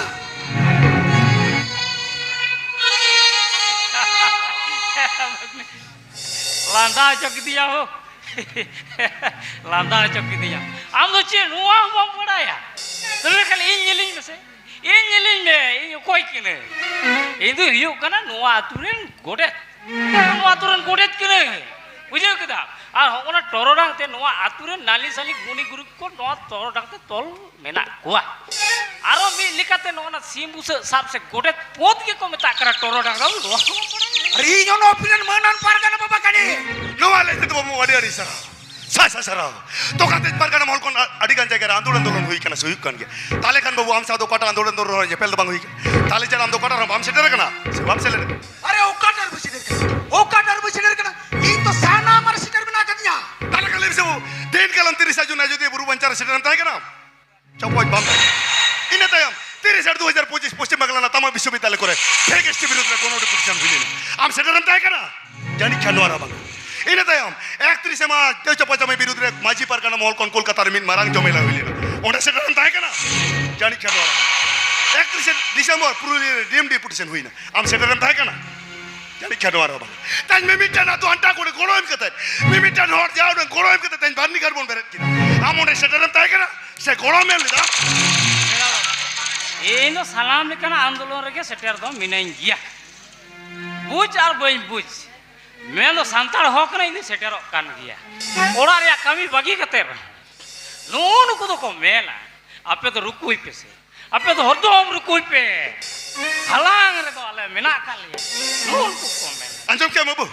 ᱦᱚᱪᱚ ᱠᱤᱫᱤᱧᱟ ᱦᱳ᱾ ᱞᱟᱸᱫᱟ ᱦᱚᱪᱚ ᱠᱤᱫᱤᱧᱟ᱾ ᱟᱢ ᱫᱚ ᱪᱮᱫ ᱱᱚᱣᱟ ᱦᱚᱸ ᱵᱟᱢ ᱵᱟᱲᱟᱭᱟ? ᱛᱚᱵᱮ ᱠᱷᱟᱱ ᱤᱧ ᱧᱮᱞᱤᱧ ᱢᱮᱥᱮ, ᱤᱧ ᱧᱮᱞᱤᱧ ᱢᱮ, ᱤᱧ ᱚᱠᱚᱭ ᱠᱟᱹᱱᱟᱹᱧ? ᱤᱧ ᱫᱚ ᱦᱩᱭᱩᱜ ᱠᱟᱱᱟ ᱱᱚᱣᱟ ᱟᱹᱛᱩ ᱨᱮᱱ ᱜᱚᱰᱮᱛ᱾ ᱱᱚᱣᱟ ᱟᱹᱛᱩ ᱨᱮᱱ ᱜᱚᱰᱮᱛ ᱠᱟᱹᱱᱟᱹᱧ, ᱵᱩᱡᱷᱟᱹᱣ ᱠᱮᱫᱟᱢ? ᱟᱨ ᱦᱚᱸᱜᱼᱚ ᱱᱟ ᱴᱚᱨᱚᱰᱟᱝ ᱛᱮ ᱱᱚᱣᱟ ᱟᱹᱛᱩ ᱨᱮᱱ ᱱᱟᱞᱤᱥᱟᱞᱤ ᱜᱩᱱᱤ ᱜᱩᱨᱤᱵ ᱠᱚ ᱱᱚᱣᱟ ᱴᱚᱨᱚᱰᱟᱝ ᱛᱮ ᱛᱚᱞ ᱢᱮᱱᱟᱜ ᱠᱚᱣᱟ᱾ ᱟᱨᱚ ᱢᱤᱫ ᱞᱮᱠᱟᱛᱮ ᱱᱚᱜᱼᱚ ᱱᱟ ᱥᱤᱢ ᱵᱩᱥᱟᱹᱜ ᱥᱟᱵ ᱥᱮ ᱜᱚᱰᱮᱛ ᱯᱚᱫ ᱜᱮᱠᱚ ᱢᱮᱛᱟᱜ ᱠᱟᱱᱟ ᱴᱚᱨᱚᱰᱟᱝ᱾ ᱟᱨ ᱤᱧ ᱦᱚᱸ ᱱᱚᱣᱟ ᱯᱤᱞᱮᱱ ᱢᱟᱹᱱᱟᱱ ᱯᱟᱨᱜᱟᱱᱟ ᱵᱟᱵᱟ ᱠᱟᱹᱱᱟᱹᱧ᱾ ᱱᱚᱣᱟ ᱞᱟᱹᱭ ᱛᱮᱫᱚ ᱵᱟᱹᱵᱩ ᱟᱹᱰᱤ ᱟᱹᱰᱤ ᱥᱟᱨᱦᱟᱣ᱾ ᱥᱟᱭ ᱥᱟᱭ ᱥᱟᱨᱦᱟᱣ᱾ ᱛᱚ ᱠᱟᱛᱮ ᱯᱟᱨᱜᱟᱱᱟ ᱢᱚᱦᱚᱞ ᱠᱷᱚᱱ ᱟ-, ᱟᱹᱰᱤ ᱜᱟᱱ ᱡᱟᱭᱜᱟ ᱨᱮ ᱟᱱᱫᱳᱞᱚᱱ ᱟᱱᱫᱳᱞᱚᱱ ᱦᱩᱭ ᱠᱟᱱᱟ ᱥᱮ ᱦᱩᱭᱩᱜ ᱠᱟᱱ ᱜᱮᱭᱟ᱾ ᱛᱟᱦᱞᱮ ᱠᱷᱟᱱ ᱵᱟᱹᱵᱩ ᱟᱢ ᱥᱟᱶ ᱫᱚ ᱚᱠᱟᱴᱟᱜ ᱟᱱᱫᱳᱞᱚᱱ ᱟᱱᱫᱳᱞᱚᱱ ᱨᱮ ᱧᱮᱯᱮᱞ ᱫᱚ ᱵᱟᱝ ᱦᱩᱭ ᱠᱟᱱᱟ? ᱛᱟᱦᱞᱮ ᱪᱮᱫ ᱟᱢ ᱫᱚ ᱚᱠᱟᱴᱟᱜ ᱨᱮ ᱵᱟᱢ ᱥᱮᱴᱮᱨ ᱟᱠᱟᱱᱟ ᱥᱮ ᱵᱟᱢ ᱥᱮᱞᱮᱫ ᱟᱠᱟᱱᱟ? ᱟᱨᱮ ᱚᱠᱟᱴᱟᱜ ᱨᱮᱵᱚ ᱥᱮᱴᱮᱨ ᱠᱟᱱᱟ? ᱚᱠᱟᱴᱟᱜ ᱨᱮᱵᱚ ᱥᱮᱴᱮᱨ ᱠᱟᱱᱟ? ᱤᱧ ᱛᱚ ᱥᱟᱱᱟᱢ ᱨᱮ ᱥᱮᱴᱮᱨ ᱢᱮᱱᱟᱜ ᱟᱠᱟᱫᱤᱧᱟ᱾ ᱛᱟᱦᱞᱮ ᱠᱷᱟᱱ ᱞᱟᱹᱭ ᱢᱮᱥᱮ ᱵᱟᱹᱵᱩ, ᱫᱤᱱ ᱠᱟᱞᱚᱢ ᱛᱤᱨᱤᱥᱟ ᱡᱩᱱ ᱟᱡᱚᱫᱤᱭᱟᱹ ᱵᱩᱨᱩ ᱵᱟᱧᱪᱟᱣ ᱨᱮ ᱥᱮᱴᱮᱨᱮᱢ ᱛᱟᱦᱮᱸ ᱠᱟᱱᱟ? ᱪᱚᱯᱚᱡ ᱵᱟᱢ ᱛᱟᱦᱮᱸ ᱠᱟᱱᱟ᱾ ᱤᱱᱟᱹ ᱛᱟᱭᱚᱢ ᱛᱤᱨᱤᱥ ᱟᱴ ᱫᱩ ᱦᱟᱡᱟᱨ ᱯᱚᱸᱪᱤᱥ ᱯᱚᱥᱪᱤᱢ ᱵᱟᱝᱞᱟ ᱨᱮᱱᱟᱜ ᱛᱟᱢᱟᱢ ᱵᱤᱥᱥᱚᱵᱤᱫᱽᱫᱟᱞᱚᱭ ᱠᱚᱨᱮ ᱯᱷᱮᱠ ᱮᱥ ᱴᱤ ᱵᱤᱨᱩᱫᱷ ᱨᱮ ᱜᱚᱱᱚᱰᱤ ᱯᱨᱚᱛᱤᱥᱴᱟᱱ ᱦᱩᱭ ᱞᱮᱱᱟ᱾ ᱟᱢ ᱥᱮᱴᱮᱨᱮᱢ ᱛᱟᱦᱮᱸ ᱠᱟᱱᱟ? ᱡᱟᱹᱱᱤᱡ ᱠᱷᱟᱱ ᱱᱚᱣᱟ ᱨᱮ ᱵᱟᱝ᱾ ᱤᱱᱟᱹ ᱛᱟᱭᱚᱢ ᱮᱠᱛᱨᱤᱥᱮ ᱢᱟᱨᱪ ᱪᱟᱹᱣ ᱪᱟᱯᱟ ᱪᱟᱹᱢᱤ ᱵᱤᱨᱩᱫᱷ ᱨᱮ ᱢᱟᱹᱡᱷᱤ ᱯᱟᱨᱜᱟᱱᱟ ᱢᱚᱦᱚᱞ ᱠᱷᱚᱱ ᱠᱳᱞᱠᱟᱛᱟ ᱨᱮ ᱢᱤᱫ ᱢᱟᱨᱟᱝ ᱡᱚᱢᱮᱞᱟ ᱦᱩᱭ ᱞᱮᱱᱟ᱾ ᱚᱸᱰᱮ ᱥᱮᱴᱮᱨᱮᱢ ᱛᱟᱦᱮᱸ ᱠᱟᱱᱟ? ᱡᱟᱹᱱᱤᱡ ᱠᱷᱟᱱ ᱱᱚᱣᱟ ᱨᱮ ᱵᱟᱝ᱾ ᱮᱠᱛᱨᱤᱥᱮ ᱰᱤᱥᱮᱢᱵᱚᱨ ᱯᱩᱨᱩᱞᱤᱭᱟᱹ ᱨᱮ ᱰᱤ ᱮᱢ ᱰᱤᱯᱩᱴᱮᱥᱚᱱ ᱦᱩᱭᱱᱟ᱾ ᱟᱢ ᱥᱮᱴᱮᱨᱮᱢ ᱛᱟᱦᱮᱸ ᱠᱟᱱᱟ? ᱡᱟᱹᱱᱤᱡ ᱠᱷᱟᱱ ᱱᱚᱣᱟ ᱨᱮ ᱵᱟᱝ᱾ ᱛᱮᱦᱮᱧ ᱢᱤᱢᱤᱫᱴᱟᱝ ᱟᱹᱛᱩ ᱟᱱᱴᱟ ᱠᱚᱨᱮ ᱜᱚᱲᱚ ᱮᱢ ᱠᱟᱛᱮ, ᱢᱤᱢᱤᱫᱴᱟᱝ ᱦᱚᱲ ᱡᱟ ᱩᱰᱟᱹᱝ ᱜᱚᱲᱚ ᱮᱢ ᱠᱟᱛᱮ ᱛᱮᱦᱮᱧ ᱵᱟᱨᱱᱤ ᱜᱷᱟᱴ ᱵᱚᱱ ᱵᱮᱨᱮᱫ ᱠᱮᱫᱟ᱾ ᱟᱢ ᱚᱸᱰᱮ ᱥᱮᱴᱮᱨᱮᱢ ᱛᱟᱦᱮᱸ ᱠᱟᱱᱟ ᱥᱮ ᱜᱚᱲᱚᱢ ᱮᱢ ᱞᱮᱫᱟ? ᱤᱧ ᱫᱚ ᱥᱟᱱᱟᱢ ᱞᱮᱠᱟᱱᱟᱜ ᱟᱱᱫᱳᱞᱚᱱ ᱨᱮᱜᱮ ᱥᱮᱴᱮᱨ ᱫᱚ ᱢᱤᱱᱟᱹᱧ ᱜᱮᱭᱟ᱾ ᱵᱩᱡᱽ ᱟᱨ ᱵᱟᱹᱧ ᱵᱩᱡᱽ, ᱢᱮᱱᱫᱚ ᱥᱟᱱᱛᱟᱲ ᱦᱚᱸ ᱠᱟᱹᱱᱟᱹᱧ, ᱤᱧ ᱫᱚᱧ ᱥᱮᱴᱮᱨᱚᱜ ᱠᱟᱱ ᱜᱮᱭᱟ᱾ ᱚᱲᱟᱜ ᱨᱮᱭᱟᱜ ᱠᱟᱹᱢᱤ ᱵᱟᱹᱜᱤ ᱠᱟᱛᱮ ᱨᱮᱦᱚᱸ ᱱᱩᱜᱼᱩ ᱱᱩᱠᱩ ᱫᱚᱠᱚ ᱢᱮᱱᱟ, "ᱟᱯᱮ ᱫᱚ ᱨᱩᱠᱩᱭ ᱯᱮ ᱥᱮ, ᱟᱯᱮ ᱫᱚ ᱦᱚᱨᱫᱚᱢ ᱨᱩᱠᱩᱭ ᱯᱮ, ᱦᱟᱞᱟᱝ ᱨᱮᱫᱚ ᱟᱞᱮ ᱢᱮᱱᱟᱜ ᱟᱠᱟᱫ ᱞᱮᱭᱟ", ᱱᱩᱜᱼᱩ ᱱᱩᱠᱩ ᱠᱚ ᱢᱮᱱᱟ᱾ ᱟᱸᱡᱚᱢ ᱠᱮᱜᱼᱟᱢ ᱵᱟᱹᱵᱩ?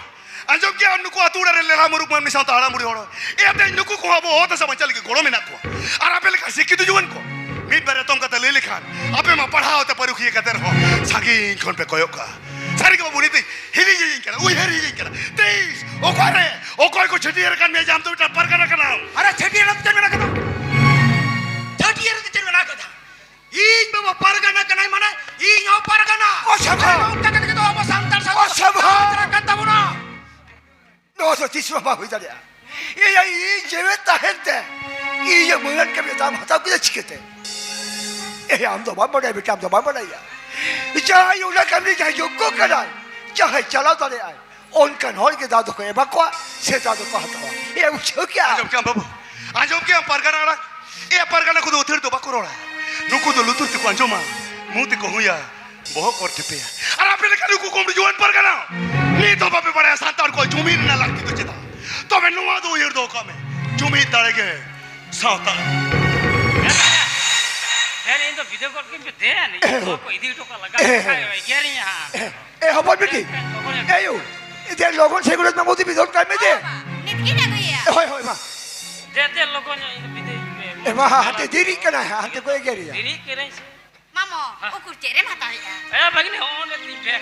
ᱟᱸᱡᱚᱢ ᱠᱮᱜᱼᱟᱢ ᱱᱩᱠᱩ ᱟᱹᱛᱩ ᱚᱲᱟᱜ ᱨᱮ ᱞᱮᱞᱦᱟ ᱢᱩᱨᱩᱠ ᱢᱟᱹᱱᱢᱤ ᱥᱟᱶᱛᱟ ᱦᱟᱲᱟᱢ ᱵᱩᱲᱦᱤ ᱦᱚᱲ? ᱮᱭᱟ, ᱛᱮᱦᱮᱧ ᱱᱩᱠᱩ ᱠᱚᱦᱚᱸ ᱟᱵᱚ ᱚᱛ ᱦᱟᱥᱟ ᱵᱟᱧᱪᱟᱣ ᱞᱟᱹᱜᱤᱫ ᱜᱚᱲᱚ ᱢᱮᱱᱟᱜ ᱠᱚᱣᱟ᱾ ᱟᱨ ᱟᱯᱮ ᱞᱮᱠᱟ ᱥᱤᱠᱠᱷᱤᱛ ᱡᱩᱣᱟᱹᱱ ᱠᱚ ᱢᱤᱫ ᱵᱟᱨ ᱮᱛᱚᱢ ᱠᱟᱛᱮ ᱞᱟᱹᱭ ᱞᱮᱠᱷᱟᱱ, ᱟᱯᱮ ᱢᱟ ᱯᱟᱲᱦᱟᱣ ᱛᱮ ᱯᱟᱹᱨᱩᱠᱷᱤᱭᱟᱹ ᱠᱟᱛᱮ ᱨᱮᱦᱚᱸ ᱥᱟᱺᱜᱤᱧ ᱠᱷᱚᱱ ᱯᱮ ᱠᱚᱭᱚᱜ ᱠᱟᱜᱼᱟ᱾ ᱥᱟᱹᱨᱤ ᱜᱮ ᱵᱟᱹᱵᱩ, ᱱᱤᱛ ᱦᱤᱨᱤ ᱦᱤᱨᱤᱧ ᱠᱟᱱᱟ, ᱩᱭᱦᱟᱹᱨ ᱦᱤᱨᱤᱧ ᱠᱟᱱᱟ᱾ ᱛᱤᱥ, ᱚᱠᱟᱨᱮ, ᱚᱠᱚᱭ ᱠᱚ ᱪᱷᱟᱹᱴᱭᱟᱹᱨ ᱟᱠᱟᱫ ᱢᱮᱭᱟ ᱡᱮ ᱟᱢ ᱫᱚ ᱢᱤᱫᱴᱟᱝ ᱯᱟᱨᱜᱟᱱᱟ ᱠᱟᱱᱟᱢ? ᱟᱨᱮ, ᱪᱷᱟᱹᱴᱭᱟᱹᱨ ᱨᱮ ᱪᱮᱫ ᱢᱮᱱᱟᱜ ᱠᱟᱫᱟ? ᱪᱷᱟᱹᱴᱭᱟᱹᱨ ᱨᱮ ᱪᱮᱫ ᱢᱮᱱᱟᱜ ᱠᱟᱫᱟ? ᱤᱧ ᱵᱟᱵᱟ ᱯᱟᱨᱜᱟᱱᱟ ᱠᱟᱱᱟᱭ, ᱢᱟᱱᱮ ᱤᱧ ᱦᱚᱸ ᱯᱟᱨᱜᱟᱱᱟ᱾ ᱚᱥᱚᱢᱵᱷᱚᱵ᱾ ᱟᱨᱮ, ᱱᱚᱝᱠᱟ ᱠᱟᱛᱮ ᱫᱚ ᱟᱵᱚ ᱥᱟᱱᱛᱟᱲ ᱥᱟᱶᱛᱟ ᱚᱥᱚᱢᱵᱷᱚᱵ᱾ ᱫᱚ ᱵᱟᱧᱪᱟᱣ ᱠᱟᱱ ᱛᱟᱵᱚᱱᱟ᱾ ᱱᱚᱣᱟ ᱫᱚ ᱛᱤᱥ ᱦᱚᱸ ᱵᱟᱝ ᱦᱩᱭ ᱫᱟᱲᱮᱭᱟᱜᱼᱟ᱾ ᱤᱧ, ᱤᱧ ᱡᱤᱣᱮᱫ ᱛᱟᱦᱮᱱ ᱛᱮ ᱤᱧ ᱢᱟᱹᱱᱟᱱ ᱠᱟᱹᱢᱤ ᱫᱟᱢ ᱦᱟᱛᱟᱣ ᱠᱮᱫᱟ ᱪᱤᱠᱟᱹᱛᱮ? ᱮ, ᱟᱢ ᱫᱚ ᱵᱟᱢ ᱵᱟᱰᱟᱭᱟ ᱵᱮᱴᱟ, ᱟᱢ ᱫᱚ ᱵᱟᱢ ᱵᱟᱰᱟᱭᱟ᱾ ᱡᱟᱦᱟᱸᱭ ᱚᱱᱟ ᱠᱟᱹᱢᱤ ᱡᱟᱦᱟᱸᱭ ᱡᱳᱜᱽᱜᱚ ᱠᱟᱱᱟᱭ, ᱡᱟᱦᱟᱸᱭ ᱪᱟᱞᱟᱣ ᱫᱟᱲᱮᱭᱟᱜᱼᱟᱭ, ᱚᱱᱠᱟᱱ ᱦᱚᱲ ᱜᱮ ᱫᱟᱣ ᱫᱚᱠᱚ ᱮᱢᱟ ᱠᱚᱣᱟ, ᱥᱮ ᱫᱟᱣ ᱫᱚᱠᱚ ᱦᱟᱛᱟᱣᱟ᱾ ᱮ, ᱵᱩᱡᱷᱟᱹᱣ ᱠᱮᱜᱼᱟ? ᱟᱸᱡᱚᱢ ᱠᱮᱜᱼᱟᱢ ᱵᱟᱹᱵᱩ? ᱟᱸᱡᱚᱢ ᱠᱮᱜᱼᱟᱢ ᱯᱟᱨᱜᱟᱱᱟ ᱟᱲᱟᱝ? ᱮ, ᱯᱟᱨᱜᱟᱱᱟ ᱠᱚᱫᱚ ᱟᱹᱛᱷᱟᱹᱲ ᱫᱚ ᱵᱟᱠᱚ ᱨᱚᱲᱟ᱾ ᱱᱩᱠᱩ ᱫᱚ ᱞᱩᱛᱩᱨ ᱛᱮᱠᱚ ᱟᱸᱡᱚᱢᱟ, ᱢᱩ ᱛᱮᱠᱚ ᱦᱩᱭᱟ, ᱵᱚᱦᱚᱜ ᱠᱚ ᱴᱷᱤᱯᱮᱭᱟ᱾ ᱟᱨ ᱟᱯᱮ ᱞᱮᱠᱟ ᱱᱩᱠᱩ ᱠᱚᱢ ᱡᱩᱣᱟᱹᱱ ᱯᱟᱨᱜᱟᱱᱟ, ᱱᱤᱛ ᱦᱚᱸ ᱵᱟᱯᱮ ᱵᱟᱲᱟᱭᱟ ᱥᱟᱱᱛᱟᱲ ᱠᱚᱣᱟᱜ ᱡᱩᱢᱤᱫ ᱨᱮᱱᱟᱜ ᱞᱟᱹᱠᱛᱤ ᱫᱚ ᱪᱮᱫᱟᱜ? ᱛᱚᱵᱮ ᱱᱚᱣᱟ ᱫᱚ ᱩᱭᱦᱟᱹᱨ ᱫᱚᱦᱚ ᱠᱟᱜ ᱢᱮ, ᱡᱩᱢᱤᱫ ᱫᱟᱲᱮ ᱜᱮ ᱥᱟᱶᱛᱟ᱾ ᱫᱮᱱ, ᱤᱧ ᱫᱚ ᱵᱤᱫᱟᱹ ᱜᱚᱫ ᱠᱟᱹᱧ ᱯᱮ, ᱫᱮᱱ, ᱤᱧ ᱫᱚ ᱱᱚᱣᱟ ᱠᱚ ᱤᱫᱤ ᱦᱚᱴᱚ ᱠᱟᱜ ᱞᱟᱜᱟᱜ ᱠᱷᱟᱡ ᱮᱜᱮᱨᱤᱧᱟ ᱦᱟᱸᱜ᱾ ᱮ ᱦᱚᱯᱚᱱ ᱵᱤᱴᱤ, ᱮ ᱭᱳ, ᱫᱮ ᱞᱚᱜᱚᱱ ᱥᱮ ᱜᱩᱞᱳ ᱢᱟᱢᱩ ᱫᱤ ᱵᱤᱫᱚᱞ ᱠᱟᱭ ᱢᱮ ᱫᱮ᱾ ᱱᱤᱛ ᱜᱤᱧ ᱟᱹᱜᱩᱭᱮᱭᱟ᱾ ᱦᱳᱭ, ᱦᱳᱭ, ᱢᱟ᱾ ᱫᱮ, ᱫᱮ, ᱞᱚᱜᱚᱱ ᱧᱚᱜ ᱤᱧ ᱵᱤᱫᱟᱹᱭ ᱯᱮ᱾ ᱮ ᱢᱟ, ᱦᱟᱱᱛᱮ ᱫᱮᱨᱤᱜ ᱠᱟᱱᱟ, ᱦᱟᱱᱛᱮ ᱠᱚ ᱮᱜᱮᱨᱮᱭᱟ᱾ ᱫᱮᱨᱤᱜ ᱠᱟᱹᱱᱟᱹᱧ ᱥᱮ᱾ ᱢᱟᱢᱚ, ᱦᱮᱸ᱾ ᱩᱠᱩᱨ ᱪᱮᱫ ᱨᱮᱢ ᱦᱟᱛᱟᱣᱮᱜᱼᱟ? ᱮ ᱵᱷᱟᱜᱤᱱᱤ, ᱦᱚᱸᱜᱼᱚ ᱱᱚᱰᱮ ᱛᱤᱧ ᱯᱮ᱾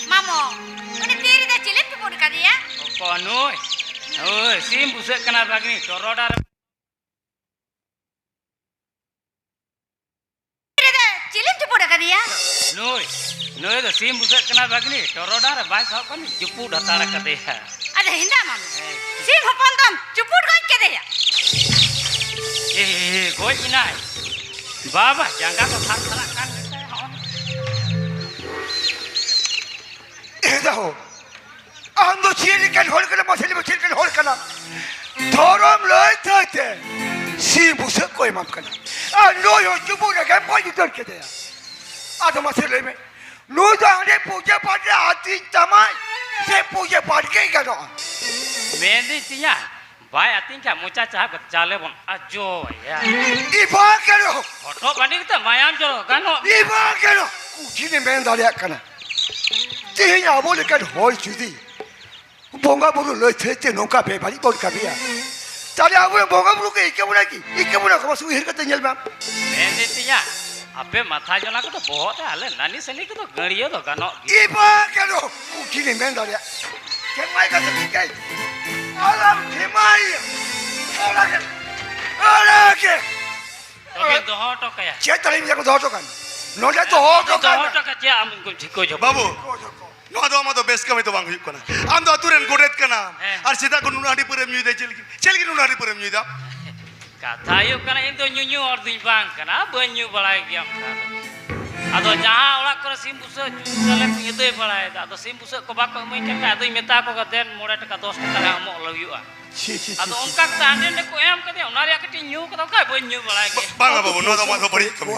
ᱢᱟᱢᱚ, ᱩᱱᱤ ᱛᱤ ᱨᱮᱫᱚ ᱪᱤᱞᱤᱢ ᱛᱩᱯᱩᱫ ᱟᱠᱟᱫᱮᱭᱟ? ᱚᱠᱚ ᱱᱩᱭ? ᱳᱭ, ᱥᱤᱢ ᱵᱩᱥᱟᱹᱜ ᱠᱟᱱᱟ ᱵᱷᱟᱜᱤᱱᱤ, ᱴᱚᱨᱚᱰᱟᱝ ᱨᱮ᱾ ᱨᱮᱫᱚ ᱪᱤᱞᱤᱢ ᱪᱩᱯᱩᱫ ᱟᱠᱟᱫᱮᱭᱟ? ᱱᱩᱭ, ᱱᱩᱭ ᱫᱚ ᱥᱤᱢ ᱵᱩᱥᱟᱹᱜ ᱠᱟᱱᱟ ᱵᱷᱟᱜᱽᱱᱤ, ᱴᱚᱨᱚᱰᱟᱝ ᱨᱮ ᱵᱟᱭ ᱥᱟᱵ ᱠᱟᱱ, ᱪᱩᱯᱩᱫ ᱦᱟᱛᱟᱲ ᱟᱠᱟᱫᱮᱭᱟ᱾ ᱟᱫᱚ ᱦᱤᱸᱫᱟ ᱢᱟᱢᱟ, ᱦᱮᱸ᱾ ᱥᱤᱢ ᱦᱚᱯᱚᱱ ᱫᱚᱢ ᱪᱩᱯᱩᱫ ᱜᱚᱡ ᱠᱮᱫᱮᱭᱟ? ᱮ, ᱮ, ᱮ, ᱜᱚᱡ ᱮᱱᱟᱭ? ᱵᱟᱵᱟ, ᱡᱟᱸᱜᱟ ᱠᱚ ᱛᱷᱟᱨ ᱛᱷᱟᱨᱟᱜ ᱠᱟᱱ ᱜᱮᱛᱟᱭᱟ, ᱦᱚᱸ᱾ ᱮ ᱫᱟᱦᱳ, ᱟᱢ ᱫᱚ ᱪᱮᱫ ᱞᱮᱠᱟᱱ ᱦᱚᱲ ᱠᱟᱱᱟᱢ? ᱢᱟᱥᱮ ᱞᱟᱹᱭ ᱢᱮ, ᱪᱮᱫ ᱞᱮᱠᱟᱱ ᱦᱚᱲ ᱠᱟᱱᱟᱢ? ᱫᱷᱚᱨᱚᱢ ᱞᱟᱹᱭ ᱛᱟᱭ ᱛᱮ ᱥᱤᱢ ᱵᱩᱥᱟᱹᱜ ᱠᱚ ᱮᱢᱟᱢ ᱠᱟᱱᱟ, ᱟᱨ ᱱᱩᱭ ᱦᱚᱸ ᱪᱩᱵᱩ ᱨᱮᱜᱮᱢ ᱜᱚᱡ ᱩᱛᱟᱹᱨ ᱠᱮᱫᱮᱭᱟ᱾ ᱟᱫᱚ ᱢᱟᱥᱮ ᱞᱟᱹᱭ ᱢᱮ, ᱱᱩᱭ ᱫᱚ ᱦᱟᱸᱰᱮ ᱯᱩᱡᱟᱹ ᱯᱟᱴ ᱨᱮ ᱟᱹᱛᱤᱧ ᱛᱟᱢᱟᱭ ᱥᱮ ᱯᱩᱡᱟᱹ ᱯᱟᱴ ᱜᱮ ᱜᱟᱱᱚᱜᱼᱟ? ᱢᱮᱱᱫᱟᱹᱧ ᱛᱤᱧᱟ, ᱵᱟᱭ ᱟᱹᱛᱤᱧ ᱠᱷᱟᱱ ᱢᱚᱪᱟ ᱪᱟᱦᱟᱵ ᱠᱟᱛᱮ ᱪᱟᱣᱞᱮ ᱵᱚᱱ ᱟᱡᱚᱭᱟ᱾ ᱤᱵᱟ ᱠᱮᱱᱚ? ᱦᱚᱴᱚᱜ ᱵᱟᱹᱰᱤ ᱠᱟᱛᱮ ᱢᱟᱭᱟᱢ ᱡᱚᱨᱚ ᱜᱟᱱᱚᱜ ᱜᱮᱭᱟ᱾ ᱤᱵᱟ ᱠᱮᱱᱚ? ᱠᱩᱴᱷᱤᱱᱮ ᱢᱮᱱ ᱫᱟᱲᱮᱭᱟᱜ ᱠᱟᱱᱟ᱾ ᱛᱮᱦᱮᱧ ᱟᱵᱚ ᱞᱮᱠᱟᱱ ᱦᱚᱲ ᱡᱩᱫᱤ ᱵᱚᱸᱜᱟ ᱵᱩᱨᱩ ᱞᱟᱹᱭ ᱛᱮ ᱱᱚᱝᱠᱟ ᱵᱮᱵᱟᱹᱲᱤᱡ ᱵᱚᱱ ᱠᱟᱹᱢᱤᱭᱟ, ᱛᱟᱦᱞᱮ ᱟᱵᱚᱨᱮᱱ ᱵᱚᱸᱜᱟ ᱵᱩᱨᱩ ᱠᱚ ᱤᱠᱟᱹ ᱵᱚᱱᱟ ᱠᱤ? ᱤᱠᱟᱹ ᱵᱚᱱᱟ ᱠᱚ? ᱢᱟᱥᱮ ᱩᱭᱦᱟᱹᱨ ᱠᱟᱛᱮ ᱧᱮᱞ ᱢᱮ᱾ ᱢᱮᱱᱫᱟᱹᱧ ᱛᱤᱧᱟ, ᱟᱯᱮ ᱢᱟᱛᱷᱟ ᱡᱚᱱᱟ ᱠᱚᱫᱚ ᱵᱚᱦᱚᱜ ᱨᱮ, ᱟᱞᱮ ᱱᱟᱹᱱᱤ ᱥᱟᱹᱱᱤ ᱠᱚᱫᱚ ᱜᱟᱹᱲᱭᱟᱹ ᱫᱚ ᱜᱟᱱᱚᱜ ᱜᱮᱭᱟ᱾ ᱤᱵᱟ ᱠᱮᱱᱚ? ᱠᱩᱴᱷᱤᱱᱮ ᱢᱮᱱ ᱫᱟᱲᱮᱭᱟᱜ᱾ ᱪᱮᱫ ᱢᱟᱭ ᱠᱟᱛᱷᱟ ᱴᱷᱤᱠ ᱜᱮ᱾ ᱟᱞᱟᱢ ᱴᱷᱮᱢᱟᱭ᱾ ᱚᱲᱟᱜ ᱜᱮ᱾ ᱚᱲᱟᱜ ᱜᱮ᱾ ᱛᱚᱵᱮ ᱫᱚᱦᱚ ᱦᱚᱴᱚ ᱠᱟᱭᱟ᱾ ᱪᱮᱫ ᱛᱟᱞᱤᱧ ᱢᱮᱭᱟ ᱠᱚ ᱫᱚᱦᱚ ᱦᱚᱴᱚ ᱠᱟᱱ? ᱱᱚᱰᱮ ᱫᱚᱦᱚ ᱦᱚᱴᱚ ᱫᱚᱦᱚ ᱠᱟᱱ᱾ ᱦᱚᱴᱚ ᱠᱟᱜ ᱪᱮᱫ ᱟᱢ ᱩᱱᱠᱩᱢ ᱴᱷᱤᱠᱟᱹ ᱡᱚ? ᱵᱟᱹᱵᱩ, ᱱᱚᱣᱟ ᱫᱚ ᱟᱢᱟᱜ ᱫᱚ ᱵᱮᱥ ᱠᱟᱹᱢᱤ ᱫᱚ ᱵᱟᱝ ᱦᱩᱭᱩᱜ ᱠᱟᱱᱟ᱾ ᱟᱢ ᱫᱚ ᱟᱹᱛᱩ ᱨᱮᱱ ᱜᱚᱰᱮᱛ ᱠᱟᱱᱟᱢ᱾ ᱦᱮᱸ᱾ ᱟᱨ ᱥᱮᱛᱟᱜ ᱠᱷᱚᱱ ᱱᱩᱱᱟᱹᱜ ᱦᱟᱺᱰᱤ ᱯᱟᱹᱣᱨᱟᱹᱢ ᱧᱩᱭᱮᱫᱟ, ᱪᱮᱫ ᱞᱟᱹᱜᱤᱫ, ᱪᱮᱫ ᱞᱟᱹᱜᱤᱫ ᱱᱩᱱᱟᱹᱜ ᱦᱟᱺᱰᱤ ᱯᱟᱹᱣᱨᱟᱹᱢ ᱧᱩᱭᱮᱫᱟ? ᱠᱟᱛᱷᱟ ᱦᱩᱭᱩᱜ ᱠᱟᱱᱟ, ᱤᱧ ᱫᱚ ᱧᱩᱧᱩ ᱦᱚᱲ ᱫᱩᱧ ᱵᱟᱝ ᱠᱟᱱᱟ, ᱵᱟᱹᱧ ᱧᱩ ᱵᱟᱲᱟᱭ ᱜᱮᱭᱟ ᱚᱱᱠᱟ ᱫᱚ᱾ ᱟᱫᱚ ᱡᱟᱦᱟᱸ ᱚᱲᱟᱜ ᱠᱚᱨᱮ ᱥᱤᱢ ᱵᱩᱥᱟᱹᱜ ᱪᱩᱨᱩᱡ ᱟᱞᱮ ᱠᱚᱧ ᱟᱹᱫᱟᱹᱭ ᱵᱟᱲᱟᱭᱮᱫᱟ, ᱟᱫᱚ ᱥᱤᱢ ᱵᱩᱥᱟᱹᱜ ᱠᱚ ᱵᱟᱠᱚ ᱤᱢᱟᱹᱧ ᱠᱟᱱ ᱠᱷᱟᱡ ᱟᱫᱚᱧ ᱢᱮᱛᱟ ᱠᱚ ᱠᱟᱱᱟ, "ᱫᱮᱱ ᱢᱚᱬᱮ ᱴᱟᱠᱟ ᱫᱚᱥ ᱴᱟᱠᱟ ᱨᱮ ᱮᱢᱚᱜ ᱦᱩᱭᱩᱜᱼᱟ᱾" ᱪᱷᱤ, ᱪᱷᱤ, ᱪᱷᱤ, ᱟᱫᱚ ᱪᱷᱤ᱾ ᱚᱱᱠᱟ ᱠᱟᱛᱮ ᱦᱟᱸᱰᱮ ᱱᱟᱰᱮ ᱠᱚ ᱮᱢ ᱠᱟᱫᱮᱭᱟ, ᱚᱱᱟ ᱨᱮᱭᱟᱜ ᱠᱟᱹᱴᱤᱡ ᱧᱩ ᱠᱟᱫᱟ, ᱵᱟᱠᱷᱟᱡ ᱵᱟᱹᱧ ᱧᱩ ᱵᱟᱲᱟᱭ ᱜᱮᱭᱟ᱾ ᱵᱟᱝᱟ ᱵᱟᱹᱵᱩ, ᱱᱚᱣᱟ ᱫᱚ ᱟᱢᱟᱜ ᱫᱚ ᱵᱟᱹᱲᱤᱡ ᱠᱟᱹᱢᱤ᱾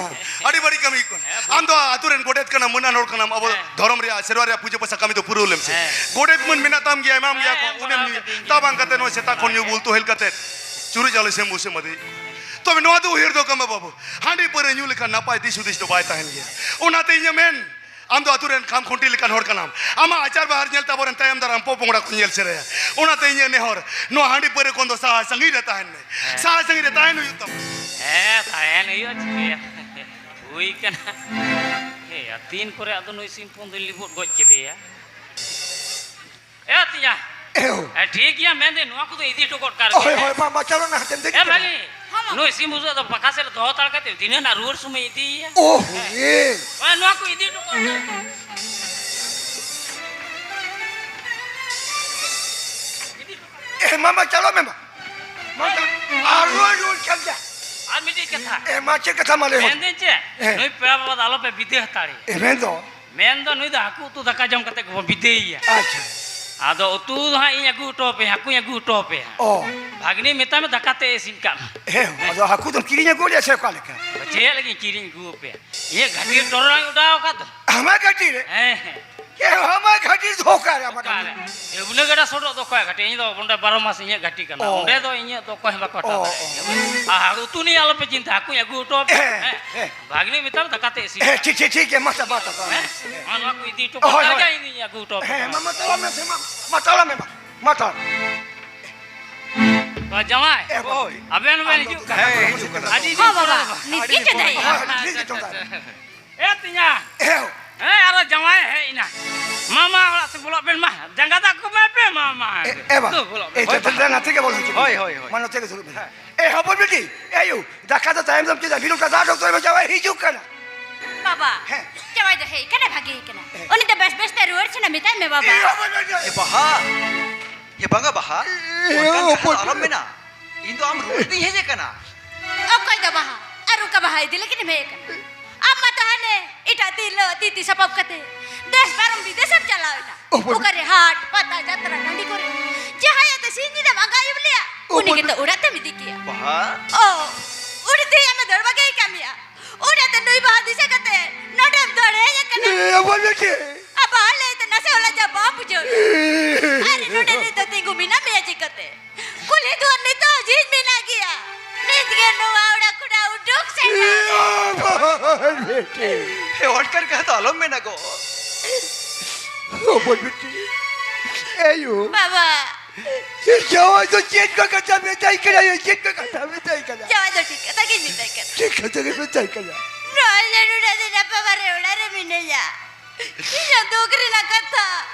ᱟᱹᱰᱤ ᱵᱟᱹᱲᱤᱡ ᱠᱟᱹᱢᱤ ᱠᱟᱱᱟ᱾ ᱦᱮᱸ, ᱟᱢ ᱫᱚ ᱟᱛᱳ ᱨᱮᱱ ᱜᱚᱰᱮᱛ ᱠᱟᱱᱟᱢ, ᱢᱟᱹᱱᱟᱱ ᱦᱚᱲ ᱠᱟᱱᱟᱢ, ᱟᱵᱚ ᱦᱮᱸ᱾ ᱫᱷᱚᱨᱚᱢ ᱨᱮᱭᱟᱜ, ᱥᱮᱨᱣᱟ ᱨᱮᱭᱟᱜ ᱯᱩᱡᱟᱹ ᱯᱟᱥᱟ ᱠᱟᱹᱢᱤ ᱫᱚ ᱯᱩᱨᱟᱹᱣ ᱞᱮᱢ ᱥᱮ᱾ ᱦᱮᱸ᱾ ᱜᱚᱰᱮᱛ ᱢᱟᱹᱱ ᱢᱮᱱᱟᱜ ᱛᱟᱢ ᱜᱮᱭᱟ, ᱮᱢᱟᱢ ᱜᱮᱭᱟ ᱦᱮᱸ, ᱠᱚ, ᱮᱢ ᱩᱱᱤᱢ ᱵᱟᱲᱟ ᱧᱩᱭᱟ᱾ ᱠᱟᱹᱫᱤᱧ ᱛᱟ ᱜᱮᱭᱟ᱾ ᱵᱟᱝ ᱠᱟᱛᱮ ᱱᱚᱣᱟ ᱥᱮᱛᱟ ᱠᱷᱚᱱ ᱧᱩ ᱵᱩᱞ ᱛᱚᱦᱮᱞ ᱠᱟᱛᱮ ᱪᱩᱨᱩᱡ ᱟᱞᱮ ᱥᱮᱢ ᱵᱩᱥᱮ ᱢᱟᱫᱮ᱾ ᱛᱚᱵᱮ ᱱᱚᱣᱟ ᱫᱚ ᱩᱭᱦᱟᱹᱨ ᱫᱚᱦᱚ ᱠᱟᱜ ᱢᱮ ᱵᱟᱹᱵᱩ, ᱦᱟᱺᱰᱤ ᱯᱟᱹᱣᱨᱟᱹ ᱧᱩ ᱞᱮᱠᱷᱟᱱ ᱱᱟᱯᱟᱭ ᱫᱤᱥ ᱦᱩᱫᱤᱥ ᱫᱚ ᱵᱟᱭ ᱛᱟᱦᱮᱱ ᱜᱮᱭᱟ᱾ ᱚᱱᱟᱛᱮ ᱤᱧᱟᱹᱜ ᱢᱮᱱ, ᱟᱢ ᱫᱚ ᱟᱛᱳ ᱨᱮᱱ ᱠᱷᱟᱢ ᱠᱷᱩᱱᱴᱤ ᱞᱮᱠᱟᱱ ᱦᱚᱲ ᱠᱟᱱᱟᱢ᱾ ᱟᱢᱟᱜ ᱟᱪᱟᱨ ᱵᱮᱣᱦᱟᱨ ᱧᱮᱞᱛᱮ ᱟᱵᱚᱨᱮᱱ ᱛᱟᱭᱚᱢ ᱫᱟᱨᱟᱢ ᱯᱚᱯᱚᱝᱲᱟ ᱠᱚ ᱧᱮᱞ ᱥᱮᱨᱮᱭᱟ᱾ ᱚᱱᱟᱛᱮ ᱤᱧᱟᱹᱜ ᱱᱮᱦᱚᱨ, ᱱᱚᱣᱟ ᱦᱟᱺᱰᱤ ᱯᱟᱹᱣᱨᱟᱹ ᱠᱷᱚᱱ ᱫᱚ ᱥᱟᱦᱟ ᱥᱟᱺᱜᱤᱧ ᱨᱮ ᱛᱟᱦᱮᱱ ᱢᱮ᱾ ᱦᱮᱸ᱾ ᱥᱟᱦᱟ ᱥᱟᱺᱜᱤᱧ ᱨᱮ ᱛᱟᱦᱮᱱ ᱦᱩᱭᱩᱜ ᱛᱟᱢᱟ᱾ ᱦᱮᱸ, ᱛᱟᱦᱮᱱ ᱦᱩᱭᱩᱜᱼᱟ, ᱪᱤᱠᱟᱹᱭᱟ᱾ ᱦᱩᱭ ᱠᱟᱱᱟ᱾ ᱦᱮᱸ, ᱟᱨ ᱛᱤᱱ ᱠᱚᱨᱮ ᱟᱫᱚ ᱱᱩᱭ ᱥᱤᱢ ᱦᱚᱯᱚᱱ ᱫᱚᱧ ᱞᱤᱵᱩᱫ ᱜᱚᱡ ᱠᱮᱫᱮᱭᱟ᱾ ᱮ ᱛᱤᱧᱟ᱾ ᱮᱦᱳ᱾ ᱮ, ᱴᱷᱤᱠ ᱜᱮᱭᱟ, ᱢᱮᱱᱫᱟᱹᱧ ᱱᱚᱣᱟ ᱠᱚᱫᱚ ᱤᱫᱤ ᱦᱚᱴᱚ ᱜᱚᱫ ᱠᱟᱜ ᱦᱳᱭ, ᱨᱮᱜᱮ᱾ ᱦᱳᱭ, ᱢᱟ, ᱢᱟ, ᱪᱟᱞᱟᱜ ᱢᱮ, ᱦᱟᱱᱛᱮᱢ ᱫᱮᱡ ᱮ ᱠᱟᱱᱟ᱾ ᱵᱷᱟᱹᱜᱤ, ᱦᱚᱸ, ᱢᱟ᱾ ᱱᱩᱭ ᱥᱤᱢ ᱵᱩᱥᱟᱹᱜ ᱫᱚ ᱯᱟᱠᱟ ᱥᱮᱫ ᱨᱮ ᱫᱚᱦᱚ ᱦᱟᱛᱟᱲ ᱠᱟᱛᱮ ᱫᱷᱤᱱᱟᱹᱱ ᱦᱟᱸᱜ ᱨᱩᱣᱟᱹᱲ ᱥᱚᱢᱚᱭ ᱤᱫᱤᱭᱮᱭᱟ᱾ ᱳ, ᱦᱮᱸ᱾ ᱦᱮᱸ᱾ ᱦᱳᱭ, ᱱᱚᱣᱟ ᱠᱚ ᱤᱫᱤ ᱦᱚᱴᱚ ᱠᱟᱜ ᱨᱮᱜᱮ᱾ ᱤᱫᱤ ᱦᱚᱴᱚ ᱠᱟᱜ ᱨᱮᱜᱮ᱾ ᱮ, ᱢᱟ, ᱢᱟ, ᱪᱟᱞᱟᱜ ᱢᱮ, ᱢᱟ᱾ ᱢᱟ, ᱪᱟᱞᱟᱜ᱾ ᱟᱨ ᱨᱩᱣᱟᱹᱲ, ᱨᱩᱣᱟᱹᱲ ᱪᱟᱞ ᱜᱮᱭᱟ᱾ ᱟᱨ ᱢᱤᱫᱴᱤᱡ ᱠᱟᱛᱷᱟ᱾ ᱮ, ᱢᱟ, ᱪᱮᱫ ᱠᱟᱛᱷᱟ ᱢᱟ ᱞᱟᱹᱭ ᱦᱚᱫ? ᱢᱮᱱᱫᱟᱹᱧ ᱪᱮᱫ, ᱦᱮᱸ᱾ ᱱᱩᱭ ᱯᱮᱲᱟ ᱵᱟᱵᱟ ᱫᱚ ᱟᱞᱚᱯᱮ ᱵᱤᱫᱟᱹᱭ ᱦᱟᱛᱟᱲᱮᱭᱟ᱾ ᱮ, ᱢᱮᱱ ᱫᱚ? ᱢᱮᱱ ᱫᱚ ᱱᱩᱭ ᱫᱚ ᱦᱟᱹᱠᱩ ᱩᱛᱩ ᱫᱟᱠᱟ ᱡᱚᱢ ᱠᱟᱛᱮ ᱜᱮᱵᱚᱱ ᱵᱤᱫᱟᱹᱭᱮᱭᱟ᱾ ᱟᱪᱪᱷᱟ᱾ ᱟᱫᱚ ᱩᱛᱩ ᱫᱚ ᱦᱟᱸᱜ ᱤᱧ ᱟᱹᱜᱩ ᱦᱚᱴᱚ ᱟᱯᱮᱭᱟ, ᱦᱟᱹᱠᱩᱧ ᱟᱹᱜᱩ ᱦᱚᱴᱚ ᱟᱯᱮᱭᱟ ᱦᱟᱸᱜ᱾ ᱚ᱾ ᱵᱷᱟᱜᱽᱱᱤ ᱢᱮᱛᱟᱭ ᱢᱮ ᱫᱟᱠᱟ ᱛᱮ ᱤᱥᱤᱱ ᱠᱟᱜ ᱢᱮ᱾ ᱦᱮᱸ, ᱟᱫᱚ ᱦᱟᱹᱠᱩ ᱫᱚᱢ ᱠᱤᱨᱤᱧ ᱟᱹᱜᱩ ᱞᱮᱭᱟ ᱥᱮ ᱚᱠᱟ ᱞᱮᱠᱟ? ᱪᱮᱫ ᱞᱟᱹᱜᱤᱫ ᱤᱧ ᱠᱤᱨᱤᱧ ᱟᱹᱜᱩ ᱟᱯᱮᱭᱟ? ᱤᱧᱟᱹᱜ ᱜᱷᱟᱹᱴᱤ ᱨᱮ ᱴᱚᱨᱚᱰᱟᱝ ᱚᱰᱟᱣ ᱟᱠᱟᱫ ᱫᱚ᱾ ᱟᱢᱟᱜ ᱜᱷᱟᱹᱴᱤ ᱨᱮ? ᱦᱮᱸ, ᱦᱮᱸ᱾ ᱮ, ᱟᱢᱟᱜ ᱜᱷᱟᱹᱴᱤ ᱨᱮ ᱫᱚ ᱚᱠᱟᱨᱮ ᱟᱢᱟᱜ ᱜᱷᱟᱹᱴᱤ? ᱚᱠᱟᱨᱮ? ᱮ, ᱩᱵᱱᱟᱹ ᱜᱟᱰᱟ ᱥᱚᱰᱚᱜ ᱫᱚ ᱚᱠᱚᱭᱟᱜ ᱜᱷᱟᱹᱴᱤ? ᱤᱧ ᱫᱚ ᱚᱸᱰᱮ ᱵᱟᱨᱚ ᱢᱟᱥ ᱤᱧᱟᱹᱜ ᱜᱷᱟᱹᱴᱤ ᱠᱟᱱᱟ᱾ ᱚ᱾ ᱚᱸᱰᱮ ᱫᱚ ᱤᱧᱟᱹᱜ ᱫᱚ ᱚᱠᱚᱭ ᱦᱚᱸ ᱵᱟᱠᱚ ᱦᱟᱛᱟᱣ ᱚ, ᱫᱟᱲᱮᱭᱟᱜᱼᱟ᱾ ᱚ᱾ ᱟᱨ ᱩᱛᱩ ᱱᱤᱭᱮ ᱟᱞᱚᱯᱮ ᱪᱤᱱᱛᱟᱹ, ᱦᱟᱹᱠᱩᱧ ᱟᱹᱜᱩ ᱦᱚᱴᱚ ᱟᱯᱮᱭᱟ᱾ ᱦᱮᱸ, ᱦᱮᱸ᱾ ᱦᱮᱸ᱾ ᱵᱷᱟᱜᱽᱱᱤ ᱢᱮᱛᱟᱢ ᱫᱟᱠᱟ ᱛᱮ ᱤᱥᱤᱱ ᱦᱮᱸ, ᱠᱟᱜ ᱢᱮ᱾ ᱴᱷᱤᱠ, ᱴᱷᱤᱠ, ᱴᱷᱤᱠ ᱜᱮᱭᱟ, ᱢᱟ, ᱢᱟ, ᱢᱟ, ᱢᱟ᱾ ᱦᱮᱸ? ᱢᱟ ᱱᱚᱣᱟ ᱠᱚ ᱤᱫᱤ ᱦᱚᱴᱚ ᱦᱳᱭ, ᱠᱟᱜ ᱦᱳᱭ᱾ ᱨᱮᱜᱮ ᱤᱧ ᱫᱩᱧ ᱟᱹᱜᱩ ᱦᱚᱴᱚ ᱦᱮᱸ, ᱠᱟᱜᱼᱟ᱾ ᱢᱟ, ᱢᱟ, ᱛᱟᱲᱟᱢ ᱢᱮ ᱥᱮ, ᱢᱟ, ᱢᱟ, ᱛᱟᱲᱟᱢ ᱢᱮ, ᱢᱟ, ᱢᱟ, ᱛᱟᱲᱟᱢ᱾ ᱛᱚ ᱡᱟᱶᱟᱭ, ᱮ, ᱵᱟᱹᱵᱩ᱾ ᱦᱳᱭ᱾ ᱟᱵᱮᱱ ᱵᱮᱱ ᱦᱤᱡᱩᱜ ᱠᱟᱱᱟ᱾ ᱦᱮᱸ, ᱦᱤᱡᱩᱜ ᱠᱟᱱᱟ᱾ ᱟᱹᱰᱤ ᱫᱤᱱ ᱦᱚᱸ ᱯᱚᱨᱮ ᱵᱟᱵᱟ, ᱵᱟᱵᱟ᱾ ᱱᱤᱛ ᱜᱮ ᱪᱚᱸᱫᱟᱭᱮᱜᱼᱟ᱾ ᱦᱳᱭ, ᱱᱤᱛ ᱜᱮ ᱪᱚᱸᱫᱟᱭᱮᱜᱼᱟ᱾ ᱮ ᱛᱤᱧᱟ᱾ ᱮ ᱦᱳ᱾ ᱦᱮᱸ, ᱟᱨᱚ ᱡᱟᱶᱟᱭ ᱦᱮᱡ ᱮᱱᱟ᱾ ᱢᱟ, ᱢᱟ, ᱚᱲᱟᱜ ᱥᱮᱫ ᱵᱚᱞᱚᱜ ᱵᱮᱱ ᱢᱟ᱾ ᱡᱟᱸᱜᱟ ᱫᱟᱜ ᱠᱚ ᱮᱢᱟᱭ ᱯᱮ, ᱢᱟ, ᱢᱟ᱾ ᱮ, ᱮ ᱵᱟ᱾ ᱫᱩ ᱵᱚᱞᱚᱜ ᱮ, ᱵᱮᱱ᱾ ᱪᱚ, ᱪᱚ, ᱱᱟᱛᱮ ᱜᱮ ᱵᱚᱞᱚ ᱦᱚᱪᱚ ᱦᱳᱭ, ᱵᱮᱱ᱾ ᱦᱳᱭ, ᱦᱳᱭ᱾ ᱢᱟ, ᱱᱚᱛᱮ ᱜᱮ ᱫᱩᱲᱩᱵ ᱵᱮᱱ᱾ ᱦᱮᱸ᱾ ᱮ, ᱦᱚᱯᱚᱱ ᱵᱤᱴᱤ, ᱮ ᱟᱭᱳ, ᱫᱟᱠᱟ ᱫᱚ ᱛᱟᱭᱚᱢ ᱫᱚᱢ ᱪᱮᱫᱟ? ᱵᱤᱞᱚᱢ ᱠᱟᱜ ᱫᱚ ᱰᱚᱠᱴᱚᱨ ᱵᱟᱵᱩ ᱡᱟᱶᱟᱭ ᱦᱤᱡᱩᱜ ᱠᱟᱱᱟ᱾ ᱵᱟᱵᱟ, ᱦᱮᱸ᱾ ᱡᱟᱶᱟᱭ ᱫᱚ ᱦᱮᱡ ᱠᱟᱱᱟᱭ, ᱵᱷᱟᱜᱮ ᱠᱟᱱᱟ᱾ ᱦᱮᱸ᱾ ᱩᱱᱤ ᱫᱚ ᱵᱮᱥ ᱵᱮᱥ ᱛᱮ ᱨᱩᱣᱟᱹᱲ ᱥᱮᱱᱟ ᱢᱮᱛᱟᱭ ᱢᱮ, ᱵᱟᱵᱟ᱾ ᱮ, ᱦᱚᱯᱚᱱ ᱵᱤᱴᱤ᱾ ᱮ ᱵᱟᱦᱟ, ᱮ ᱵᱟᱝᱟ ᱵᱟᱦᱟ, ᱮ, ᱚᱱᱠᱟᱱ ᱠᱟᱛᱷᱟ ᱫᱚ ᱦᱚᱯᱚᱱ ᱟᱞᱚᱢ ᱵᱤᱴᱤ᱾ ᱢᱮᱱᱟ᱾ ᱤᱧ ᱫᱚ ᱟᱢ ᱨᱩᱣᱟᱹᱲ ᱤᱫᱤᱧ ᱦᱮᱡ ᱟᱠᱟᱱᱟ᱾ ᱚᱠᱚᱭ ᱫᱚ ᱵᱟᱦᱟ? ᱟᱨ ᱚᱠᱟ ᱵᱟᱦᱟ ᱤᱫᱤ ᱞᱟᱹᱜᱤᱫ ᱮᱢ ᱦᱮᱡ ᱟᱠᱟᱱᱟ? ᱟᱢ ᱢᱟ ᱛᱚ ᱦᱟᱱᱮ ᱮᱴᱟᱜ ᱛᱤᱨᱞᱟᱹ ᱛᱤ ᱛᱤ ᱥᱟᱯᱟᱵ ᱠᱟᱛᱮ ᱫᱮᱥ ᱯᱟᱨᱚᱢ ᱵᱤᱫᱮᱥ ᱮᱢ ᱪᱟᱞᱟᱣ ᱮᱱᱟ᱾ ᱚᱠᱚᱭ? ᱚᱠᱟᱨᱮ ᱦᱟᱴ, ᱯᱟᱛᱟ, ᱡᱟᱛᱨᱟ ᱴᱟᱺᱰᱤ ᱠᱚᱨᱮ ᱡᱟᱦᱟᱸᱭ ᱟᱛᱮ ᱥᱤᱧ ᱧᱤᱫᱟᱹᱢ ᱟᱸᱜᱟ ᱟᱹᱭᱩᱵ ᱞᱮᱭᱟ, ᱩᱱᱤ ᱚᱠᱚᱭ? ᱜᱮᱛᱚ ᱚᱲᱟᱜ ᱛᱮᱢ ᱤᱫᱤ ᱠᱮᱭᱟ᱾ ᱵᱟᱦᱟ? ᱚ, ᱩᱱᱤ ᱛᱮᱦᱮᱧ ᱟᱢᱮ ᱫᱟᱹᱲ ᱵᱟᱜᱮ ᱠᱟᱹᱢᱤᱭᱟ᱾ ᱩᱱᱤ ᱟᱛᱮ ᱱᱩᱭ ᱵᱟᱦᱟ ᱫᱤᱥᱟᱹ ᱠᱟᱛᱮ ᱱᱚᱰᱮᱢ ᱫᱟᱹᱲ ᱦᱮᱡ ᱟᱠᱟᱱᱟ᱾ ᱮ, ᱟᱵᱟᱨ ᱢᱤᱫᱴᱮᱱ᱾ ᱟᱵᱟᱨ ᱞᱟᱹᱭ ᱛᱮ ᱱᱟᱥᱮ ᱦᱚᱸ ᱞᱟᱡᱟ ᱵᱟᱢ ᱵᱩᱡᱷᱟᱹᱣ? ᱮ᱾ ᱟᱨ ᱱᱚᱰᱮ ᱱᱤᱛᱚᱜ ᱛᱤᱸᱜᱩ ᱢᱮᱱᱟᱜ ᱢᱮᱭᱟ ᱪᱤᱠᱟᱹᱛᱮ? ᱠᱩᱞᱦᱤ ᱫᱩᱣᱟᱹᱨ ᱱᱤᱛᱚᱜ ᱡᱷᱤᱡ ᱢᱮᱱᱟᱜ ᱜᱮᱭᱟ᱾ ᱱᱤᱛ ᱜᱮ ᱱᱚᱣᱟ ᱚᱲᱟᱜ ᱠᱷᱚᱱᱟᱜ ᱩᱰᱩᱠ ᱥᱮᱱᱚᱜ ᱢᱮ᱾ ᱦᱮᱸ, ᱚᱱᱠᱟᱱ ᱠᱟᱛᱷᱟ ᱫᱚ ᱟᱞᱚᱢ ᱢᱮᱱᱟ ᱜᱚ᱾ ᱚᱢᱚᱨ ᱵᱤᱴᱤ, ᱮᱭᱳ᱾ ᱵᱟᱵᱟ᱾ ᱡᱟᱶᱟᱭ ᱫᱚ ᱪᱮᱫ ᱠᱚ ᱠᱟᱛᱷᱟ ᱢᱮᱛᱟᱭ ᱠᱟᱱᱟ, ᱪᱮᱫ ᱠᱚ ᱠᱟᱛᱷᱟ ᱢᱮᱛᱟᱭ ᱠᱟᱱᱟ? ᱡᱟᱶᱟᱭ ᱫᱚ ᱴᱷᱤᱠ ᱠᱟᱛᱷᱟ ᱜᱮᱧ ᱢᱮᱛᱟᱭ ᱠᱟᱱᱟ᱾ ᱴᱷᱤᱠ ᱠᱟᱛᱷᱟ ᱜᱮ ᱢᱮᱛᱟᱭ ᱠᱟᱱᱟ᱾ ᱱᱚᱜᱼᱚᱭ ᱡᱮ ᱱᱩᱱᱟᱹᱜ ᱫᱤᱱ ᱟᱯᱮ ᱵᱟᱨᱮ ᱚᱲᱟᱜ ᱨᱮ ᱢᱤᱱᱟᱹᱧᱟ᱾ ᱤᱧᱟᱹᱜ ᱫᱩᱠ ᱨᱮᱱᱟᱜ ᱠᱟᱛᱷᱟ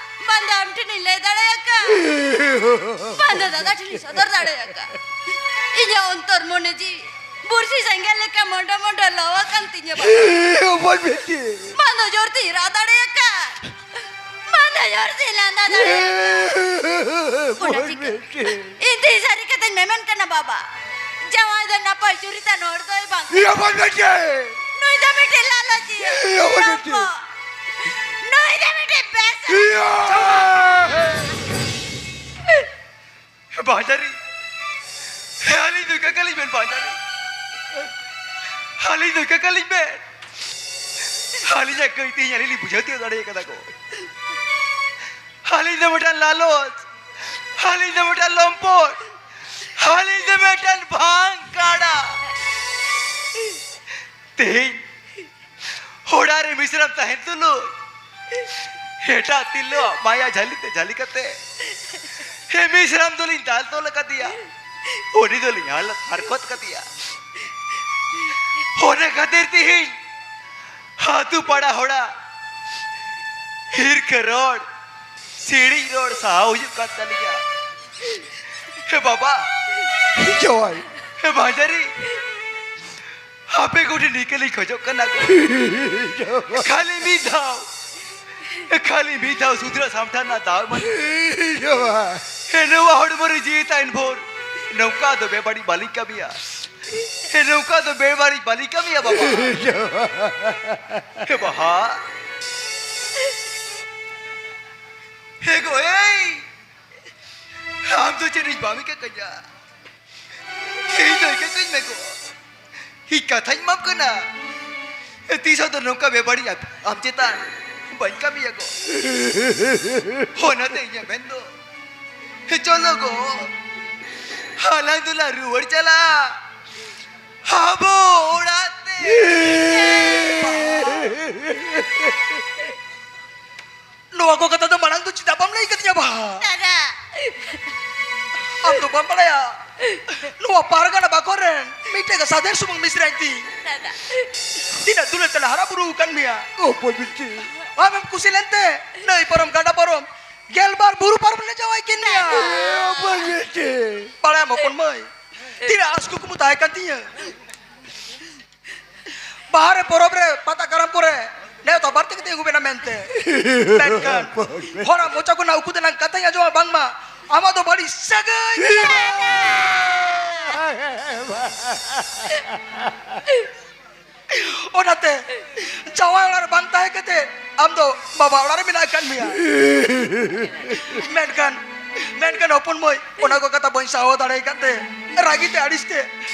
ᱵᱟᱝ ᱫᱚ ᱟᱢ ᱴᱷᱮᱱᱤᱧ ᱞᱟᱹᱭ ᱫᱟᱲᱮᱭᱟᱠᱟᱫ, ᱵᱟᱝ ᱫᱚ ᱫᱟᱫᱟ ᱴᱷᱮᱱᱤᱧ ᱥᱚᱫᱚᱨ ᱫᱟᱲᱮᱭᱟᱠᱟᱫ᱾ ᱤᱧᱟᱹᱜ ᱚᱱᱛᱚᱨ ᱢᱚᱱᱮ ᱡᱤᱣᱤ ᱵᱩᱨᱥᱤ ᱥᱮᱸᱜᱮᱞ ᱞᱮᱠᱟ ᱢᱚᱸᱰᱚ ᱢᱚᱸᱰᱚ ᱞᱚ ᱟᱠᱟᱱ ᱛᱤᱧᱟᱹ ᱵᱟᱵᱟ᱾ ᱚᱢᱚᱨ ᱵᱤᱴᱤ᱾ ᱵᱟᱝ ᱫᱚ ᱡᱳᱨ ᱛᱤᱧ ᱨᱟᱜ ᱫᱟᱲᱮᱭᱟᱠᱟᱫ, ᱵᱟᱝ ᱫᱚ ᱡᱳᱨ ᱛᱤᱧ ᱞᱟᱸᱫᱟ ᱫᱟᱲᱮᱭᱟᱠᱟᱫ᱾ ᱚᱱᱟ ᱚᱢᱚᱨ ᱪᱤᱠᱟᱹ? ᱵᱤᱴᱤ᱾ ᱤᱧ ᱛᱤ ᱥᱟᱹᱨᱤ ᱠᱟᱛᱷᱟᱧ ᱢᱮᱢᱮᱱ ᱠᱟᱱᱟ ᱵᱟᱵᱟ, ᱡᱟᱶᱟᱭ ᱫᱚ ᱱᱟᱯᱟᱭ ᱪᱩᱨᱤᱛᱟᱱ ᱦᱚᱲ ᱫᱚᱭ ᱵᱟᱝ ᱠᱟᱱᱟ᱾ ᱤᱭᱟᱹ ᱵᱟᱝ ᱜᱟᱪᱮ᱾ ᱱᱩᱭ ᱫᱚ ᱢᱤᱫᱴᱮᱱ ᱞᱟᱞᱚᱪᱤᱭᱟᱹ᱾ ᱤᱭᱟᱹ ᱵᱟᱝ ᱜᱟᱪᱮ᱾ ᱞᱚᱢᱯᱚ᱾ ᱱᱩᱭ ᱫᱚ ᱢᱤᱫᱴᱮᱱ ᱵᱮᱥ᱾ ᱤᱭᱟᱹ᱾ ᱵᱟᱡᱟᱨᱤ᱾ ᱟᱹᱞᱤᱧ ᱫᱚ ᱠᱟᱠᱟᱞᱤᱧ ᱵᱮᱱ ᱵᱟᱡᱟᱨᱤ᱾ ᱟᱹᱞᱤᱧ ᱫᱚ ᱠᱟᱠᱟᱞᱤᱧ ᱵᱮᱱ᱾ ᱟᱹᱞᱤᱧᱟᱜ ᱠᱟᱹᱭ ᱛᱮᱦᱮᱧ ᱟᱹᱞᱤᱧ ᱞᱤᱧ ᱵᱩᱡᱷᱟᱹᱣ ᱛᱤᱭᱳᱜ ᱫᱟᱲᱮ ᱠᱟᱫᱟ ᱠᱚ᱾ ᱟᱹᱞᱤᱧ ᱫᱚ ᱢᱤᱫᱴᱟᱝ ᱞᱟᱞᱚᱪ, ᱟᱹᱞᱤᱧ ᱫᱚ ᱢᱤᱫᱴᱟᱝ ᱞᱚᱢᱯᱚᱴ, ᱟᱹᱞᱤᱧ ᱫᱚ ᱢᱤᱫᱴᱟᱝ ᱵᱷᱟᱝ ᱠᱟᱰᱟ᱾ ᱛᱮᱦᱮᱧ ᱚᱲᱟᱜ ᱨᱮ ᱢᱤᱥᱨᱟᱢ ᱛᱟᱦᱮᱱ ᱛᱩᱞᱩᱡ ᱮᱴᱟᱜ ᱛᱤᱨᱞᱟᱹᱣᱟᱜ ᱢᱟᱭᱟ ᱡᱷᱟᱹᱞᱤ ᱛᱮ ᱡᱷᱟᱹᱞᱤ ᱠᱟᱛᱮ ᱦᱮ ᱢᱤᱥᱨᱟᱢ ᱫᱚᱞᱤᱧ ᱫᱟᱞ ᱛᱚᱞ ᱟᱠᱟᱫᱮᱭᱟ᱾ ᱩᱱᱤ ᱫᱚᱞᱤᱧ ᱦᱟᱞ-, ᱦᱟᱨᱠᱚᱛ ᱠᱟᱫᱮᱭᱟ᱾ ᱚᱱᱟ ᱠᱷᱟᱹᱛᱤᱨ ᱛᱮᱦᱮᱧ ᱟᱹᱛᱩ ᱯᱟᱲᱟ ᱦᱚᱲᱟᱜ ᱦᱤᱨᱠᱟᱹ ᱨᱚᱲ, ᱥᱤᱲᱤᱡ ᱨᱚᱲ ᱥᱟᱦᱟᱣ ᱦᱩᱭᱩᱜ ᱠᱟᱱ ᱛᱟᱹᱞᱤᱧᱟ᱾ ᱦᱮ ᱵᱟᱵᱟ, ᱡᱟᱶᱟᱭ᱾ ᱦᱮ ᱵᱟᱡᱟᱨᱤ, ᱟᱯᱮ ᱠᱚᱴᱷᱮᱱ ᱱᱤᱠᱟᱹ ᱞᱤᱧ ᱠᱷᱚᱡᱚᱜ ᱠᱟᱱᱟ ᱜᱚ᱾ ᱡᱟᱶᱟᱭ᱾ ᱠᱷᱟᱹᱞᱤ ᱢᱤᱫ ᱫᱷᱟᱣ, ᱠᱷᱟᱹᱞᱤ ᱢᱤᱫ ᱫᱷᱟᱣ ᱥᱩᱫᱷᱨᱟᱹ ᱥᱟᱢᱴᱷᱟᱣ ᱨᱮᱱᱟᱜ ᱫᱟᱣ ᱮᱢᱟᱞᱤᱧ᱾ ᱡᱟᱶᱟᱭ᱾ ᱦᱮ ᱱᱚᱣᱟ ᱦᱚᱲᱢᱚ ᱨᱮ ᱡᱤᱣᱤ ᱛᱟᱦᱮᱱ ᱵᱷᱳᱨ ᱱᱚᱝᱠᱟ ᱫᱚ ᱵᱮᱵᱟᱹᱲᱤᱡ ᱵᱟᱹᱞᱤᱧ ᱠᱟᱹᱢᱤᱭᱟ᱾ ᱱᱚᱝᱠᱟ ᱫᱚ ᱵᱮᱵᱟᱹᱲᱤᱡ ᱵᱟᱹᱞᱤᱧ ᱠᱟᱹᱢᱤᱭᱟ, ᱵᱟᱵᱟ᱾ ᱦᱮ ᱵᱟᱦᱟ, ᱦᱮ ᱜᱚ, ᱮᱭ, ᱟᱢ ᱫᱚ ᱪᱮᱫ ᱤᱧ ᱵᱟᱢ ᱤᱠᱟᱹ ᱠᱟᱹᱧᱟ? ᱤᱧ ᱫᱚ ᱤᱠᱟᱹ ᱠᱟᱹᱧ ᱢᱮ ᱜᱚ᱾ ᱤᱧ ᱠᱟᱛᱷᱟᱧ ᱮᱢᱟᱢ ᱠᱟᱱᱟ᱾ ᱛᱤᱥ ᱦᱚᱸ ᱫᱚ ᱱᱚᱝᱠᱟ ᱵᱮᱵᱟᱹᱲᱤᱡ ᱟᱢ ᱪᱮᱛᱟᱱ ᱵᱟᱹᱧ ᱠᱟᱹᱢᱤᱭᱟ ᱜᱚ᱾ ᱚᱱᱟᱛᱮ ᱤᱧᱟᱹᱜ ᱢᱮᱱ ᱫᱚ, ᱪᱚᱞᱚ ᱜᱚ, ᱟᱞᱟᱝ ᱫᱚᱞᱟᱝ ᱨᱩᱣᱟᱹᱲ ᱪᱟᱞᱟᱜᱼᱟ ᱟᱵᱚ ᱚᱲᱟᱜ ᱛᱮ᱾ ᱱᱚᱣᱟ ᱠᱚ ᱠᱟᱛᱷᱟ ᱫᱚ ᱢᱟᱲᱟᱝ ᱫᱚ ᱪᱮᱫᱟᱜ ᱵᱟᱢ ᱞᱟᱹᱭ ᱠᱟᱫᱤᱧᱟ, ᱵᱟᱦᱟ? ᱫᱟᱫᱟ᱾ ᱟᱢ ᱫᱚ ᱵᱟᱢ ᱵᱟᱲᱟᱭᱟ, ᱱᱚᱣᱟ ᱯᱟᱨᱜᱟᱱᱟ ᱵᱟᱠᱷᱳᱞ ᱨᱮᱱ ᱢᱤᱫᱴᱮᱡ ᱜᱮ ᱥᱟᱫᱷᱮᱨ ᱥᱩᱢᱩᱝ ᱢᱤᱥᱨᱟᱧ ᱛᱤᱧ᱾ ᱫᱟᱫᱟ᱾ ᱛᱤᱱᱟᱹᱜ ᱫᱩᱞᱟᱹᱲ ᱛᱮᱞᱮ ᱦᱟᱨᱟ ᱵᱩᱨᱩ ᱟᱠᱟᱱ ᱢᱮᱭᱟ᱾ ᱚᱠᱚᱭ ᱵᱤᱴᱤ? ᱟᱢᱮᱢ ᱠᱩᱥᱤ ᱞᱮᱱᱛᱮ ᱱᱟᱹᱭ ᱯᱟᱨᱚᱢ ᱜᱟᱰᱟ ᱯᱟᱨᱚᱢ ᱜᱮᱞᱵᱟᱨ ᱵᱩᱨᱩ ᱯᱟᱨᱚᱢ ᱞᱮ ᱡᱟᱶᱟᱭ ᱠᱮᱫ ᱢᱮᱭᱟ᱾ ᱚᱠᱚᱭ ᱵᱤᱴᱤ? ᱵᱟᱲᱟᱭᱟᱢ ᱦᱚᱯᱚᱱ ᱢᱟᱹᱭ, ᱛᱤᱱᱟᱹᱜ ᱟᱸᱥ ᱠᱩᱠᱢᱩ ᱛᱟᱦᱮᱸ ᱠᱟᱱ ᱛᱤᱧᱟᱹ᱾ ᱵᱟᱦᱟ ᱨᱮ, ᱯᱚᱨᱚᱵᱽ ᱨᱮ, ᱯᱟᱛᱟ ᱠᱟᱨᱟᱢ ᱠᱚᱨᱮ ᱱᱮᱣᱛᱟ ᱵᱟᱨᱛᱮ ᱠᱟᱛᱮ ᱟᱹᱜᱩ ᱵᱮᱱᱟ ᱢᱮᱱᱛᱮ᱾ ᱢᱮᱱᱠᱷᱟᱱ ᱦᱚᱲᱟᱜ ᱢᱚᱪᱟ ᱠᱷᱚᱱᱟᱜ ᱩᱠᱩ ᱛᱮᱱᱟᱜ ᱠᱟᱛᱷᱟᱧ ᱟᱸᱡᱚᱢᱟ, ᱵᱟᱝᱢᱟ ᱟᱢᱟᱜ ᱫᱚ ᱵᱟᱹᱲᱤᱡ ᱥᱟᱹᱜᱟᱹᱭ ᱢᱮᱱᱟᱜᱼᱟ᱾ ᱚᱱᱟᱛᱮ ᱡᱟᱶᱟᱭ ᱚᱲᱟᱜ ᱨᱮ ᱵᱟᱝ ᱛᱟᱦᱮᱸ ᱠᱟᱛᱮ ᱟᱢ ᱫᱚ ᱵᱟᱵᱟ ᱚᱲᱟᱜ ᱨᱮ ᱢᱮᱱᱟᱜ ᱟᱠᱟᱫ ᱢᱮᱭᱟ᱾ ᱢᱮᱱᱠᱷᱟᱱ, ᱢᱮᱱᱠᱷᱟᱱ ᱦᱚᱯᱚᱱ ᱢᱟᱹᱭ, ᱚᱱᱟ ᱠᱚ ᱠᱟᱛᱷᱟ ᱵᱟᱹᱧ ᱥᱟᱦᱟᱣ ᱫᱟᱲᱮ ᱟᱠᱟᱫ ᱛᱮ, ᱨᱟᱹᱜᱤ ᱛᱮ ᱟᱹᱲᱤᱥ ᱛᱮ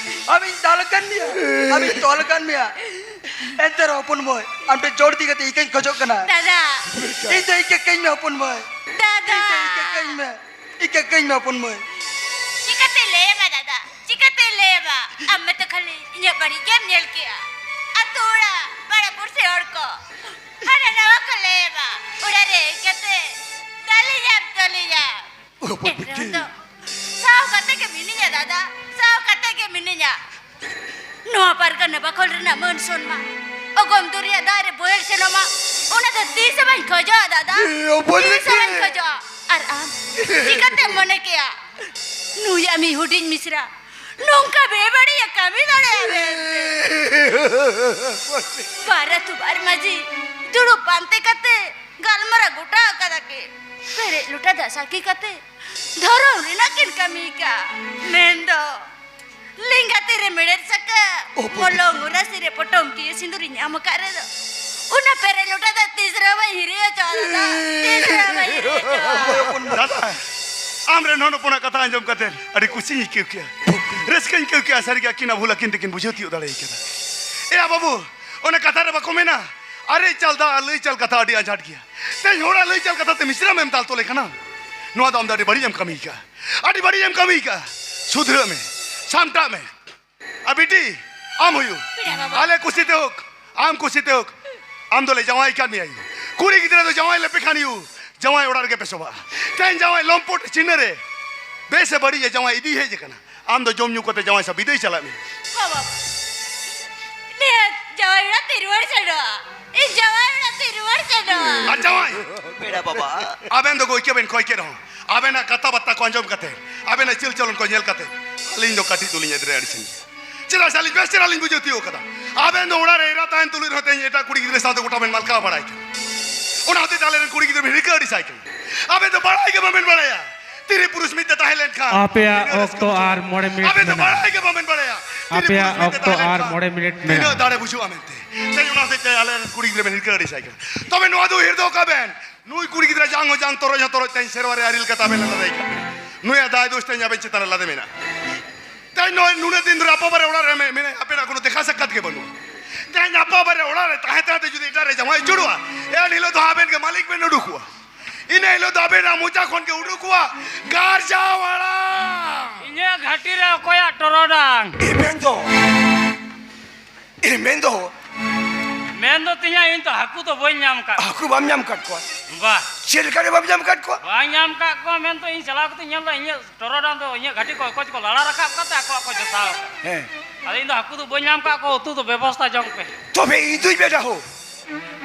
ᱟᱢᱤᱧ ᱫᱟᱞ ᱟᱠᱟᱫ ᱢᱮᱭᱟ, ᱟᱢᱤᱧ ᱛᱚᱞ ᱟᱠᱟᱫ ᱢᱮᱭᱟ᱾ ᱮᱱᱛᱮ ᱨᱮᱦᱚᱸ ᱦᱚᱯᱚᱱ ᱢᱟᱹᱭ, ᱟᱢ ᱴᱷᱮᱱ ᱡᱳᱨ ᱛᱤ ᱠᱟᱛᱮ ᱤᱠᱟᱹᱧ ᱠᱷᱚᱡᱚᱜ ᱠᱟᱱᱟ᱾ ᱫᱟᱫᱟ᱾ ᱤᱧ ᱫᱚ ᱤᱠᱟᱹ ᱠᱟᱹᱧ ᱢᱮ ᱦᱚᱯᱚᱱ ᱢᱟᱹᱭ᱾ ᱫᱟᱫᱟ᱾ ᱤᱧ ᱫᱚ ᱤᱠᱟᱹ ᱠᱟᱹᱧ ᱢᱮ᱾ ᱤᱠᱟᱹ ᱠᱟᱹᱧ ᱢᱮ ᱦᱚᱯᱚᱱ ᱢᱟᱹᱭ᱾ ᱪᱤᱠᱟᱹᱛᱮ ᱞᱟᱹᱭᱟᱢᱟ ᱫᱟᱫᱟ, ᱪᱤᱠᱟᱹᱛᱮ ᱞᱟᱹᱭᱟᱢᱟ? ᱟᱢ ᱢᱟᱛᱚ ᱠᱷᱟᱹᱞᱤ ᱤᱧᱟᱹᱜ ᱵᱟᱹᱲᱤᱡ ᱜᱮᱢ ᱧᱮᱞ ᱠᱮᱜᱼᱟ᱾ ᱟᱛᱳ ᱚᱲᱟᱜ, ᱯᱟᱲᱟ ᱯᱩᱲᱥᱤ ᱦᱚᱲ ᱠᱚ ᱦᱟᱱᱟ ᱱᱟᱣᱟ ᱠᱚ ᱞᱟᱹᱭᱟᱢᱟ᱾ ᱚᱲᱟᱜ ᱨᱮ ᱦᱮᱡ ᱠᱟᱛᱮ ᱫᱟᱞᱮᱧᱟᱢ, ᱛᱚᱞᱮᱧᱟᱢ᱾ ᱚ, ᱵᱟᱹᱵᱩ ᱮᱱ ᱨᱮᱦᱚᱸ ᱫᱚ ᱥᱟᱦᱟᱣ ᱠᱟᱛᱮ ᱜᱮ ᱢᱤᱱᱟᱹᱧᱟ ᱫᱟᱫᱟ, ᱥᱟᱦᱟᱣ ᱠᱟᱛᱮ ᱜᱮ ᱢᱤᱱᱟᱹᱧᱟ᱾ ᱱᱚᱣᱟ ᱯᱟᱨᱜᱟᱱᱟ ᱵᱟᱠᱷᱳᱞ ᱨᱮᱱᱟᱜ ᱢᱟᱹᱱ ᱥᱚᱱᱢᱟᱱ ᱚᱜᱚᱢ ᱫᱚᱨᱭᱟ ᱫᱟᱜ ᱨᱮ ᱵᱚᱦᱮᱞ ᱥᱮᱱᱚᱜ ᱢᱟ, ᱚᱱᱟ ᱫᱚ ᱛᱤᱥ ᱦᱚᱸ ᱵᱟᱹᱧ ᱠᱷᱚᱡᱚᱜᱼᱟ ᱫᱟᱫᱟ᱾ ᱮ, ᱚᱵᱚᱞ ᱛᱤᱥ ᱦᱚᱸ ᱵᱟᱹᱧ ᱵᱤᱴᱤ᱾ ᱠᱷᱚᱡᱚᱜᱼᱟ᱾ ᱟᱨ ᱟᱢ ᱪᱤᱠᱟᱹᱛᱮᱢ ᱢᱚᱱᱮ ᱠᱮᱭᱟ ᱱᱩᱭ ᱟᱢᱤᱡ ᱦᱩᱰᱤᱧ ᱢᱤᱥᱨᱟ ᱱᱚᱝᱠᱟ ᱵᱮᱵᱟᱹᱲᱤᱡ ᱮ ᱠᱟᱹᱢᱤ ᱫᱟᱲᱮᱭᱟᱜᱼᱟ ᱢᱮᱱᱛᱮ? ᱵᱟᱨ ᱟᱹᱛᱩ ᱵᱟᱨ ᱢᱟᱹᱡᱷᱤ ᱫᱩᱲᱩᱵ ᱯᱟᱱᱛᱮ ᱠᱟᱛᱮ ᱜᱟᱞᱢᱟᱨᱟᱣ ᱜᱚᱴᱟ ᱟᱠᱟᱫᱟ ᱠᱤᱱ᱾ ᱯᱮᱨᱮᱡ ᱞᱚᱴᱟ ᱫᱟᱜ ᱥᱟᱹᱠᱷᱤ ᱠᱟᱛᱮ ᱫᱷᱚᱨᱚᱢ ᱨᱮᱱᱟᱜ ᱠᱤᱱ ᱠᱟᱹᱢᱤ ᱠᱟᱜ᱾ ᱢᱮᱱᱫᱚ ᱞᱮᱸᱜᱟ ᱛᱤ ᱨᱮ ᱢᱮᱲᱦᱮᱫ ᱥᱟᱠᱟᱢ, ᱚ, ᱵᱟᱵᱟ᱾ ᱢᱚᱞᱚᱝ ᱚᱨᱟ ᱥᱤᱨ ᱨᱮ ᱯᱚᱴᱚᱢ ᱠᱤᱭᱟᱹ ᱥᱤᱸᱫᱩᱨᱤᱧ ᱧᱟᱢ ᱟᱠᱟᱫ ᱨᱮᱫᱚ, ᱚᱱᱟ ᱯᱮᱨᱮᱡ ᱞᱚᱴᱟ ᱫᱟᱜ ᱛᱤᱥ ᱨᱮᱦᱚᱸ ᱵᱟᱹᱧ ᱦᱤᱨᱤ ᱦᱚᱪᱚᱣᱟᱜᱼᱟ ᱫᱟᱫᱟ᱾ ᱛᱤᱥ ᱨᱮᱦᱚᱸ ᱵᱟᱹᱧ ᱦᱤᱨᱤ ᱦᱚᱪᱚᱣᱟᱜᱼᱟ᱾ ᱫᱟᱫᱟ, ᱟᱢ ᱨᱮᱱ ᱦᱚᱱ ᱦᱚᱯᱚᱱᱟᱜ ᱠᱟᱛᱷᱟ ᱟᱸᱡᱚᱢ ᱠᱟᱛᱮ ᱟᱹᱰᱤ ᱠᱩᱥᱤᱧ ᱟᱹᱭᱠᱟᱹᱣ ᱠᱮᱜᱼᱟ, ᱨᱟᱹᱥᱠᱟᱹᱧ ᱟᱹᱭᱠᱟᱹᱣ ᱠᱮᱜᱼᱟ᱾ ᱥᱟᱹᱨᱤᱜᱮ ᱟᱹᱠᱤᱱᱟᱜ ᱵᱷᱩᱞ ᱟᱹᱠᱤᱱ ᱛᱮᱠᱤᱱ ᱵᱩᱡᱷᱟᱹᱣ ᱛᱤᱭᱳᱜ ᱫᱟᱲᱮ ᱠᱟᱫᱟ᱾ ᱮᱭᱟ ᱵᱟᱹᱵᱩ, ᱚᱱᱟ ᱠᱟᱛᱷᱟ ᱨᱮ ᱵᱟᱠᱚ ᱢᱮᱱᱟ, ᱟᱨᱮᱡ ᱪᱟᱞ ᱫᱟᱜ ᱟᱨ ᱞᱟᱹᱭ ᱪᱟᱞ ᱠᱟᱛᱷᱟ ᱟᱹᱰᱤ ᱟᱸᱡᱷᱟᱴ ᱜᱮᱭᱟ᱾ ᱛᱮᱦᱮᱧ ᱦᱚᱲᱟᱜ ᱞᱟᱹᱭ ᱪᱟᱞ ᱠᱟᱛᱷᱟ ᱛᱮ ᱢᱤᱥᱨᱟᱢ ᱮᱢ ᱫᱟᱞ ᱛᱚᱞᱮ ᱠᱟᱱᱟ᱾ ᱱᱚᱣᱟ ᱫᱚ ᱟᱢ ᱫᱚ ᱟᱹᱰᱤ ᱵᱟᱹᱲᱤᱡ ᱮᱢ ᱠᱟᱹᱢᱤ ᱠᱟᱜᱼᱟ, ᱟᱹᱰᱤ ᱵᱟᱹᱲᱤᱡ ᱮᱢ ᱠᱟᱹᱢᱤ ᱠᱟᱜᱼᱟ᱾ ᱥᱩᱫᱷᱨᱟᱹᱜ ᱢᱮ, ᱥᱟᱢᱴᱟᱜ ᱢᱮ᱾ ᱟᱨ ᱵᱤᱴᱤ, ᱟᱢ ᱦᱩᱭᱩᱜ, ᱯᱮᱲᱟ ᱵᱟᱵᱟ᱾ ᱟᱞᱮ ᱠᱩᱥᱤ ᱛᱮ ᱦᱳᱠ, ᱟᱢ ᱠᱩᱥᱤ ᱛᱮ ᱦᱳᱠ, ᱟᱢ ᱫᱚᱞᱮ ᱡᱟᱶᱟᱭ ᱠᱟᱫ ᱢᱮᱭᱟ ᱭᱩ᱾ ᱠᱩᱲᱤ ᱜᱤᱫᱽᱨᱟᱹ ᱫᱚ ᱡᱟᱶᱟᱭ ᱞᱮᱯᱮ ᱠᱷᱟᱱ ᱭᱩ, ᱡᱟᱶᱟᱭ ᱚᱲᱟᱜ ᱨᱮᱜᱮ ᱯᱮ ᱥᱚᱵᱷᱟᱜᱼᱟ᱾ ᱛᱮᱦᱮᱧ ᱡᱟᱶᱟᱭ ᱞᱚᱢᱯᱚᱴ ᱪᱤᱱᱦᱟᱹ ᱨᱮ ᱵᱮᱥ ᱮ ᱵᱟᱹᱲᱤᱡ ᱮ ᱡᱟᱶᱟᱭ ᱤᱫᱤ ᱦᱮᱡ ᱟᱠᱟᱱᱟ᱾ ᱟᱢ ᱫᱚ ᱡᱚᱢ ᱧᱩ ᱠᱟᱛᱮ ᱡᱟᱶᱟᱭ ᱥᱟᱶ ᱵᱤᱫᱟᱹᱭ ᱪᱟᱞᱟᱜ ᱢᱮ᱾ ᱵᱟᱵᱟ, ᱱᱤᱭᱟᱹ ᱡᱟᱶᱟᱭ ᱚᱲᱟᱜ ᱛᱮ ᱨᱩᱣᱟᱹᱲ ᱥᱮᱱᱚᱜᱼᱟ᱾ ᱤᱧ ᱡᱟᱶᱟᱭ ᱚᱲᱟᱜ ᱛᱮ ᱨᱩᱣᱟᱹᱲ ᱥᱮᱱᱚᱜᱼᱟ᱾ ᱟᱨ ᱡᱟᱶᱟᱭ, ᱯᱮᱲᱟ ᱵᱟᱵᱟ᱾ ᱟᱵᱮᱱ ᱫᱚ ᱜᱚᱡ ᱠᱮ ᱵᱮᱱ ᱠᱷᱚᱭ ᱠᱮ ᱨᱮᱦᱚᱸ, ᱟᱵᱮᱱᱟᱜ ᱠᱟᱛᱷᱟ ᱵᱟᱨᱛᱟ ᱠᱚ ᱟᱸᱡᱚᱢ ᱠᱟᱛᱮ, ᱟᱵᱮᱱᱟᱜ ᱪᱟᱹᱞ ᱪᱚᱞᱚᱱ ᱠᱚ ᱧᱮᱞ ᱠᱟᱛᱮ, ᱟᱹᱞᱤᱧ ᱫᱚ ᱠᱟᱹᱴᱤᱡ ᱫᱚᱞᱤᱧ ᱮᱫᱽᱨᱮ ᱟᱹᱲᱤᱥᱮᱱ ᱜᱮᱭᱟ᱾ ᱪᱮᱫᱟᱜ ᱥᱮ ᱟᱹᱞᱤᱧ ᱵᱮᱥ ᱪᱮᱦᱨᱟ ᱞᱤᱧ ᱵᱩᱡᱷᱟᱹᱣ ᱛᱤᱭᱳᱜ ᱠᱟᱫᱟ᱾ ᱟᱵᱮᱱ ᱫᱚ ᱚᱲᱟᱜ ᱨᱮ ᱮᱨᱟ ᱛᱟᱦᱮᱱ ᱛᱩᱞᱩᱡ ᱨᱮᱦᱚᱸ ᱛᱮᱦᱮᱧ ᱮᱴᱟᱜ ᱠᱩᱲᱤ ᱜᱤᱫᱽᱨᱟᱹ ᱥᱟᱶᱛᱮ ᱜᱚᱴᱟ ᱵᱮᱱ ᱢᱟᱞᱠᱟᱣ ᱵᱟᱲᱟᱭ ᱠᱟᱱᱟ᱾ ᱚᱱᱟ ᱦᱚᱛᱮᱡ ᱛᱮ ᱟᱞᱮ ᱨᱮᱱ ᱠᱩᱲᱤ ᱜᱤᱫᱽᱨᱟᱹ ᱵᱮᱱ ᱦᱤᱨᱠᱟᱹ ᱟᱹᱲᱤᱥᱟᱭ ᱠᱟᱱᱟ᱾ ᱟᱵᱮᱱ ᱫᱚ ᱵᱟᱲᱟᱭ ᱜᱮ ᱵᱟᱵᱮᱱ ᱵᱟᱲᱟᱭᱟ᱾ ᱛᱤᱨᱤ ᱯᱩᱨᱩᱥ ᱢᱤᱫ ᱛᱮ ᱛᱟᱦᱮᱸ ᱞᱮᱱᱠᱷᱟᱱ ᱟᱯᱮᱭᱟᱜ ᱛᱤᱱᱟᱹᱜ ᱨᱟᱹᱥᱠᱟᱹ ᱚᱠᱛᱚ ᱵᱩᱡᱷᱟᱹᱜᱼᱟ᱾ ᱟᱨ ᱢᱚᱬᱮ ᱢᱤᱱᱤᱴ ᱟᱵᱮᱱ ᱫᱚ ᱢᱮᱱᱟᱜᱼᱟ᱾ ᱵᱟᱲᱟᱭ ᱜᱮ ᱵᱟᱵᱮᱱ ᱵᱟᱲᱟᱭᱟ᱾ ᱛᱤᱨᱤ ᱟᱯᱮᱭᱟᱜ ᱯᱩᱨᱩᱥ ᱢᱤᱫ ᱛᱮ ᱚᱠᱛᱚ ᱛᱟᱦᱮᱸ ᱟᱨ ᱞᱮᱱᱠᱷᱟᱱ ᱢᱚᱬᱮ ᱢᱤᱱᱤᱴ ᱛᱤᱱᱟᱹᱜ ᱢᱮᱱᱟᱜᱼᱟ᱾ ᱫᱟᱲᱮ ᱵᱩᱡᱷᱟᱹᱜᱼᱟ ᱢᱮᱱᱛᱮ᱾ ᱛᱮᱦᱮᱧ ᱚᱱᱟ ᱦᱚᱛᱮᱡ ᱛᱮ ᱟᱞᱮ ᱨᱮᱱ ᱠᱩᱲᱤ ᱜᱤᱫᱽᱨᱟᱹ ᱵᱮᱱ ᱦᱤᱨᱠᱟᱹ ᱟᱹᱲᱤᱥᱟᱭ ᱠᱟᱱᱟ᱾ ᱛᱚᱵᱮ ᱱᱚᱣᱟ ᱫᱚ ᱩᱭᱦᱟᱹᱨ ᱫᱚᱦᱚ ᱠᱟᱜ ᱵᱮᱱ, ᱱᱩᱭ ᱠᱩᱲᱤ ᱜᱤᱫᱽᱨᱟᱹ ᱡᱟᱝ ᱦᱚᱸ ᱡᱟᱝ, ᱛᱚᱨᱚᱡ ᱦᱚᱸ ᱛᱚᱨᱚᱡ, ᱛᱮᱦᱮᱧ ᱥᱮᱨᱣᱟ ᱨᱮ ᱟᱹᱨᱤ ᱞᱮᱠᱟᱛᱮ ᱟᱵᱮᱱ ᱞᱟᱸᱫᱟ ᱫᱟᱲᱮᱭᱟᱭ ᱠᱟᱱᱟ᱾ ᱱᱩᱭᱟᱜ ᱫᱟᱭ ᱫᱳᱥ ᱛᱮᱦᱮᱧ ᱟᱵᱮᱱ ᱪᱮᱛᱟᱱ ᱨᱮ ᱞᱟᱫᱮ ᱢᱮᱱᱟᱜᱼᱟ᱾ ᱛᱮᱦᱮᱧ ᱱᱚᱜᱼᱚᱭ ᱱᱩᱱᱟᱹᱜ ᱫᱤᱱ ᱫᱷᱚᱨᱮ ᱟᱯᱟ ᱵᱟᱨᱮ ᱚᱲᱟᱜ ᱨᱮ ᱢᱮ-, ᱢᱮᱱᱟᱭᱟ, ᱟᱯᱮᱱᱟᱜ ᱠᱳᱱᱳ ᱫᱮᱠᱷᱟ ᱥᱟᱠᱠᱟᱛ ᱜᱮ ᱵᱟᱹᱱᱩᱜᱼᱟ᱾ ᱛᱮᱦᱮᱧ ᱟᱯᱟ ᱵᱟᱨᱮ ᱚᱲᱟᱜ ᱨᱮ ᱛᱟᱦᱮᱸ ᱛᱟᱦᱮᱸ ᱛᱮ ᱡᱩᱫᱤ ᱮᱴᱟᱜ ᱨᱮ ᱡᱟᱶᱟᱭ ᱩᱪᱟᱹᱲᱚᱜᱼᱟ, ᱮᱱ ᱦᱤᱞᱳᱜ ᱫᱚ ᱟᱵᱮᱱ ᱜᱮ ᱢᱟᱹᱞᱤᱠ ᱵᱮᱱ ᱩᱰᱩᱠᱚᱜᱼᱟ᱾ ᱤᱱᱟᱹ ᱦᱤᱞᱳᱜ ᱫᱚ ᱟᱵᱮᱱᱟᱜ ᱢᱚᱪᱟ ᱠᱷᱚᱱ ᱜᱮ ᱩᱰᱩᱠᱚᱜᱼᱟ, ᱜᱟᱨᱡᱟᱣ ᱟᱲᱟᱝ᱾ ᱤᱧᱟᱹᱜ ᱜᱷᱟᱹᱴᱤ ᱨᱮ ᱚᱠᱚᱭᱟᱜ ᱴᱚᱨᱚᱰᱟᱝ? ᱤᱧ ᱢᱮᱱ ᱫᱚ, ᱤᱧ ᱢᱮᱱ ᱫᱚ, ᱢᱮᱱ ᱫᱚ ᱛᱤᱧᱟ, ᱤᱧ ᱛᱚ ᱦᱟᱹᱠᱩ ᱫᱚ ᱵᱟᱹᱧ ᱧᱟᱢ ᱠᱟᱫ ᱠᱚᱣᱟ᱾ ᱦᱟᱹᱠᱩ ᱵᱟᱢ ᱧᱟᱢ ᱠᱟᱫ ᱠᱚᱣᱟ? ᱵᱟ᱾ ᱪᱮᱫ ᱞᱮᱠᱟ ᱨᱮ ᱵᱟᱢ ᱧᱟᱢ ᱠᱟᱫ ᱠᱚᱣᱟ? ᱵᱟᱝ ᱧᱟᱢ ᱠᱟᱫ ᱠᱚᱣᱟ ᱢᱮᱱᱛᱮ ᱤᱧ ᱪᱟᱞᱟᱣ ᱠᱟᱛᱮᱧ ᱧᱮᱞ ᱫᱟ, ᱤᱧᱟᱹᱜ ᱴᱚᱨᱚᱰᱟᱝ ᱫᱚ ᱤᱧᱟᱹᱜ ᱜᱷᱟᱹᱴᱤ ᱠᱚ ᱚᱠᱚᱭ ᱪᱚᱠᱚ ᱞᱟᱲᱟ ᱨᱟᱠᱟᱵ ᱠᱟᱛᱮ ᱟᱠᱚᱣᱟᱜ ᱠᱚ ᱡᱚᱥᱟᱣ ᱠᱟᱫᱟ᱾ ᱦᱮᱸ᱾ ᱟᱫᱚ ᱤᱧ ᱫᱚ ᱦᱟᱹᱠᱩ ᱫᱚ ᱵᱟᱹᱧ ᱧᱟᱢ ᱠᱟᱫ ᱠᱚᱣᱟ, ᱩᱛᱩ ᱫᱚ ᱵᱮᱵᱚᱥᱛᱟ ᱡᱚᱝ ᱯᱮ᱾ ᱛᱚᱵᱮ ᱤᱧ ᱫᱩᱧ ᱢᱮᱱᱟ ᱦᱳ,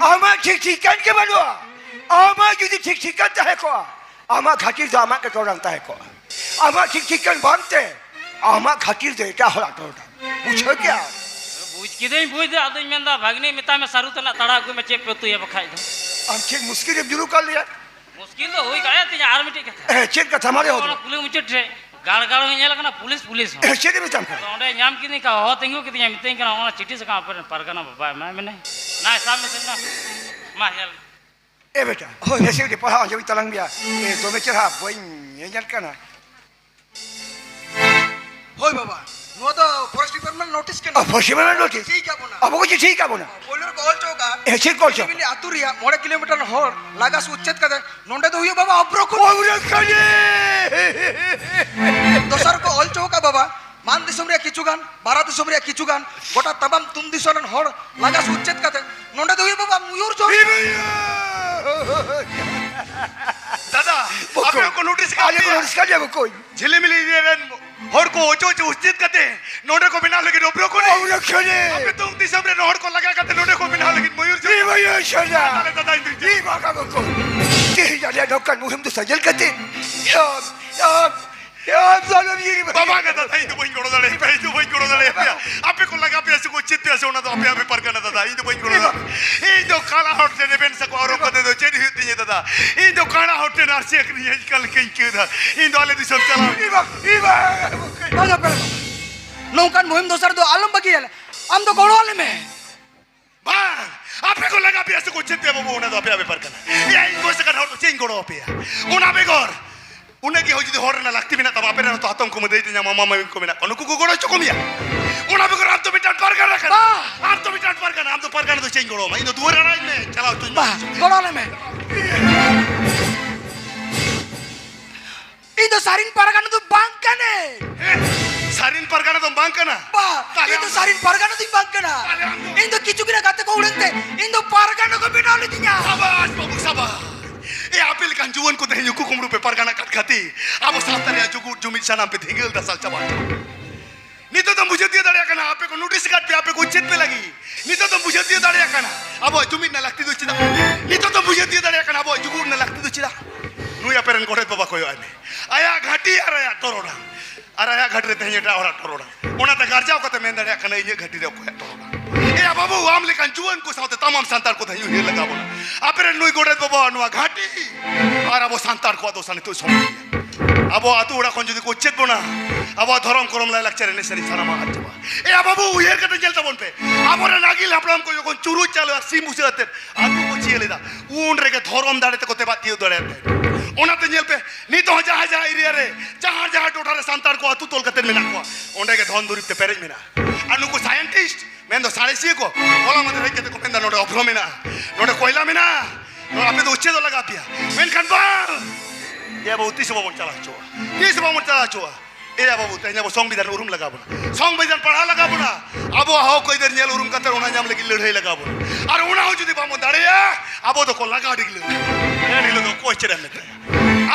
ᱟᱢᱟᱜ ᱴᱷᱤᱠ ᱴᱷᱤᱠᱟᱹᱱ ᱜᱮ ᱵᱟᱹᱱᱩᱜᱼᱟ᱾ ᱟᱢᱟᱜ ᱡᱩᱫᱤ ᱴᱷᱤᱠ ᱴᱷᱤᱠᱟᱹᱱ ᱛᱟᱦᱮᱸ ᱠᱚᱜᱼᱟ, ᱟᱢᱟᱜ ᱜᱷᱟᱹᱴᱤ ᱨᱮᱫᱚ ᱟᱢᱟᱜ ᱜᱮ ᱴᱚᱨᱚᱰᱟᱝ ᱛᱟᱦᱮᱸ ᱠᱚᱜᱼᱟ᱾ ᱟᱢᱟᱜ ᱴᱷᱤᱠ ᱴᱷᱤᱠᱟᱹᱱ ᱵᱟᱝᱛᱮ ᱟᱢᱟᱜ ᱜᱷᱟᱹᱴᱤ ᱨᱮᱫᱚ ᱮᱴᱟᱜ ᱦᱚᱲᱟᱜ ᱴᱚᱨᱚᱰᱟᱝ᱾ ᱵᱩᱡᱷᱟᱹᱣ ᱠᱮᱜᱼᱟ? ᱵᱩᱡᱽ ᱠᱤᱫᱟᱹᱧ, ᱵᱩᱡᱽ ᱫᱚ, ᱟᱫᱚᱧ ᱢᱮᱱᱫᱟ ᱵᱷᱟᱜᱽᱱᱤ ᱢᱮᱛᱟᱭ ᱢᱮ ᱥᱟᱹᱨᱩ ᱛᱮᱱᱟᱜ ᱛᱟᱲᱟᱣ ᱟᱹᱜᱩᱭ ᱢᱮ, ᱪᱮᱫ ᱯᱮ ᱩᱛᱩᱭᱟ ᱵᱟᱠᱷᱟᱡ ᱫᱚ᱾ ᱟᱢ ᱪᱮᱫ ᱢᱩᱥᱠᱤᱞ ᱨᱮᱢ ᱧᱩᱨᱩ ᱠᱟᱱ ᱞᱮᱭᱟ? ᱢᱩᱥᱠᱤᱞ ᱫᱚ ᱦᱩᱭ ᱠᱟᱜ ᱛᱤᱧᱟ᱾ ᱟᱨ ᱢᱤᱫᱴᱮᱡ ᱠᱟᱛᱷᱟ᱾ ᱦᱮᱸ, ᱪᱮᱫ ᱠᱟᱛᱷᱟ? ᱢᱟᱨᱮ ᱦᱚᱲ᱾ ᱚᱱᱟ ᱠᱩᱞᱦᱤ ᱢᱩᱪᱟᱹᱫ ᱨᱮ ᱜᱟᱲ ᱜᱟᱲ ᱦᱚᱸᱧ ᱧᱮᱞ ᱠᱟᱱᱟ, ᱯᱩᱞᱤᱥ ᱯᱩᱞᱤᱥ ᱦᱚᱸ᱾ ᱦᱮᱸ, ᱪᱮᱫ ᱮ ᱢᱮᱛᱟᱢ ᱠᱟᱱᱟ? ᱟᱫᱚ ᱚᱸᱰᱮ ᱧᱟᱢ ᱠᱤᱫᱤᱧ ᱠᱷᱟᱱ ᱦᱚᱦᱚ ᱛᱤᱸᱜᱩ ᱠᱤᱫᱤᱧᱟ, ᱢᱤᱛᱟᱹᱧ ᱠᱟᱱᱟ, "ᱚᱱᱟ ᱪᱤᱴᱷᱤ ᱥᱟᱠᱟᱢ ᱟᱯᱮ ᱨᱮᱱ ᱯᱟᱨᱜᱟᱱᱟ ᱵᱟᱵᱟᱭ ᱮᱢᱟᱭ ᱢᱮᱱᱮ, ᱱᱟᱭ ᱥᱟᱵ ᱢᱮᱥᱮ ᱱᱟ, ᱢᱟ ᱧᱮᱞ ᱢᱮ᱾" ᱮ ᱵᱮᱴᱟ, ᱦᱳᱭ᱾ ᱱᱟᱥᱮ ᱠᱟᱹᱴᱤᱡ ᱯᱟᱲᱦᱟᱣ ᱟᱸᱡᱚᱢ ᱛᱟᱞᱟᱝ ᱢᱮᱭᱟ᱾ ᱮ, ᱫᱚᱢᱮ ᱪᱮᱦᱨᱟ ᱵᱟᱹᱧ ᱧᱮᱧᱮᱞ ᱠᱟᱱᱟ᱾ ᱦᱳᱭ ᱵᱟᱵᱟ, ᱱᱚᱣᱟ ᱫᱚ ᱯᱷᱚᱨᱮᱥᱴ ᱰᱤᱯᱟᱨᱴᱢᱮᱱᱴ ᱱᱳᱴᱤᱥ ᱠᱟᱱᱟ᱾ ᱚ, ᱯᱷᱚᱨᱮᱥᱴ ᱰᱤᱯᱟᱨᱴᱢᱮᱱᱴ ᱱᱳᱴᱤᱥ? ᱪᱤᱴᱷᱤ ᱠᱟᱜ ᱵᱚᱱᱟ᱾ ᱟᱵᱚ ᱠᱚ ᱪᱤᱴᱷᱤ ᱠᱟᱜ ᱵᱚᱱᱟ? ᱯᱳᱭᱞᱳ ᱨᱮᱠᱚ ᱚᱞ ᱦᱚᱪᱚ ᱠᱟᱜᱼᱟ, ᱮ, ᱪᱮᱫ ᱠᱚ ᱚᱞ ᱦᱚᱪᱚ? ᱡᱷᱤᱞᱤᱢᱤᱞᱤ ᱟᱹᱛᱩ ᱨᱮᱭᱟᱜ ᱢᱚᱬᱮ ᱠᱤᱞᱳᱢᱤᱴᱟᱨ ᱦᱚᱲ ᱞᱟᱜᱟ ᱥᱮ ᱩᱪᱪᱷᱮᱫ ᱠᱟᱛᱮ ᱱᱚᱸᱰᱮ ᱫᱚ ᱦᱩᱭᱩᱜ ᱵᱟᱵᱟ ᱚᱵᱨᱚᱠᱷᱚᱱᱤ᱾ ᱚᱵᱨᱚᱠᱷᱚᱱᱤ! ᱫᱚᱥᱟᱨ ᱠᱚ ᱚᱞ ᱦᱚᱪᱚ ᱠᱟᱜᱼᱟ ᱵᱟᱵᱟ, ᱢᱟᱱ ᱫᱤᱥᱚᱢ ᱨᱮᱭᱟᱜ ᱠᱤᱪᱷᱩ ᱜᱟᱱ, ᱵᱷᱟᱨᱚᱛ ᱫᱤᱥᱚᱢ ᱨᱮᱭᱟᱜ ᱠᱤᱪᱷᱩ ᱜᱟᱱ, ᱜᱚᱴᱟ ᱛᱟᱢᱟᱢ ᱛᱩᱢ ᱫᱤᱥᱚᱢ ᱨᱮᱱ ᱦᱚᱲ ᱞᱟᱜᱟ ᱥᱮ ᱩᱪᱪᱷᱮᱫ ᱠᱟᱛᱮ ᱱᱚᱸᱰᱮ ᱫᱚ ᱦᱩᱭᱩᱜ ᱵᱟᱵᱟ ᱢᱚᱭᱩᱨ ᱡᱚᱲ᱾ ᱫᱟᱫᱟ, ᱵᱚᱠᱚᱧ, ᱟᱯᱮ ᱦᱚᱸᱠᱚ ᱱᱳᱴᱤᱥ ᱠᱟᱜ ᱟᱞᱮ ᱠᱚ ᱯᱮᱭᱟ? ᱱᱳᱴᱤᱥ ᱠᱟᱜ ᱞᱮᱭᱟ ᱵᱚᱠᱚᱧ᱾ ᱡᱷᱤᱞᱤᱢᱤᱞᱤ ᱨᱮᱱ ᱦᱚᱲ ᱠᱚ ᱚᱪᱚ ᱚᱪᱚ ᱩᱪᱪᱷᱮᱫ ᱠᱟᱛᱮ ᱱᱚᱰᱮ ᱠᱚ ᱵᱮᱱᱟᱣ ᱞᱟᱹᱜᱤᱫ ᱚᱵᱨᱚᱠᱷᱚᱱᱤ᱾ ᱚᱵᱨᱚᱠᱷᱚᱱᱤ᱾ ᱟᱯᱮ ᱛᱩᱝ ᱫᱤᱥᱚᱢ ᱨᱮᱱ ᱦᱚᱲ ᱠᱚ ᱞᱟᱜᱟ ᱠᱟᱛᱮ ᱱᱚᱰᱮ ᱠᱚ ᱵᱮᱱᱟᱣ ᱞᱟᱹᱜᱤᱫ ᱢᱚᱭᱩᱨ ᱪᱷᱚᱲᱟ᱾ ᱢᱚᱭᱩᱨ ᱪᱷᱚᱲᱟ᱾ ᱛᱟᱦᱞᱮ ᱫᱟᱫᱟ, ᱤᱧ ᱫᱩᱧ ᱤᱧ ᱵᱟᱠᱟ ᱵᱟᱠᱚ᱾ ᱛᱮᱦᱮᱧ ᱟᱞᱮᱭᱟᱜ ᱱᱚᱝᱠᱟᱱ ᱢᱩᱦᱤᱢ ᱫᱚ ᱥᱟᱡᱮᱞ ᱠᱟᱛᱮ, ᱟᱢ, ᱟᱢ, ᱟᱢ ᱫᱚ ᱟᱞᱚᱢ ᱤᱭᱟᱹ ᱵᱟᱵᱟ ᱜᱮ ᱫᱟᱫᱟ, ᱤᱧ ᱫᱚ ᱵᱟᱹᱧ ᱜᱚᱲᱚ ᱫᱟᱲᱮᱭᱟᱯᱮᱭᱟ, ᱤᱧ ᱫᱚ ᱵᱟᱹᱧ ᱜᱚᱲᱚ ᱫᱟᱲᱮᱭᱟᱯᱮᱭᱟ᱾ ᱟᱯᱮ ᱠᱚ ᱞᱟᱜᱟ ᱯᱮᱭᱟ ᱥᱮ ᱠᱚ ᱪᱮᱫ ᱯᱮᱭᱟ ᱥᱮ, ᱚᱱᱟ ᱫᱚ ᱟᱯᱮᱭᱟᱜ ᱵᱮᱯᱟᱨ ᱠᱟᱱᱟ ᱫᱟᱫᱟ, ᱤᱧ ᱫᱚ ᱵᱟᱹᱧ ᱜᱚᱲᱚ ᱫᱟᱲᱮᱭᱟᱜᱼᱟ᱾ ᱤᱧ ᱫᱚ ᱠᱟᱬᱟ ᱦᱚᱲ ᱴᱷᱮᱱ ᱨᱮᱵᱮᱱ ᱥᱟᱠᱣᱟ ᱟᱨᱚᱵ ᱠᱟᱛᱮ ᱫᱚ ᱪᱮᱫ ᱦᱩᱭᱩᱜ ᱛᱤᱧᱟᱹ ᱫᱟᱫᱟ? ᱤᱧ ᱫᱚ ᱠᱟᱬᱟ ᱦᱚᱲ ᱴᱷᱮᱱ ᱟᱨᱥᱤ ᱟᱹᱠᱷᱨᱤᱧ ᱦᱮᱡ ᱠᱟᱱ ᱞᱮᱠᱟᱧ ᱟᱹᱭᱠᱟᱹᱣ ᱮᱫᱟ᱾ ᱤᱧ ᱫᱚ ᱟᱞᱮ ᱫᱤᱥᱚᱢ ᱪᱟᱞᱟᱣ ᱤᱧ ᱵᱟ-, ᱤᱧ ᱵᱟ-, ᱵᱟᱝ ᱟᱯᱮ ᱱᱚᱝᱠᱟᱱ ᱢᱩᱦᱤᱢ ᱫᱚᱥᱟᱨ ᱫᱚ ᱟᱞᱚᱢ ᱵᱟᱹᱜᱤᱭᱟ᱾ ᱟᱢ ᱫᱚ ᱜᱚᱲᱚ ᱟᱞᱮ ᱢᱮ᱾ ᱵᱟᱝ, ᱟᱯᱮ ᱠᱚ ᱞᱟᱜᱟ ᱯᱮᱭᱟ ᱥᱮ ᱠᱚ ᱪᱮᱫ ᱯᱮᱭᱟ ᱵᱟᱹᱵᱩ, ᱚᱱᱟ ᱫᱚ ᱟᱯᱮᱭᱟᱜ ᱵᱮᱯᱟᱨ ᱠᱟᱱᱟ᱾ ᱮᱭᱟ, ᱤᱧ ᱵᱚᱭᱮᱥ ᱟᱠᱟᱱ ᱦᱚᱲ ᱫᱚ ᱪᱮᱫ ᱤᱧ ᱜᱚᱲᱚ ᱟᱯᱮᱭᱟ? ᱚᱱᱟ ᱵᱮᱜᱚᱨ ᱩᱱᱟᱹᱜ ᱜᱮ ᱦᱚᱸ ᱡᱩᱫᱤ ᱦᱚᱲ ᱨᱮᱱᱟᱜ ᱞᱟᱹᱠᱛᱤ ᱢᱮᱱᱟᱜ ᱛᱟᱢᱟ, ᱟᱯᱮ ᱨᱮᱱ ᱦᱚᱸᱛᱚ ᱦᱟᱛᱚᱢ ᱠᱩᱢᱟᱹᱝ ᱫᱟᱹᱭ ᱛᱮᱧᱟᱝ ᱢᱟᱢᱟ ᱢᱟᱹᱭ ᱠᱚ ᱢᱮᱱᱟᱜ ᱠᱚᱣᱟ, ᱱᱩᱠᱩ ᱠᱚ ᱜᱚᱲᱚ ᱦᱚᱪᱚ ᱠᱚᱢᱮᱭᱟ᱾ ᱚᱱᱟ ᱵᱮᱜᱚᱨ ᱟᱢ ᱫᱚ ᱢᱤᱫᱴᱟᱝ ᱯᱟᱨᱜᱟᱱᱟ ᱠᱟᱱᱟ, ᱵᱟ! ᱟᱢ ᱫᱚ ᱢᱤᱫᱴᱟᱝ ᱯᱟᱨᱜᱟᱱᱟ, ᱟᱢ ᱫᱚ ᱯᱟᱨᱜᱟᱱᱟ ᱫᱚ ᱪᱮᱫ ᱤᱧ ᱜᱚᱲᱚ ᱟᱢᱟ? ᱤᱧ ᱫᱚ ᱫᱩᱣᱟᱹᱨ ᱟᱲᱟᱜ ᱤᱧ ᱢᱮ, ᱪᱟᱞᱟᱣ ᱦᱚᱪᱚᱧ ᱢᱮ᱾ ᱵᱟ, ᱜᱚᱲᱚ ᱟᱞᱮ ᱢᱮ᱾ ᱤᱧ ᱫᱚ ᱥᱟᱹᱨᱤᱱ ᱯᱟᱨᱜᱟᱱᱟ ᱫᱚ ᱵᱟᱝ ᱠᱟᱹᱱᱟᱹᱧ᱾ ᱦᱮᱸ? ᱥᱟᱹᱨᱤᱱ ᱯᱟᱨᱜᱟᱱᱟ ᱫᱚᱢ ᱵᱟᱝ ᱠᱟᱱᱟ? ᱵᱟ, ᱛᱟᱦᱞᱮ ᱤᱧ ᱫᱚ ᱟᱢ ᱫᱚ ᱥᱟᱹᱨᱤᱱ ᱯᱟᱨᱜᱟᱱᱟ ᱫᱚᱧ ᱵᱟᱝ ᱠᱟᱱᱟ᱾ ᱛᱟᱦᱞᱮ ᱟᱢ ᱫᱚ? ᱤᱧ ᱫᱚ ᱠᱤᱪᱷᱩ ᱜᱤᱞᱟ ᱜᱟᱛᱮ ᱠᱚ ᱩᱰᱟᱹᱝ ᱛᱮ ᱤᱧ ᱫᱚ ᱯᱟᱨᱜᱟᱱᱟ ᱠᱚ ᱵᱮᱱᱟᱣ ᱞᱤᱫᱤᱧᱟ᱾ ᱥᱟᱵᱟᱥ ᱵᱟᱹᱵᱩ, ᱥᱟᱵᱟᱥ᱾ ᱮ, ᱟᱯᱮ ᱞᱮᱠᱟᱱ ᱡᱩᱣᱟᱹᱱ ᱠᱚ ᱛᱮᱦᱮᱧ ᱩᱠᱩ ᱠᱩᱢᱲᱩ ᱯᱮ ᱯᱟᱨᱜᱟᱱᱟ ᱠᱟᱫ ᱠᱷᱟᱹᱛᱤᱨ ᱟᱵᱚ ᱥᱟᱶᱛᱟ ᱨᱮᱭᱟᱜ ᱡᱩᱜᱩᱫ ᱡᱩᱢᱤᱫ ᱥᱟᱱᱟᱢ ᱯᱮ ᱫᱷᱤᱸᱜᱟᱹᱞ ᱫᱟᱥᱟᱞ ᱪᱟᱵᱟ ᱠᱮᱫᱟ᱾ ᱱᱤᱛᱚᱜ ᱫᱚᱢ ᱵᱩᱡᱷᱟᱹᱣ ᱛᱤᱭᱳᱜ ᱫᱟᱲᱮᱭᱟᱜ ᱠᱟᱱᱟ, ᱟᱯᱮ ᱠᱚ ᱱᱳᱴᱤᱥ ᱟᱠᱟᱫ ᱯᱮᱭᱟ, ᱟᱯᱮ ᱠᱚ ᱪᱮᱫ ᱯᱮ ᱞᱟᱹᱜᱤᱫ? ᱱᱤᱛᱚᱜ ᱫᱚᱢ ᱵᱩᱡᱷᱟᱹᱣ ᱛᱤᱭᱳᱜ ᱫᱟᱲᱮᱭᱟᱜ ᱠᱟᱱᱟ ᱟᱵᱚᱣᱟᱜ ᱡᱩᱢᱤᱫ ᱨᱮᱱᱟᱜ ᱞᱟᱹᱠᱛᱤ ᱫᱚ ᱪᱮᱫᱟᱜ? ᱱᱤᱛᱚᱜ ᱫᱚᱢ ᱵᱩᱡᱷᱟᱹᱣ ᱛᱤᱭᱳᱜ ᱫᱟᱲᱮᱭᱟᱜ ᱠᱟᱱᱟ ᱟᱵᱚᱣᱟᱜ ᱡᱩᱜᱩᱫ ᱨᱮᱱᱟᱜ ᱞᱟᱹᱠᱛᱤ ᱫᱚ ᱪᱮᱫᱟᱜ? ᱱᱩᱭ ᱟᱯᱮ ᱨᱮᱱ ᱜᱚᱰᱮᱛ ᱵᱟᱵᱟ ᱠᱚᱭᱚᱜ ᱟᱭ ᱢᱮ, ᱟᱭᱟᱜ ᱜᱷᱟᱹᱴᱤ ᱟᱨ ᱟᱭᱟᱜ ᱴᱚᱨᱚᱰᱟᱝ, ᱟᱨ ᱟᱭᱟᱜ ᱜᱷᱟᱹᱴᱤ ᱨᱮ ᱛᱮᱦᱮᱧ ᱮᱴᱟᱜ ᱦᱚᱲᱟᱜ ᱴᱚᱨᱚᱰᱟᱝ᱾ ᱚᱱᱟᱛᱮ ᱜᱟᱨᱡᱟᱣ ᱠᱟᱛᱮ ᱢᱮᱱ ᱫᱟᱲᱮᱭᱟᱜ ᱠᱟᱱᱟ, ᱤᱧᱟᱹᱜ ᱜᱷᱟᱹᱴᱤ ᱨᱮ ᱚᱠᱚᱭᱟᱜ ᱴᱚᱨᱚᱰᱟᱝ? ᱮ ᱵᱟᱹᱵᱩ, ᱟᱢ ᱞᱮᱠᱟᱱ ᱡᱩᱣᱟᱹᱱ ᱠᱚ ᱥᱟᱶᱛᱮ ᱛᱟᱢᱟᱢ ᱥᱟᱱᱛᱟᱲ ᱠᱚ ᱛᱮᱦᱮᱧ ᱩᱭᱦᱟᱹᱨ ᱞᱟᱜᱟᱣ ᱵᱚᱱᱟ᱾ ᱟᱯᱮᱨᱮᱱ ᱱᱩᱭ ᱜᱚᱰᱮᱛ ᱵᱟᱵᱟᱣᱟᱜ ᱱᱚᱣᱟ ᱜᱷᱟᱹᱴᱤ ᱟᱨ ᱟᱵᱚ ᱥᱟᱱᱛᱟᱲ ᱠᱚᱣᱟᱜ ᱫᱚᱥᱟ ᱱᱤᱛᱚᱜ ᱥᱚᱢᱚᱭ ᱜᱮᱭᱟ᱾ ᱟᱵᱚ ᱟᱹᱛᱩ ᱚᱲᱟᱜ ᱠᱷᱚᱱ ᱡᱩᱫᱤ ᱠᱚ ᱩᱪᱪᱷᱮᱫ ᱵᱚᱱᱟ, ᱟᱵᱚᱣᱟᱜ ᱫᱷᱚᱨᱚᱢ ᱠᱚᱨᱚᱢ ᱞᱟᱭᱼᱞᱟᱠᱪᱟᱨ ᱮᱱᱮᱡ ᱥᱮᱨᱮᱧ ᱥᱟᱱᱟᱢᱟᱜ ᱟᱫ ᱪᱟᱵᱟᱜᱼᱟ᱾ ᱮ ᱵᱟᱹᱵᱩ, ᱩᱭᱦᱟᱹᱨ ᱠᱟᱛᱮ ᱧᱮᱞ ᱛᱟᱵᱚᱱ ᱯᱮ, ᱟᱵᱚᱨᱮᱱ ᱟᱹᱜᱤᱞ ᱦᱟᱯᱲᱟᱢ ᱠᱚ ᱡᱚᱠᱷᱚᱱ ᱪᱩᱨᱩᱡ ᱪᱟᱣᱞᱮ ᱟᱨ ᱥᱤᱢ ᱵᱩᱥᱟᱹᱜ ᱟᱛᱮᱫ ᱟᱹᱛᱩ ᱠᱚ ᱪᱤᱭᱟᱹ ᱞᱮᱫᱟ, ᱩᱱ ᱨᱮᱜᱮ ᱫᱷᱚᱨᱚᱢ ᱫᱟᱲᱮ ᱛᱮᱠᱚ ᱛᱮᱵᱟᱫ ᱛᱤᱭᱳᱜ ᱫᱟᱲᱮᱭᱟᱫ ᱛᱟᱦᱮᱸᱫ᱾ ᱚᱱᱟᱛᱮ ᱧᱮᱞ ᱯᱮ, ᱱᱤᱛᱚᱜ ᱦᱚᱸ ᱡᱟᱦᱟᱸ ᱡᱟᱦᱟᱸ ᱮᱨᱤᱭᱟ ᱨᱮ, ᱡᱟᱦᱟᱸ ᱡᱟᱦᱟᱸ ᱴᱚᱴᱷᱟ ᱨᱮ ᱥᱟᱱᱛᱟᱲ ᱠᱚ ᱟᱹᱛᱩ ᱛᱚᱞ ᱠᱟᱛᱮᱫ ᱢᱮᱱᱟᱜ ᱠᱚᱣᱟ, ᱚᱸᱰᱮ ᱜᱮ ᱫᱷᱚᱱ ᱫᱩᱨᱤᱵᱽ ᱛᱮ ᱯᱮᱨᱮᱡ ᱢᱮᱱᱟᱜᱼᱟ᱾ ᱟᱨ ᱱᱩᱠᱩ ᱥᱟᱭᱮᱱᱴᱤᱥᱴ, ᱢᱮᱱᱫᱚ ᱥᱟᱬᱮᱥᱤᱭᱟᱹ ᱠᱚ, ᱦᱚᱞᱟ ᱢᱟᱫᱷᱮᱨ ᱦᱮᱡ ᱠᱟᱛᱮ ᱠᱚ ᱢᱮᱱᱫᱟ, "ᱱᱚᱰᱮ ᱚᱵᱷᱨᱚ ᱢᱮᱱᱟᱜᱼᱟ, ᱱᱚᱰᱮ ᱠᱚᱭᱞᱟ ᱢᱮᱱᱟᱜᱼᱟ, ᱱᱚᱰᱮ ᱟᱯᱮ ᱫᱚ ᱩᱪᱪᱷᱮᱫᱚᱜ ᱞᱟᱜᱟᱣ ᱯᱮᱭᱟ", ᱢᱮᱱᱠᱷᱟᱱ ᱵᱟᱝ, ᱮ ᱵᱟᱹᱵᱩ, ᱛᱤᱥ ᱦᱚᱸ ᱵᱟᱵᱚᱱ ᱪᱟᱞᱟᱣ ᱦᱚᱪᱚᱣᱟᱜᱼᱟ, ᱛᱤᱥ ᱦᱚᱸ ᱵᱟᱵᱚᱱ ᱪᱟᱞᱟᱣ ᱦᱚᱪᱚᱣᱟᱜᱼᱟ᱾ ᱮᱭᱟ ᱵᱟᱹᱵᱩ, ᱛᱮᱦᱮᱧ ᱟᱵᱚ ᱥᱚᱝᱵᱤᱫᱷᱟᱱ ᱩᱨᱩᱢ ᱞᱟᱜᱟᱣ ᱵᱚᱱᱟ, ᱥᱚᱝᱵᱤᱫᱷᱟᱱ ᱯᱟᱲᱦᱟᱣ ᱞᱟᱜᱟᱣ ᱵᱚᱱᱟ, ᱟᱵᱚᱣᱟᱜ ᱦᱚᱠ ᱟᱹᱭᱫᱟᱹᱨ ᱧᱮᱞ ᱩᱨᱩᱢ ᱠᱟᱛᱮ ᱚᱱᱟ ᱧᱟᱢ ᱞᱟᱹᱜᱤᱫ ᱞᱟᱹᱲᱦᱟᱹᱭ ᱞᱟᱜᱟᱣ ᱵᱚᱱᱟ᱾ ᱟᱨ ᱚᱱᱟ ᱦᱚᱸ ᱡᱩᱫᱤ ᱵᱟᱵᱚᱱ ᱫᱟᱲᱮᱭᱟᱜᱼᱟ, ᱟᱵᱚ ᱫᱚᱠᱚ ᱞᱟᱜᱟ ᱰᱤᱜᱽᱞᱟᱹᱣ ᱵᱚᱱᱟ᱾ ᱮᱱ ᱦᱤᱞᱳᱜ ᱫᱚ ᱚᱠᱚᱭ ᱪᱮᱫ ᱮ ᱢᱮᱛᱟᱭᱟ?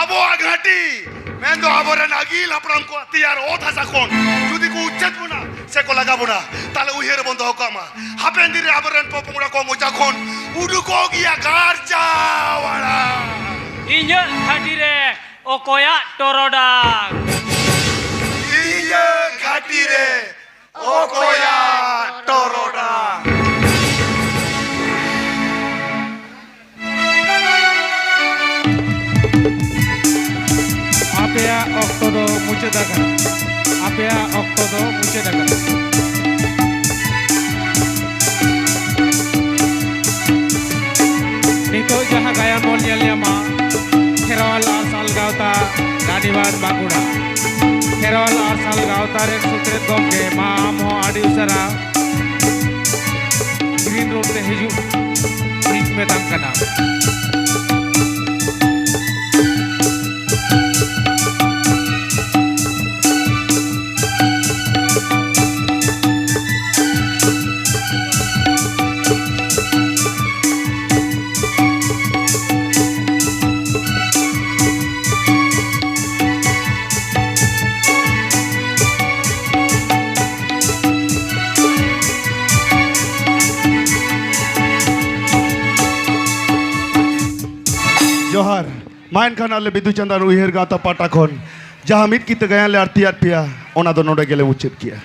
ᱟᱵᱚᱣᱟᱜ ᱜᱷᱟᱹᱴᱤ, ᱢᱮᱱᱫᱚ ᱟᱵᱚᱨᱮᱱ ᱟᱹᱜᱤᱞ ᱦᱟᱯᱲᱟᱢ ᱠᱚᱣᱟᱜ ᱛᱮᱭᱟᱨ ᱚᱛ ᱦᱟᱥᱟ ᱠᱷᱚᱱ ᱡᱩᱫᱤ ᱠᱚ ᱩᱪᱪᱷᱮᱫ ᱵᱚᱱᱟ ᱥᱮ ᱠᱚ ᱞᱟᱜᱟ ᱵᱚᱱᱟ, ᱛᱟᱦᱞᱮ ᱩᱭᱦᱟᱹᱨ ᱨᱮᱵᱚᱱ ᱫᱚᱦᱚ ᱠᱟᱜ ᱢᱟ, ᱦᱟᱯᱮᱱ ᱫᱤᱱ ᱨᱮ ᱟᱵᱚᱨᱮᱱ ᱯᱚᱯᱚᱝᱲᱟ ᱠᱚ ᱢᱚᱪᱟ ᱠᱷᱚᱱ ᱩᱰᱩᱠᱚᱜ ᱜᱮᱭᱟ ᱜᱟᱨᱡᱟᱣ ᱟᱲᱟᱝ᱾ ᱤᱧᱟᱹᱜ ᱜᱷᱟᱹᱴᱤ ᱨᱮ ᱚᱠᱚᱭᱟᱜ ᱴᱚᱨᱚᱰᱟᱝ? ᱤᱧᱟᱹᱜ ᱜᱷᱟᱹᱴᱤ ᱨᱮ ᱚᱠᱚᱭᱟᱜ ᱴᱚᱨᱚᱰᱟᱝ? ᱟᱯᱮᱭᱟᱜ ᱚᱠᱛᱚ ᱫᱚ ᱢᱩᱪᱟᱹᱫ ᱟᱠᱟᱱᱟ᱾ ᱟᱯᱮᱭᱟᱜ ᱚᱠᱛᱚ ᱫᱚ ᱢᱩᱪᱟᱹᱫ ᱟᱠᱟᱱᱟ᱾ ᱱᱤᱛᱚᱜ ᱡᱟᱦᱟᱸ ᱜᱟᱭᱟᱱ ᱵᱚᱱ ᱧᱮᱞ ᱧᱟᱢᱟ, ᱠᱷᱮᱨᱣᱟᱞ ᱟᱨᱥᱟᱞ ᱜᱟᱶᱛᱟ, ᱨᱟᱱᱤᱵᱟᱸᱫᱷ, ᱵᱟᱸᱠᱩᱲᱟ᱾ ᱠᱷᱮᱨᱣᱟᱞ ᱟᱨᱥᱟᱞ ᱜᱟᱶᱛᱟ ᱨᱮᱱ ᱥᱩᱛᱨᱮᱛ ᱜᱚᱢᱠᱮ, ᱢᱟ ᱟᱢ ᱦᱚᱸ ᱟᱹᱰᱤ ᱩᱥᱟᱹᱨᱟ ᱜᱨᱤᱱ ᱨᱳᱰ ᱛᱮ ᱦᱤᱡᱩᱜ ᱤᱧ ᱢᱮᱛᱟᱢ ᱠᱟᱱᱟ᱾ ᱡᱚᱦᱟᱨ᱾ ᱢᱟ ᱮᱱᱠᱷᱟᱱ ᱟᱞᱮ ᱵᱤᱫᱩ ᱪᱟᱸᱫᱟᱱ ᱩᱭᱦᱟᱹᱨ ᱜᱟᱶᱛᱟ ᱯᱟᱦᱴᱟ ᱠᱷᱚᱱ ᱡᱟᱦᱟᱸ ᱢᱤᱫ ᱠᱤᱛᱟᱹ ᱜᱟᱭᱟᱱ ᱞᱮ ᱟᱨᱛᱤᱭᱟᱫ ᱯᱮᱭᱟ, ᱚᱱᱟ ᱫᱚ ᱱᱚᱰᱮ ᱜᱮᱞᱮ ᱢᱩᱪᱟᱹᱫ ᱠᱮᱜᱼᱟ᱾